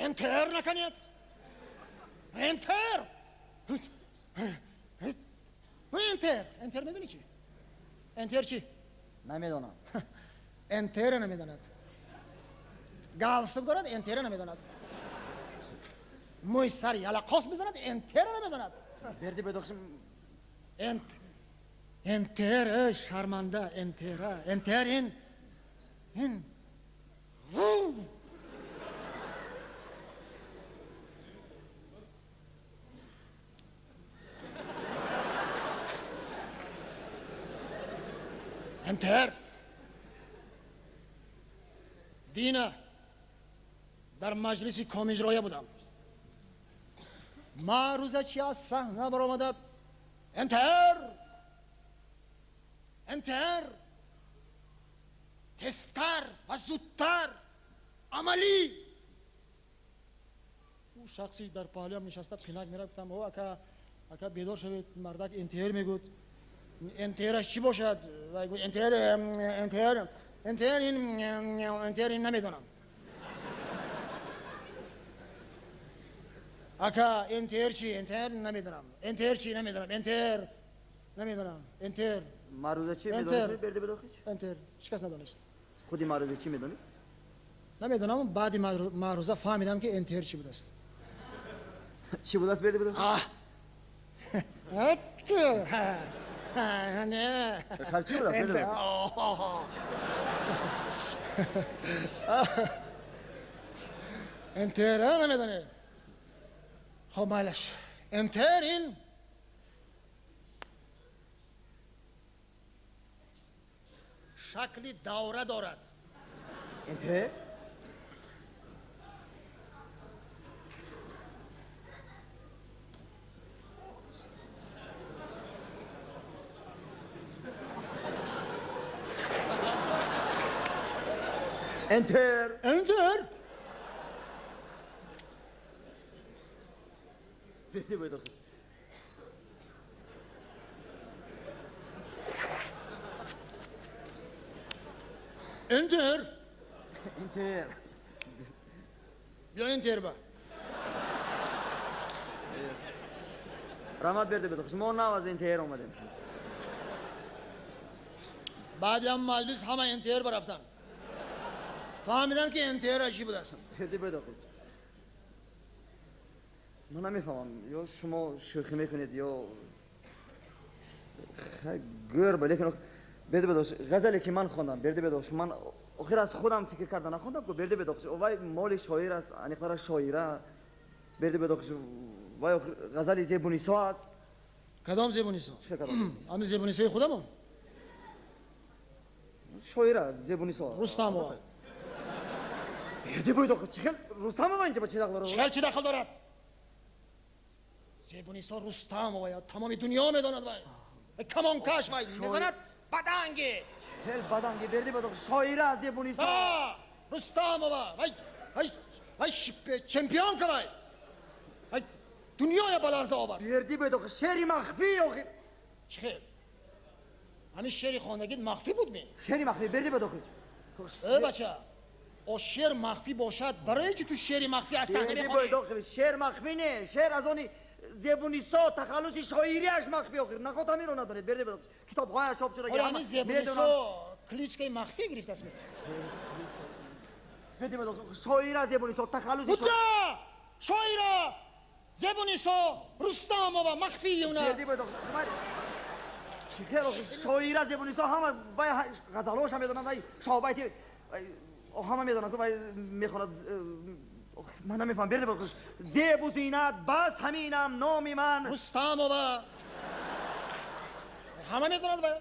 НТР, наконец, НТР, НТР, НТР медони чӣ? НТР чӣ? Намедонам. НТР намедонад. Галстук дорад, НТР намедонад. Мӯи сар ялақос мезанад, НТР намедонад. Берди бедохиш. НТР шарманда, НТР, НТР ин НТР. Дина дар маҷлиси комиҷроя будам. Маъруза чи аз саҳна баромадад? НТР, НТР, тезтар ва зудтар, амалӣ. Ӯ шахси дар паҳлӯям нишаста пинак мерафт. Гуфтам: о ака, ака бедор шавед, мардак НТР мегӯд. НТРаш чӣ бошад? Вай гуфт: НТР, НТР, НТР ин, НТР ин намедонам. Ака, НТР чӣ? НТР намедонам. НТР чӣ? Намедонам. НТР намедонам. НТР. Маъруза чӣ медонист, берди бедохиш? НТР ҳеҷ кас надонист. Худи маъруза чӣ медонист? Намедонам, баъди маъруза фаҳмидам ки НТР чӣ будааст. Чӣ будааст, берди бедохиш? Чӣ будааст, берди бедохиш? НТР намедонед. Хоб майлаш. НТР ин шакли давра дорад. НТР? НТР. НТР. Берди бедохиш. НТР. НТР. Биё НТР ба. Раҳмат, берди бедохиш. Мо нав аз НТР омадем. Баъди ҳам маҷлис ҳама НТР барафтанд. Фаҳмидам ки НТР чӣ будааст. Берди бедохиш. Ман намефаҳмам, ё шумо шӯхӣ мекунед, ё гӯр ба, лекин берди бедохиш, ғазале ки ман хондам, берди бедохиш, ман охир аз худам фикр карда нахондам ку, берди бедохиш, вай моли шоир аст, аниқтара шоира, берди бедохиш, вай ғазали Зебунисо аст. Кадом Зебунисо? Чӣ кадом Зебунисо? Ҳамин Зебунисои худамон? Шоира Зебунисо. Рустамова. Берди бедохиш, чӣ хел Рустамова инҷа ба чӣ дахл дорад? Чӣ хел чӣ дахл дорад? Зебунисо Рустамова я тамоми дунё медонад вай. Камонкаш вай мезанад баданги. Хел баданги, берди бедохиш, шоира Зебунисо. Рустамова вай, вай, вай чемпионка вай. Вай дунёя ба ларза овард. Берди бедохиш, шеъри махфӣ охир. Чӣ хел? Ҳамин шеъри хондагит махфӣ буд ми? Шеъри махфӣ, берди бедохиш. Э бача, О шеър махфӣ бошад, барои чӣ ту шеъри махфӣ аз саҳна мехонӣ? Шеър махфӣ не, шеър аз они Зебунисо тахаллуси шоириаш махфӣ охир. Наход ҳаминро надонед. Берди бедохиш. Китобҳояш чоп шуда. Ҳола ҳамин Зебунисо кличкаи махфӣ гирифтааст ме? Берди бедохиш. Шоира Зебунисо тахаллуси Буда! Шоира Зебунисо Рустамова махфии уна. Берди бедохиш. Чӣ хел шоира Зебунисо ҳама вай ғазалҳоша медонанд, вай шоҳбайти ҳама медонанд, вай мехонад. Ман намефаҳмам. Берди бедохиш. Зебу зинат бас ҳаминам номи ман. Рустамова. Ҳама медонад вай.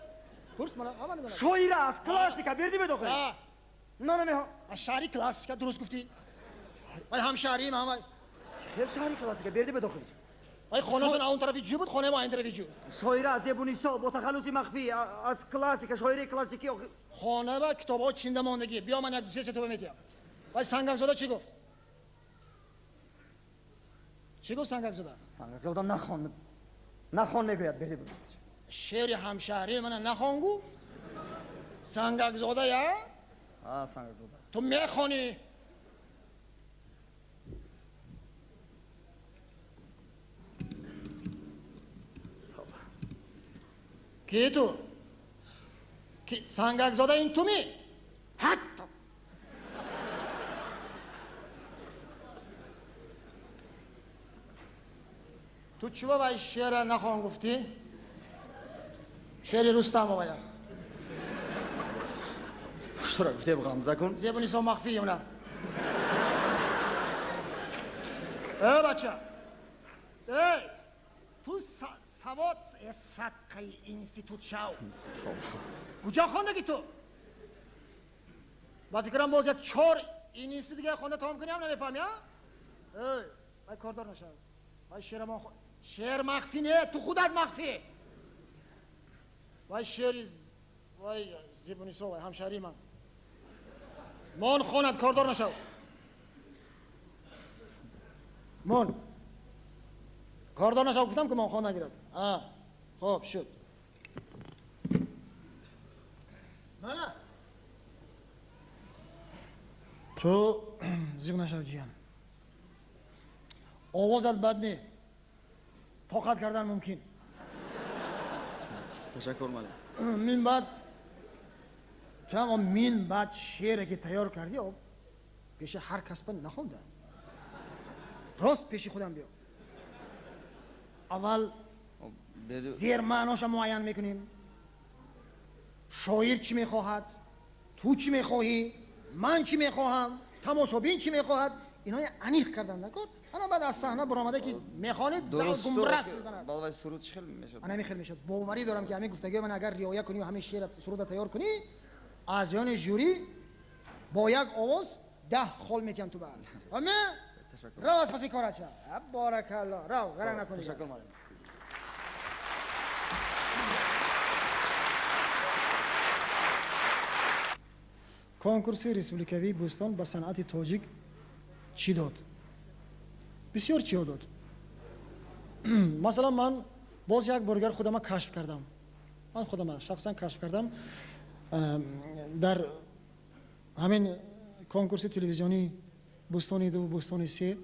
Курс мана ҳама медонад. Шоира аст, классика. Берди бедохиш. На намехоҳам. Аз шаҳри классика дуруст гуфтӣ. Вай ҳамшаҳриим ҳама. Хел шаҳри классика. Берди бедохиш. Вай хонашон он тарафи ҷӯ буд, хонаи мо ин тарафи ҷӯ. Шоира Зебунисо бо тахаллуси махфӣ аз классика, шоираи классикӣ. Хона ва китобҳо чинда мондагӣ. Биё ман як ду се тоба метиҳам. Вай Сангакзода чӣ гуфт? Чӣ гуфт Сангакзода? Сангакзода нахон. Нахон мегӯяд, берди бедохиш. Шеъри ҳамшаҳрии мана нахон гу? Сангакзода я? А, Сангакзода. Ту мехонӣ. Ки ту? Ки Сангакзода ин ту ми? Ҳатто. Ту чува вай шеъра нахон гуфтӣ? Шеъри Рустамова я. Пуштора гуфтем ғамза кун. Зебунисо махфии уна. Э бача. Эй! Ту савод садқаи институт шав. Куҷо хондагӣ ту? Ба фикрам боз як чор институт дига хонда тамом кунӣ ҳам намефаҳмӣ, а? Эй, вай кордор нашав. Вай шеъра шеър махфӣ не, ту худат махфӣ. Вай шеъри вай Зебунисо, вай ҳамшаҳрии ман. Мон хонад, кордор нашав. Мон. Кордор нашав гуфтам ки мон хон нагирад. А, хоб шуд. Мана. Ту зиқ нашав ҷиян. Овозат бад не. Тоқат кардан мумкин. Ташаккур малим. Мин баъд ту ҳам мин баъд шеъре ки тайёр кардӣ, пеши ҳар кас ба нахонда. Рост пеши худам биё. Аввал зермаъноша муайян мекунем. Шоир чӣ мехоҳад, ту чӣ мехоҳӣ, ман чӣ мехоҳам, тамошобин чӣ мехоҳад, инҳои аниқ кардан накор. Ана баъд аз саҳна баромада ки мехонед, зал гумраст мезанад. Баъд вай суруд чӣ хел мешавад? Ана ҳамин хел мешавад. Боварӣ дорам ки ҳамин гуфтагиҳои ман агар риоя кунӣ ва ҳамин шеъра суруда тайёр кунӣ, аз ҷони жюри бо як овоз 10 хол метиҳам ту ба. Аме? Рав аз паси корат шав. Баракалло. Рав, гаранг накунӣ. Ташаккур малим. Конкурси республикавии Бӯстон ба санъати тоҷик чӣ дод? Бисёр чиҳо дод. Масалан, ман боз як боргар худама кашф кардам. Ман худама шахсан кашф кардам. Дар ҳамин конкурси телевизионии Бӯстони 2, Бӯстони 3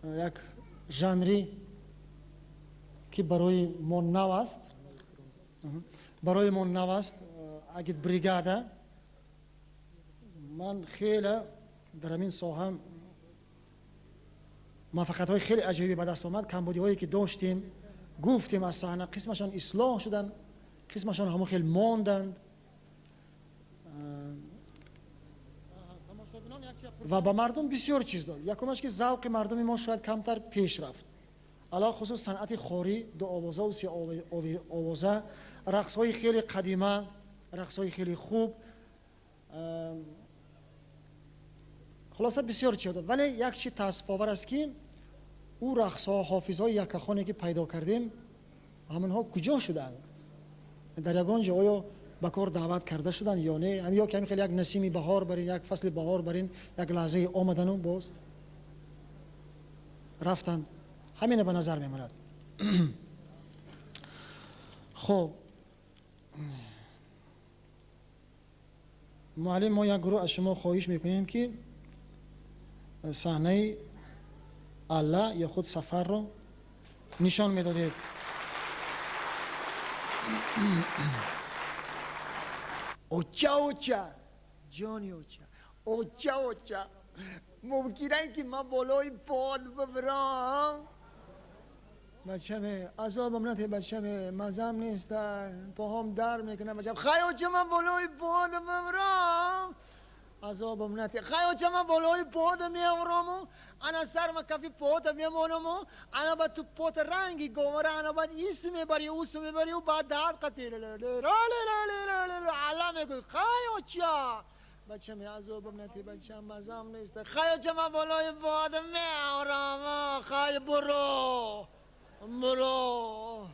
як жанри ки барои мо нав аст, барои мо нав аст, агитбригада. Ман хеле дар ҳамин соҳа муваффақиятҳои хеле аҷоибе ба даст омад. Камбудиҳое ки доштем, гуфтем аз саҳна, қисмашон ислоҳ шуданд, қисмашон ҳамон хел монданд ва ба мардум бисёр чиз дод. Якумаш ки завқи мардуми мо шояд камтар пеш рафт. Алалхусус санъати хорӣ, ду овоза ва се овоза, рақсҳои хеле қадима, рақсҳои хеле хуб. Хулоса бисёр чиз дод. Вале як чи таассуфовар аст ки ӯ рақсҳо, ҳофизҳои яккахоне ки пайдо кардем, ҳамонҳо куҷо шуданд? Дар ягон ҷо оё ба кор даъват карда шуданд ё не? Ё ки ҳамин хел як насими баҳор бар ин, як фасли баҳор бар ин, як лаҳзае омадану боз рафтанд. Ҳамина ба назар мемонад. Хоб, Муаллим, мо як гурӯҳ аз шумо хоҳиш мекунем, ки саҳнаи алла ё худ сафарро нишон медодед. Оча, оча, ҷони оча, оча, оча, мумкин ки ман болои под бибирам? Бачаме, азобам нате, бачаме, мазам нест, поҳом дар мекунам, бачам. Хай, оча, ман болои под бибирам, азобам нате. Хай, оча, ман болои под меорому, ана сарма кафи пота мемонаму, ана ба ту пота ранги говара, ана баъд ис мебари, ус мебари, баъд дард қати ала мегӯй. Хай, оча, бачаме, азобам нате, бачам, мазам нест. Хай, оча, ман болои под меорам. Хай, буро, буро.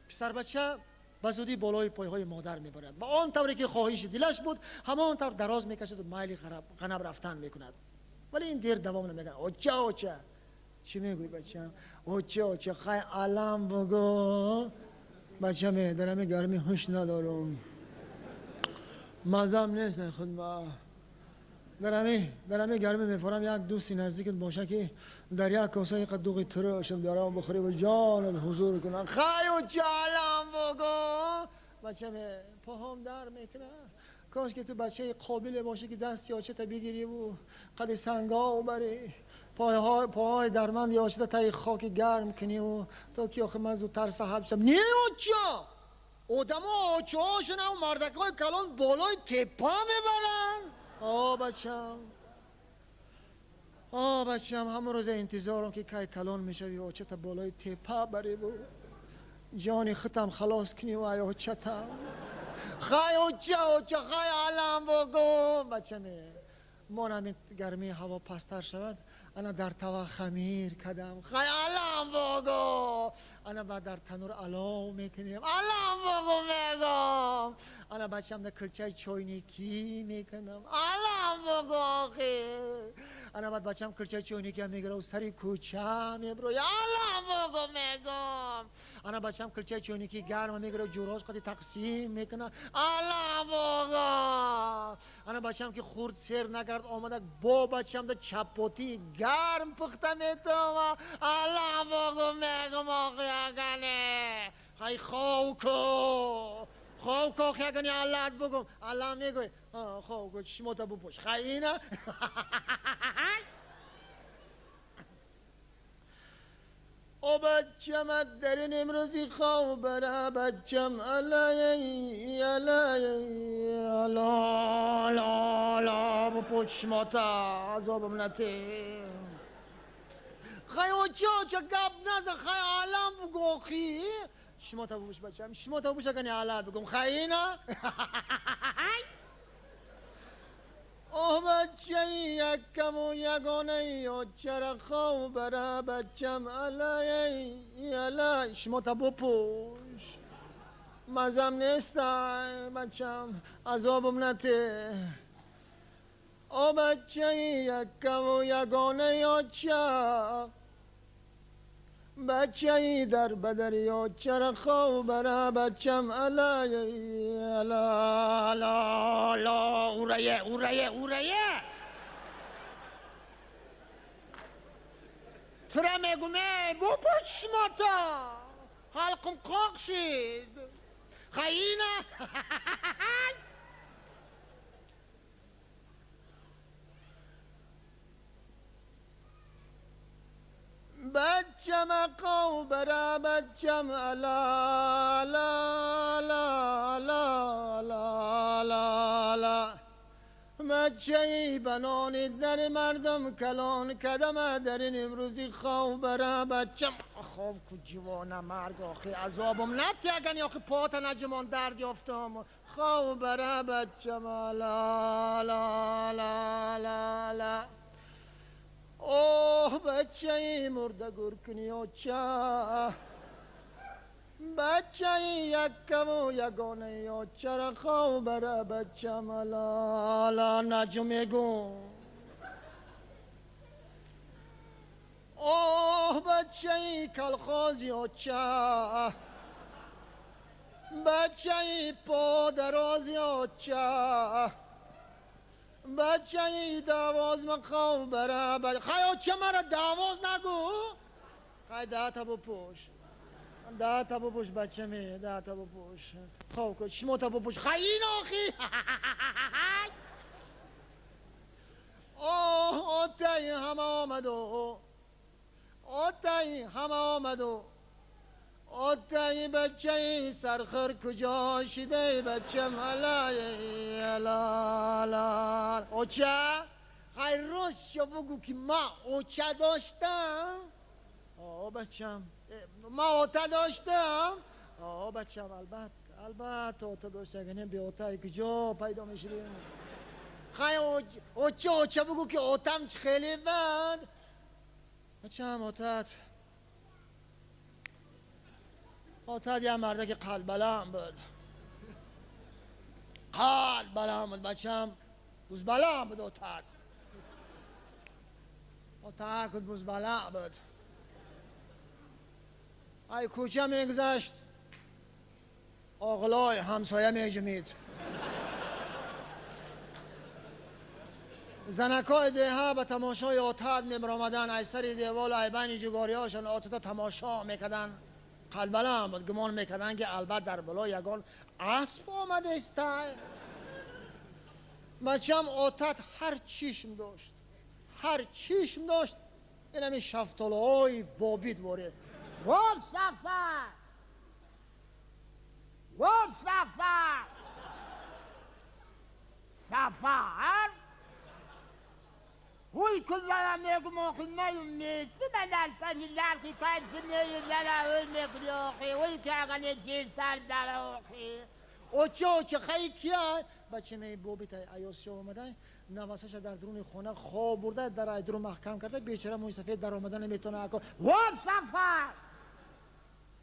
Писарбача ба зудӣ болои пойҳои модар мебарад ва он тавре ки хоҳиши дилаш буд, ҳамон тавр дароз мекашаду майли ғанаб рафтан мекунад. Вале ин дер давом намекунад. Оча, оча, чӣ мегӯй, бачам? Оча, оча, хай алам бугӯ. Бачаме, дар ҳами гармӣ ҳуш надорум, мазам нест худма. Дар ҳами гармӣ мефорам як дӯсти наздикат боша, ки дар як коса иқа дуғи турушат биёрам, бихӯри ва ҷонат ҳузур кунам. Хай, оча, алам бугӯ. Бачаме, поҳом дар мекунад. Кош ки ту бачаи қобиле бошӣ, ки дасти очата бигириву қади сангов барӣ, пойҳои дарманди очата таи хоки гарм куниву то ки охи ман зудтар саҳат бишам. Не, оча, одамо очаҳошонам мардакҳои калон болои теппа мебаранд. О бачам, о бачам, ҳамон рӯза интизорам, ки кай калон мешави, очата болои теппа бариву ҷони худам халос куниву ай очатам. Хай, оча, оча, хай алам бугӯ. Бачаме, мон ҳамин гармии ҳаво пасттар шавад, ана дар тава хамир кардам. Хай алам бугӯ. Ана баъд дар танур алов мекунем. Алам бугӯ мегӯм. Ана бачам да килчаи чойникӣ мекунам. Алам бугӯ охи. Ана баъд бачам килчаи чойникиам мегираву сари кӯча мебироя. Алам бугӯ мегӯм. Ана бачам килчаи чойникӣ гарма мегирав, ҷурош қади тақсим мекуна. Алам бугӯ. Ана бачам ки хурд сер накард, омада бо бачамда чапотии гарм пухта метова. Алам бугӯ мегӯм охи агане. Ҳай, хов ку, хов ку, охи агане, аллат бугӯм. Аллам мегӯй, хов ку, чишмота бупӯш. Хай, ина. О бачам, дар ин имрӯзи хов бара, бачам, алай алай ала ала ала, бупӯш чишмота, азобам нате. Хай, оча, оча, гап наза, хай алам бугӯ охи. Чишмота бупӯш, бачам, чишмота бупӯш, агане алат бугӯм. Хай, ина. Оҳ бачаи якаму ягонаи очара хов бара, бачам, алай алай. Чишмота бупӯш, мазам нестай, бачам, азобам нате. О бачаи якаму ягонаи оча, бачаи дар бадари очара хов бара, бачам, алай ала ала ала, урая урая урая. Тура мегум, эй, бупӯш чишмота, ҳалқум қоқ шид. Хаина. Бачам, қов бара, бачам, ала ала ала ала ала ала. Бачаи банони дар мардум калон кадама, дар ин имрӯзи хов бара, бачам. Хов ку, ҷивона марг, охи азобам нати, агани охи пота наҷумон дард ёфтам. Хов бара, бачам, ала ала ала ала ала. Оҳ бачаи мурдагур куни оча, бачаи якаму ягонаи очара хов бара, бачам, ала ала, наҷу мегӯм. Оҳ бачаи калхози оча, бачаи подарози оча. بچه دواز مخاو بره خیلی چه مرا دواز نگو خیلی ده تا بپوش ده تا بپوش بچه می ده تا بپوش خب که شما تا بپوش خیلی این آخی آه آتای همه آمدو آتای همه آمدو آتای بچه سرخر کجا شده بچه ملای لا لا اوچه خیلی راست شو بگو که ما اوچه داشتم آه بچم ما اوتا داشتم آه بچم البته البته اوتا داشتم اگه نه بی اوتا کجا پیدا میشدیم خیلی اوچه اوچه بگو که اوتم خیلی بد بچم اوتت اوتت یه مرده که قلب بلم بود قلب بلم بود بچم بوز بلم بود اوتت اوتت بود بوز بلم بود ای کوچه میگذشت آقلای همسایه میجمید زنکای ده به تماشای آتت میبرآمدن ای سر دیوال ای بین جگاریهاشان آتت تماشا میکردن قلبلم بود گمان میکردن که البته در بالا یگان اسب آمده است بچم آتت هر چشم داشت هر چشم داشت این همین شفتالهای بابید واره واب سفر واب سفر سفر هوی کلارم میگم آخی میوم نیستی من الفنی لرخی کنسی نیوم لره هوی میکنی آخی هوی که اگنه جیر سر دره آخی اوچه اوچه خیلی کیه؟ بچه می بابی تا ایاس آمده نواسش در درون خانه خواب برده در ایدرو محکم کرده بیچاره موی سفید در آمده نمیتونه اکا واب سفر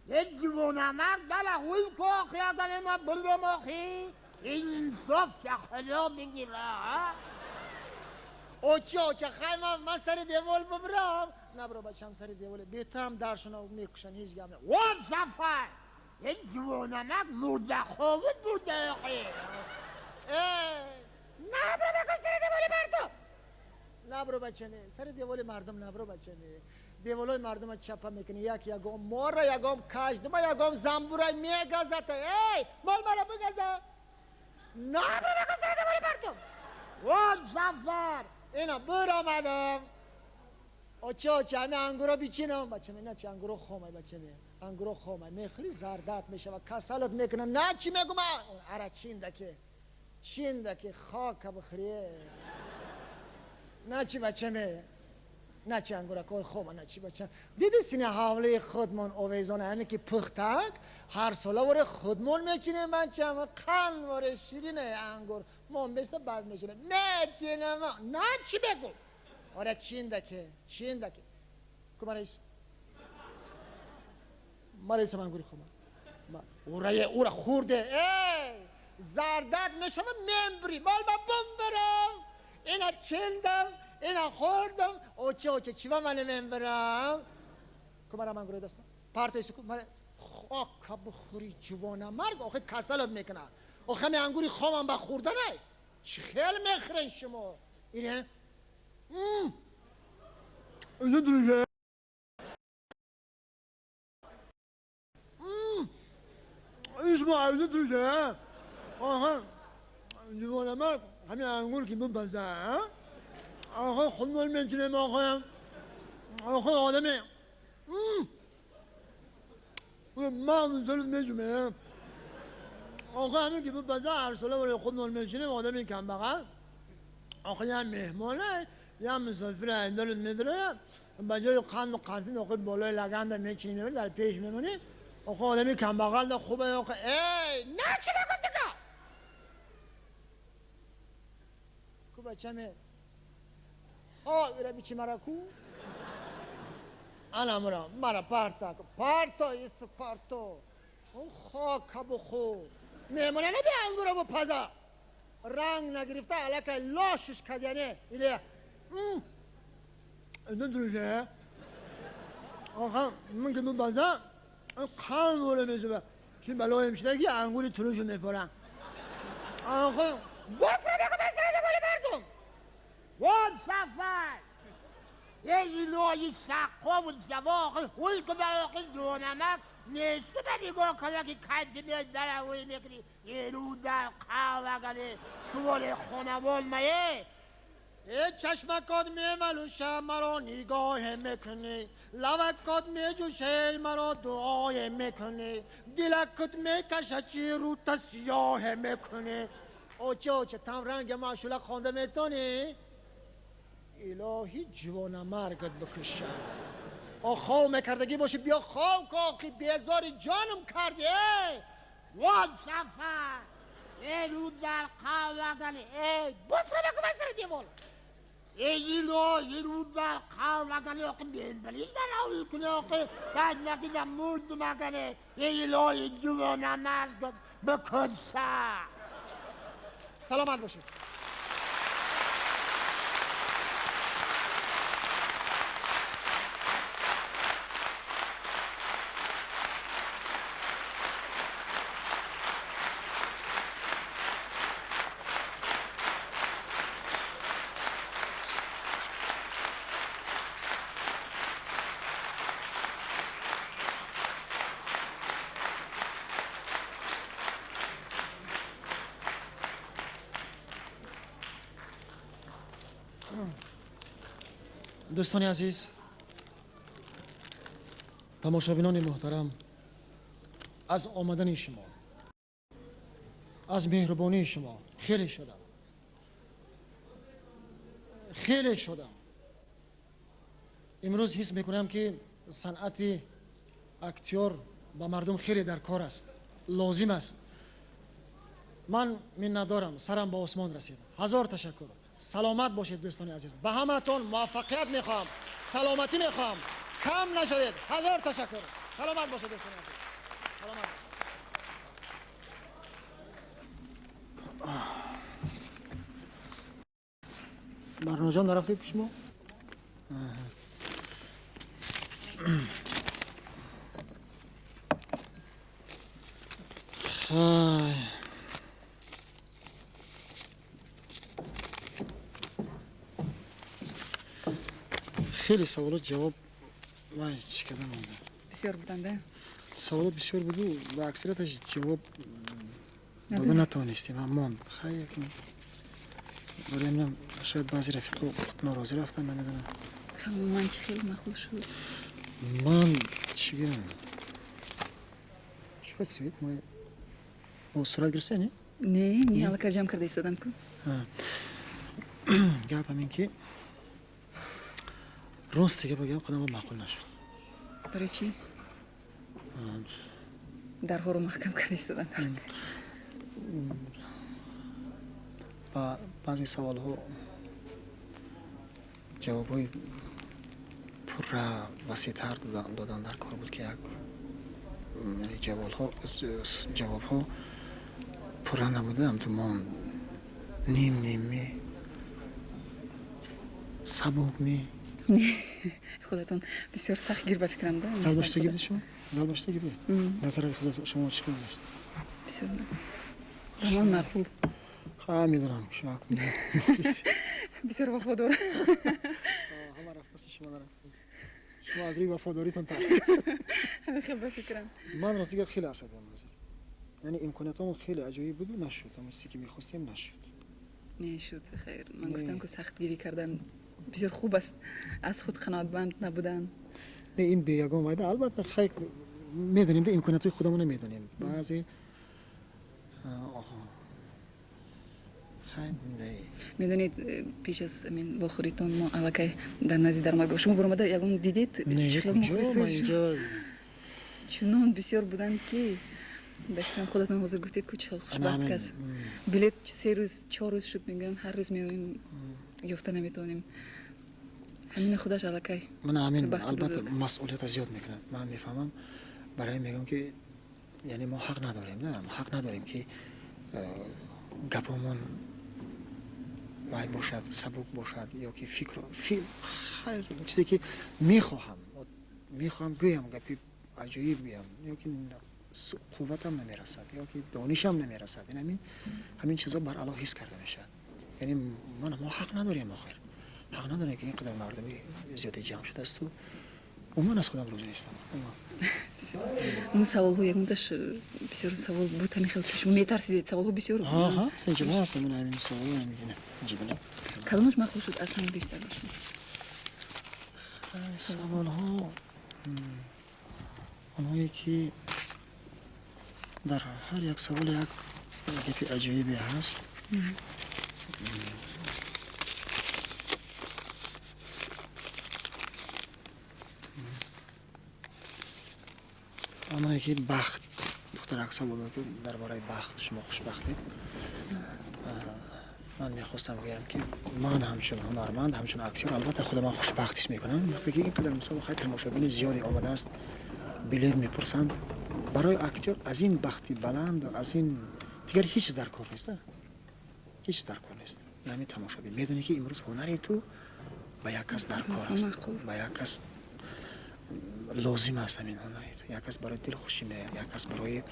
یه جوانه مرد دله هوی که آخی اگنه ما بردم آخی انصاف خدا بگیره اوچه اوچه خیلی من سر دیوال ببرم نبرو بچم سر دیوال بیتم درشون میکشن هیچ گم نه واب سفر یه جوانه مرد مرده خوابت برده آخی نبرو بکش سر دیوال مردم نبرو بچه نه سر دیوال مردم نبرو بچه نه دیوالای مردم چپه میکنی یک یگام مار را یگام کش دم یگام زنبورای میگزته ای مال مرا بگزه نبرو بکش سر دیوال مردم واب سفر اینا بر آمدم اوچه اوچه همه انگورا بیچینم بچه می نه چه انگورا خامه بچه می انگورا خامه میخوری زردت میشه و کسلت میکنه نه چی میگم اره چینده که چینده که خاک بخریه نه چی بچه می نه چی انگورکای خامه نه چی بچه دیدی سینه حوله خودمون اویزانه همه که پختک هر ساله وره خودمون میچینیم بچه همه قند وره شیرینه انگور من بسته بعد میشینه میچینم نه چی بگو آره چینده که چینده که کو رئیس ما رئیس من گوری خوبم اورای اورا خورده ای زردت میشم ممبری مال ما بمبرم اینا چیندم اینا خوردم اوچه اوچه چی با من ممبرم کو مرا من گوری دستم پارتیس کو مرا خاک بخوری جوانه مرگ آخه کسلت میکنه آخه می انگوری خامم به خوردنه چی خیلی میخرین شما اینه اینه دیگه اسمع اینه دیگه آخه جوانه مرگ همین انگور که بپزه آخه خودمون میتونیم آخه آخه آدمی من ظلم میجمه آخه همین که بپزه هر ساله برای خودمون میشینیم آدمی کم بغل آخه یه مهمانه یه مسافر اندرت میداره به جای قند و قنفین آخه بالای لگن میچینیم در پیش میمونی آخه آدمی کم بغل ده خوبه آخه ای نه چی بگم دیگه کو بچه می ها ایره بیچی مرا کو انا مرا مرا پارتا پارتا ایس پارتو او خاک بخور مهمانه نبی انگورا بو پزا رنگ نگرفته الکه لاشش کردیانه ایله اینه درجه آخه من که بپزم قند وره میشه چی بلای میشه که انگوری تروشو میفورن آخه بفره بگو به سر دیوال مردم وان سفر ای الهی سقا و جواق هول که براقی دونمک نیسته به نگاه کنه که کجی میاد در اوی میکنی ایرو در قاوه گله سوال خونوان میه ای چشمکات میملوشه مرا نگاه میکنی، لبکات میجوشه مرا دعای میکنی، دلکت میکشه چی رو سیاه میکنی. اوچه اوچه تم رنگ معشوله خوانده میتونی؟ الهی جوان مرگت بکشم. آ خواو میکردگی باشی بیا خواو که آخی بیزاری جانم کردی. وان سفر ای رو در قاوه گله ای بفره بکن بسر دیوال. ای الهی رو در قاوه گله آخی بیلبلی در آوی کنی آخی تجنکی در مرد مگنه. ای الهی جوان مرگت بکشم. سلامت باشید. دوستان عزیز، تماشابینان محترم، از آمدن شما، از مهربانی شما خیلی شدم، خیلی شدم. امروز حس میکنم که صنعت اکتیور با مردم خیلی در کار است، لازم است. من منتدارم، سرم به آسمان رسید. هزار تشکر. سلامت باشید دوستان عزیز. به همتون موفقیت میخوام، سلامتی میخوام، کم نشوید. هزار تشکر. سلامت باشید دوستان عزیز. سلامت. برنامه جان نرفتید که شما؟ خیلی سوالات جواب من چی کردم مونده. بسیار بودنده؟ سوالات بسیار بود و اکثریتش جواب داده نتوانستیم، هم ماند. خیلی برای شاید بعضی رفیقا ناراضی رفتن، نمیدونم. من چی خیلی مخول شد. من چی گیرم؟ چی باید سوید؟ ما با صورت گرفته نه؟ نه نه حالا که جمع کرده ایستادم کن. گپ همین که راست دیگه بگم خودم معقول نشد. برای چی؟ درها رو محکم کرده ایستادن. با بعضی سوال ها جواب های پر وسیع تر دادن در کار بود که یک یعنی جواب ها پر نبوده، هم تو مان نیم نیمی سبک می. خودتون بسیار سخت گیر به فکرم ده. زلباشتگی بود شما؟ زلباشتگی بود؟ نظر خود شما چی داشت؟ بسیار نه. من معقول. خواهم میدونم شما بسیار وفادار. همه رفته شما نرفته. شما از روی وفاداریتون تعریف کردید. خیلی به فکرم. من راستش خیلی عصبی ام. یعنی امکاناتمون خیلی عجایب بود و نشد. همون چیزی که می‌خواستیم نشد. نشد خیر. من گفتم که سختگیری کردن بسیار خوب است، از خود قناعتمند نبودن. نه این به یگان وایده البته خیلی میدونیم ده امکانات خودمون میدونیم. بعضی آها خیلی میدونید پیش از این بخوریتون ما الکی در نزد درمانگاه شما برآمده یگان دیدید؟ نه کجا ما اینجا چنان بسیار بودن که بفکرم خودتون حاضر گفتید که چه خوشبخت کس. بلیت 3 روز 4 روز شد میگن هر روز میایم یافته نمیتونیم. همین خودش الکی من همین البته مسئولیت زیاد میکنم. من میفهمم، برای میگم که یعنی ما حق نداریم، نه ما حق نداریم که گپمون وای باشد، سبک باشد یا که فکر خیر چیزی که میخواهم گویم گپی عجایب گویم یا که قوتم نمیرسد یا که دانشم نمیرسد. این همین چیزا بر علاوه حس کرده میشه. یعنی ما حق نداریم آخر. Ҳақ надорем, ки ин қадар мардуми зиёде ҷамъ шудаасту умуман аз худам розӣ нестам. Он саволҳо ягонташ бисёр савол буд ҳамин хел, ки шумо метарсидед, саволҳо бисёр? Инҷа ҳаст ҳамин савол. Кадомаш мақбул шуд аз ҳама бештар ба шумо? Саволҳо, онҳое ки дар ҳар як савол як гапи аҷоибе ҳаст. Ҳамоне ки бахт, духтарак савол ки дар бораи бахт, шумо хушбахтед. Ман мехостам гӯям, ки ман ҳамчун ҳунарманд, ҳамчун актёр, албатта худа ман хушбахт ҳис мекунам, вақте ки ин қадар, мисол, хай, тамошобини зиёде омадааст, билет мепурсанд. Барои актёр аз ин бахти баланду аз ин дигар ҳеҷ чиз дар кор нест, ҳеҷ чиз дар кор нест. Нами тамошобин медонӣ, ки имрӯз ҳунари ту ба як кас дар кор аст, ба як кас лозим аст ҳамин ҳунари ту, як кас барои дилхушӣ меояд, як кас барои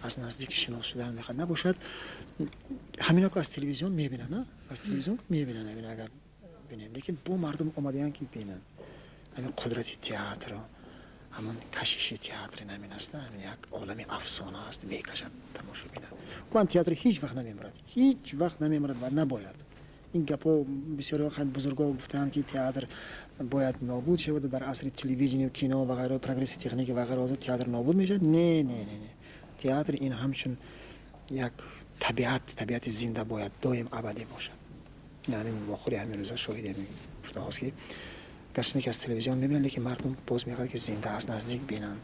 аз наздик шинос шудан мехоҳад. Набошад, ҳамино ку аз телевизион мебинанд, аз телевизион мебинанд ҳамин, агар бинем, лекин бо мардум омадаянд, ки бинанд ҳамин қудрати театрро, ҳамон кашиши театри ҳамин аст, ҳамин як олами афсона аст, мекашад тамошобина. Ман театр ҳеҷ вақт намемирад, ҳеҷ вақт намемирад ва набояд. Ин гапҳо бисёр бузургҳо гуфтаанд, ки театр бояд нобуд шавад дар асри телевидению, кино ва ғайро, прогресси техники ва ғайро, театр нобуд мешавад. Не, не, не, не, театр ин ҳамчун як табиат, табиати зинда бояд доим абадӣ бошад. Ин ҳамин вохӯри ҳамин рӯза шоҳиди ҳамин гуфтаҳост, ки гарчанде ки аз телевизион мебинанд, лекин мардум боз мехоҳад, ки зинда аз наздик бинанд.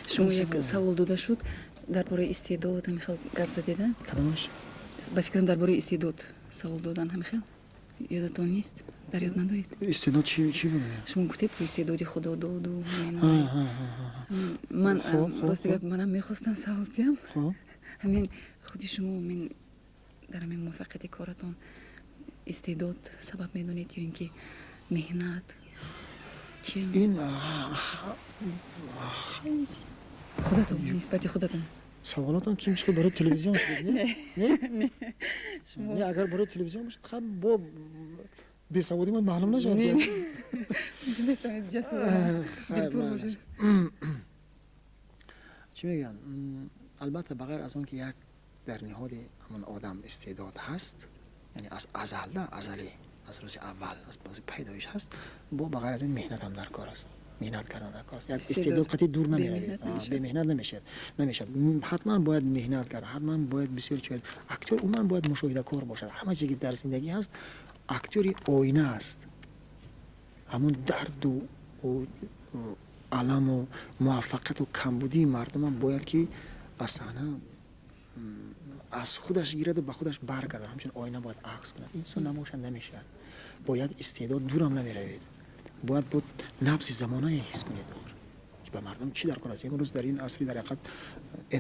Шумо як савол дода шуд дар бораи истеъдод, ҳамин хел гап задеда? Кадомаш? Ба фикрам, дар бораи истеъдод савол додан, ҳамин хел, ёдатон нест, дар ёд надоред? Истеъдод чӣ буд? Шумо гуфтед, ки истеъдоди худо доду. Ман, рости гап, манам мехостам савол диҳам. Ҳамин худи шумо ҳамин дар ҳамин муваффақияти коратон истеъдод сабаб медонед ё ин ки меҳнат? Ин худатон, нисбати худатон. Саволотон ким шуд, барои телевизион шуд? Не, не, не, агар барои телевизион бошад, хаб, бо бесаводӣ ман маълум нашавад. Метавонед дилпур. Чӣ мегӯянд, албатта, ба ғайр аз он ки як дар ниҳоди ҳамон одам истеъдод ҳаст, яъне аз азалда, азалӣ, аз рӯзи аввал, аз рӯзи пайдоиш ҳаст, бо ба ғайр аз ин меҳнатам дар кор аст, меҳнат кардан дар кор аст. Як истеъдод қатъи дур намеравед, бемеҳнат намешавад, намешавад. Ҳатман бояд меҳнат кард, ҳатман бояд бисёр чиз. Актёр умуман бояд мушоҳидакор бошад. Ҳама чизе ки дар зиндагӣ ҳаст, актёри оина аст. Ҳамон дарду аламу муваффақияту камбудии мардумам бояд ки аз саҳна аз худаш гираду ба худаш баргардад, ҳамчун оина бояд акс кунад. Инсон набошад, намешавад. Бо як истеъдод дурам намеравед, бояд бо набзи замонае ҳис кунед, ки ба мардум чӣ дар кор аст имрӯз дар ин асри дар ҳақиқат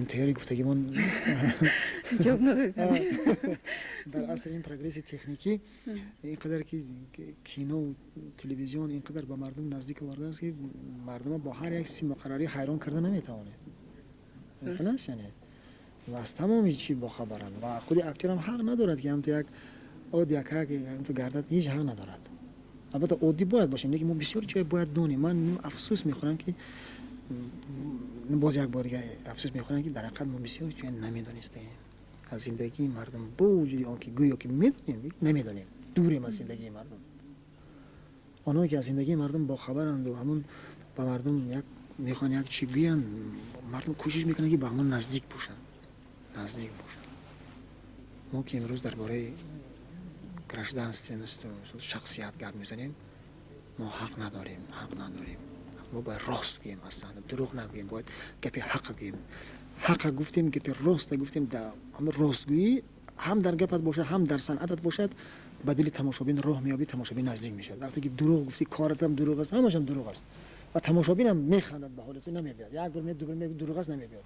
НТРи гуфтагимон. Ҷавоб надодед. Дар асри ин прогресси техникӣ, ин қадар ки кино, телевизион ин қадар ба мардум наздик овардааст, ки мардума бо ҳар як чизи муқаррарӣ ҳайрон карда наметавонед. Хелас, яъне ва аз тамоми чӣ бохабаранд ва худи актёрам ҳақ надорад, ки ҳамту як оддиякак ҳамту гардад, ҳеҷ ҳақ надорад. Албатта, оддӣ бояд бошем, лекин мо бисёр ҷое бояд донем. Ман афсӯс мехӯрам, ки боз як бор дига афсӯс мехӯрам, ки дар ҳақиқат мо бисёр ҷое намедонистем аз зиндагии мардум, бо вуҷуди он ки гӯё ки медонем, намедонем, дурем аз зиндагии мардум. Онҳое ки аз зиндагии мардум бохабаранду ҳамун ба мардум як мехоҳанд як чӣ гӯянд, мардум кӯшиш мекунанд, ки ба ҳамон наздик бошанд, наздик бошанд. Мо ки имрӯз дар бораи гражданственность, шахсият гап мезанем, мо ҳақ надорем, ҳақ надорем. Мо бояд рост гӯем, аз саҳна дурӯғ нагӯем, бояд гапи ҳақа гӯем. Ҳақа гуфтем, гапи роста гуфтем, ҳамин ростгӯӣ ҳам дар гапат бошад, ҳам дар санъатат бошад, ба дили тамошобин роҳ меёбӣ, тамошобин наздик мешавад. Вақте ки дурӯғ гуфтӣ, коратам дурӯғ аст, ҳамашам дурӯғ аст ва тамошобинам механдад ба ҳоли ту, намебиёд. Як бор ду бор дурӯғ аст, намебиёд.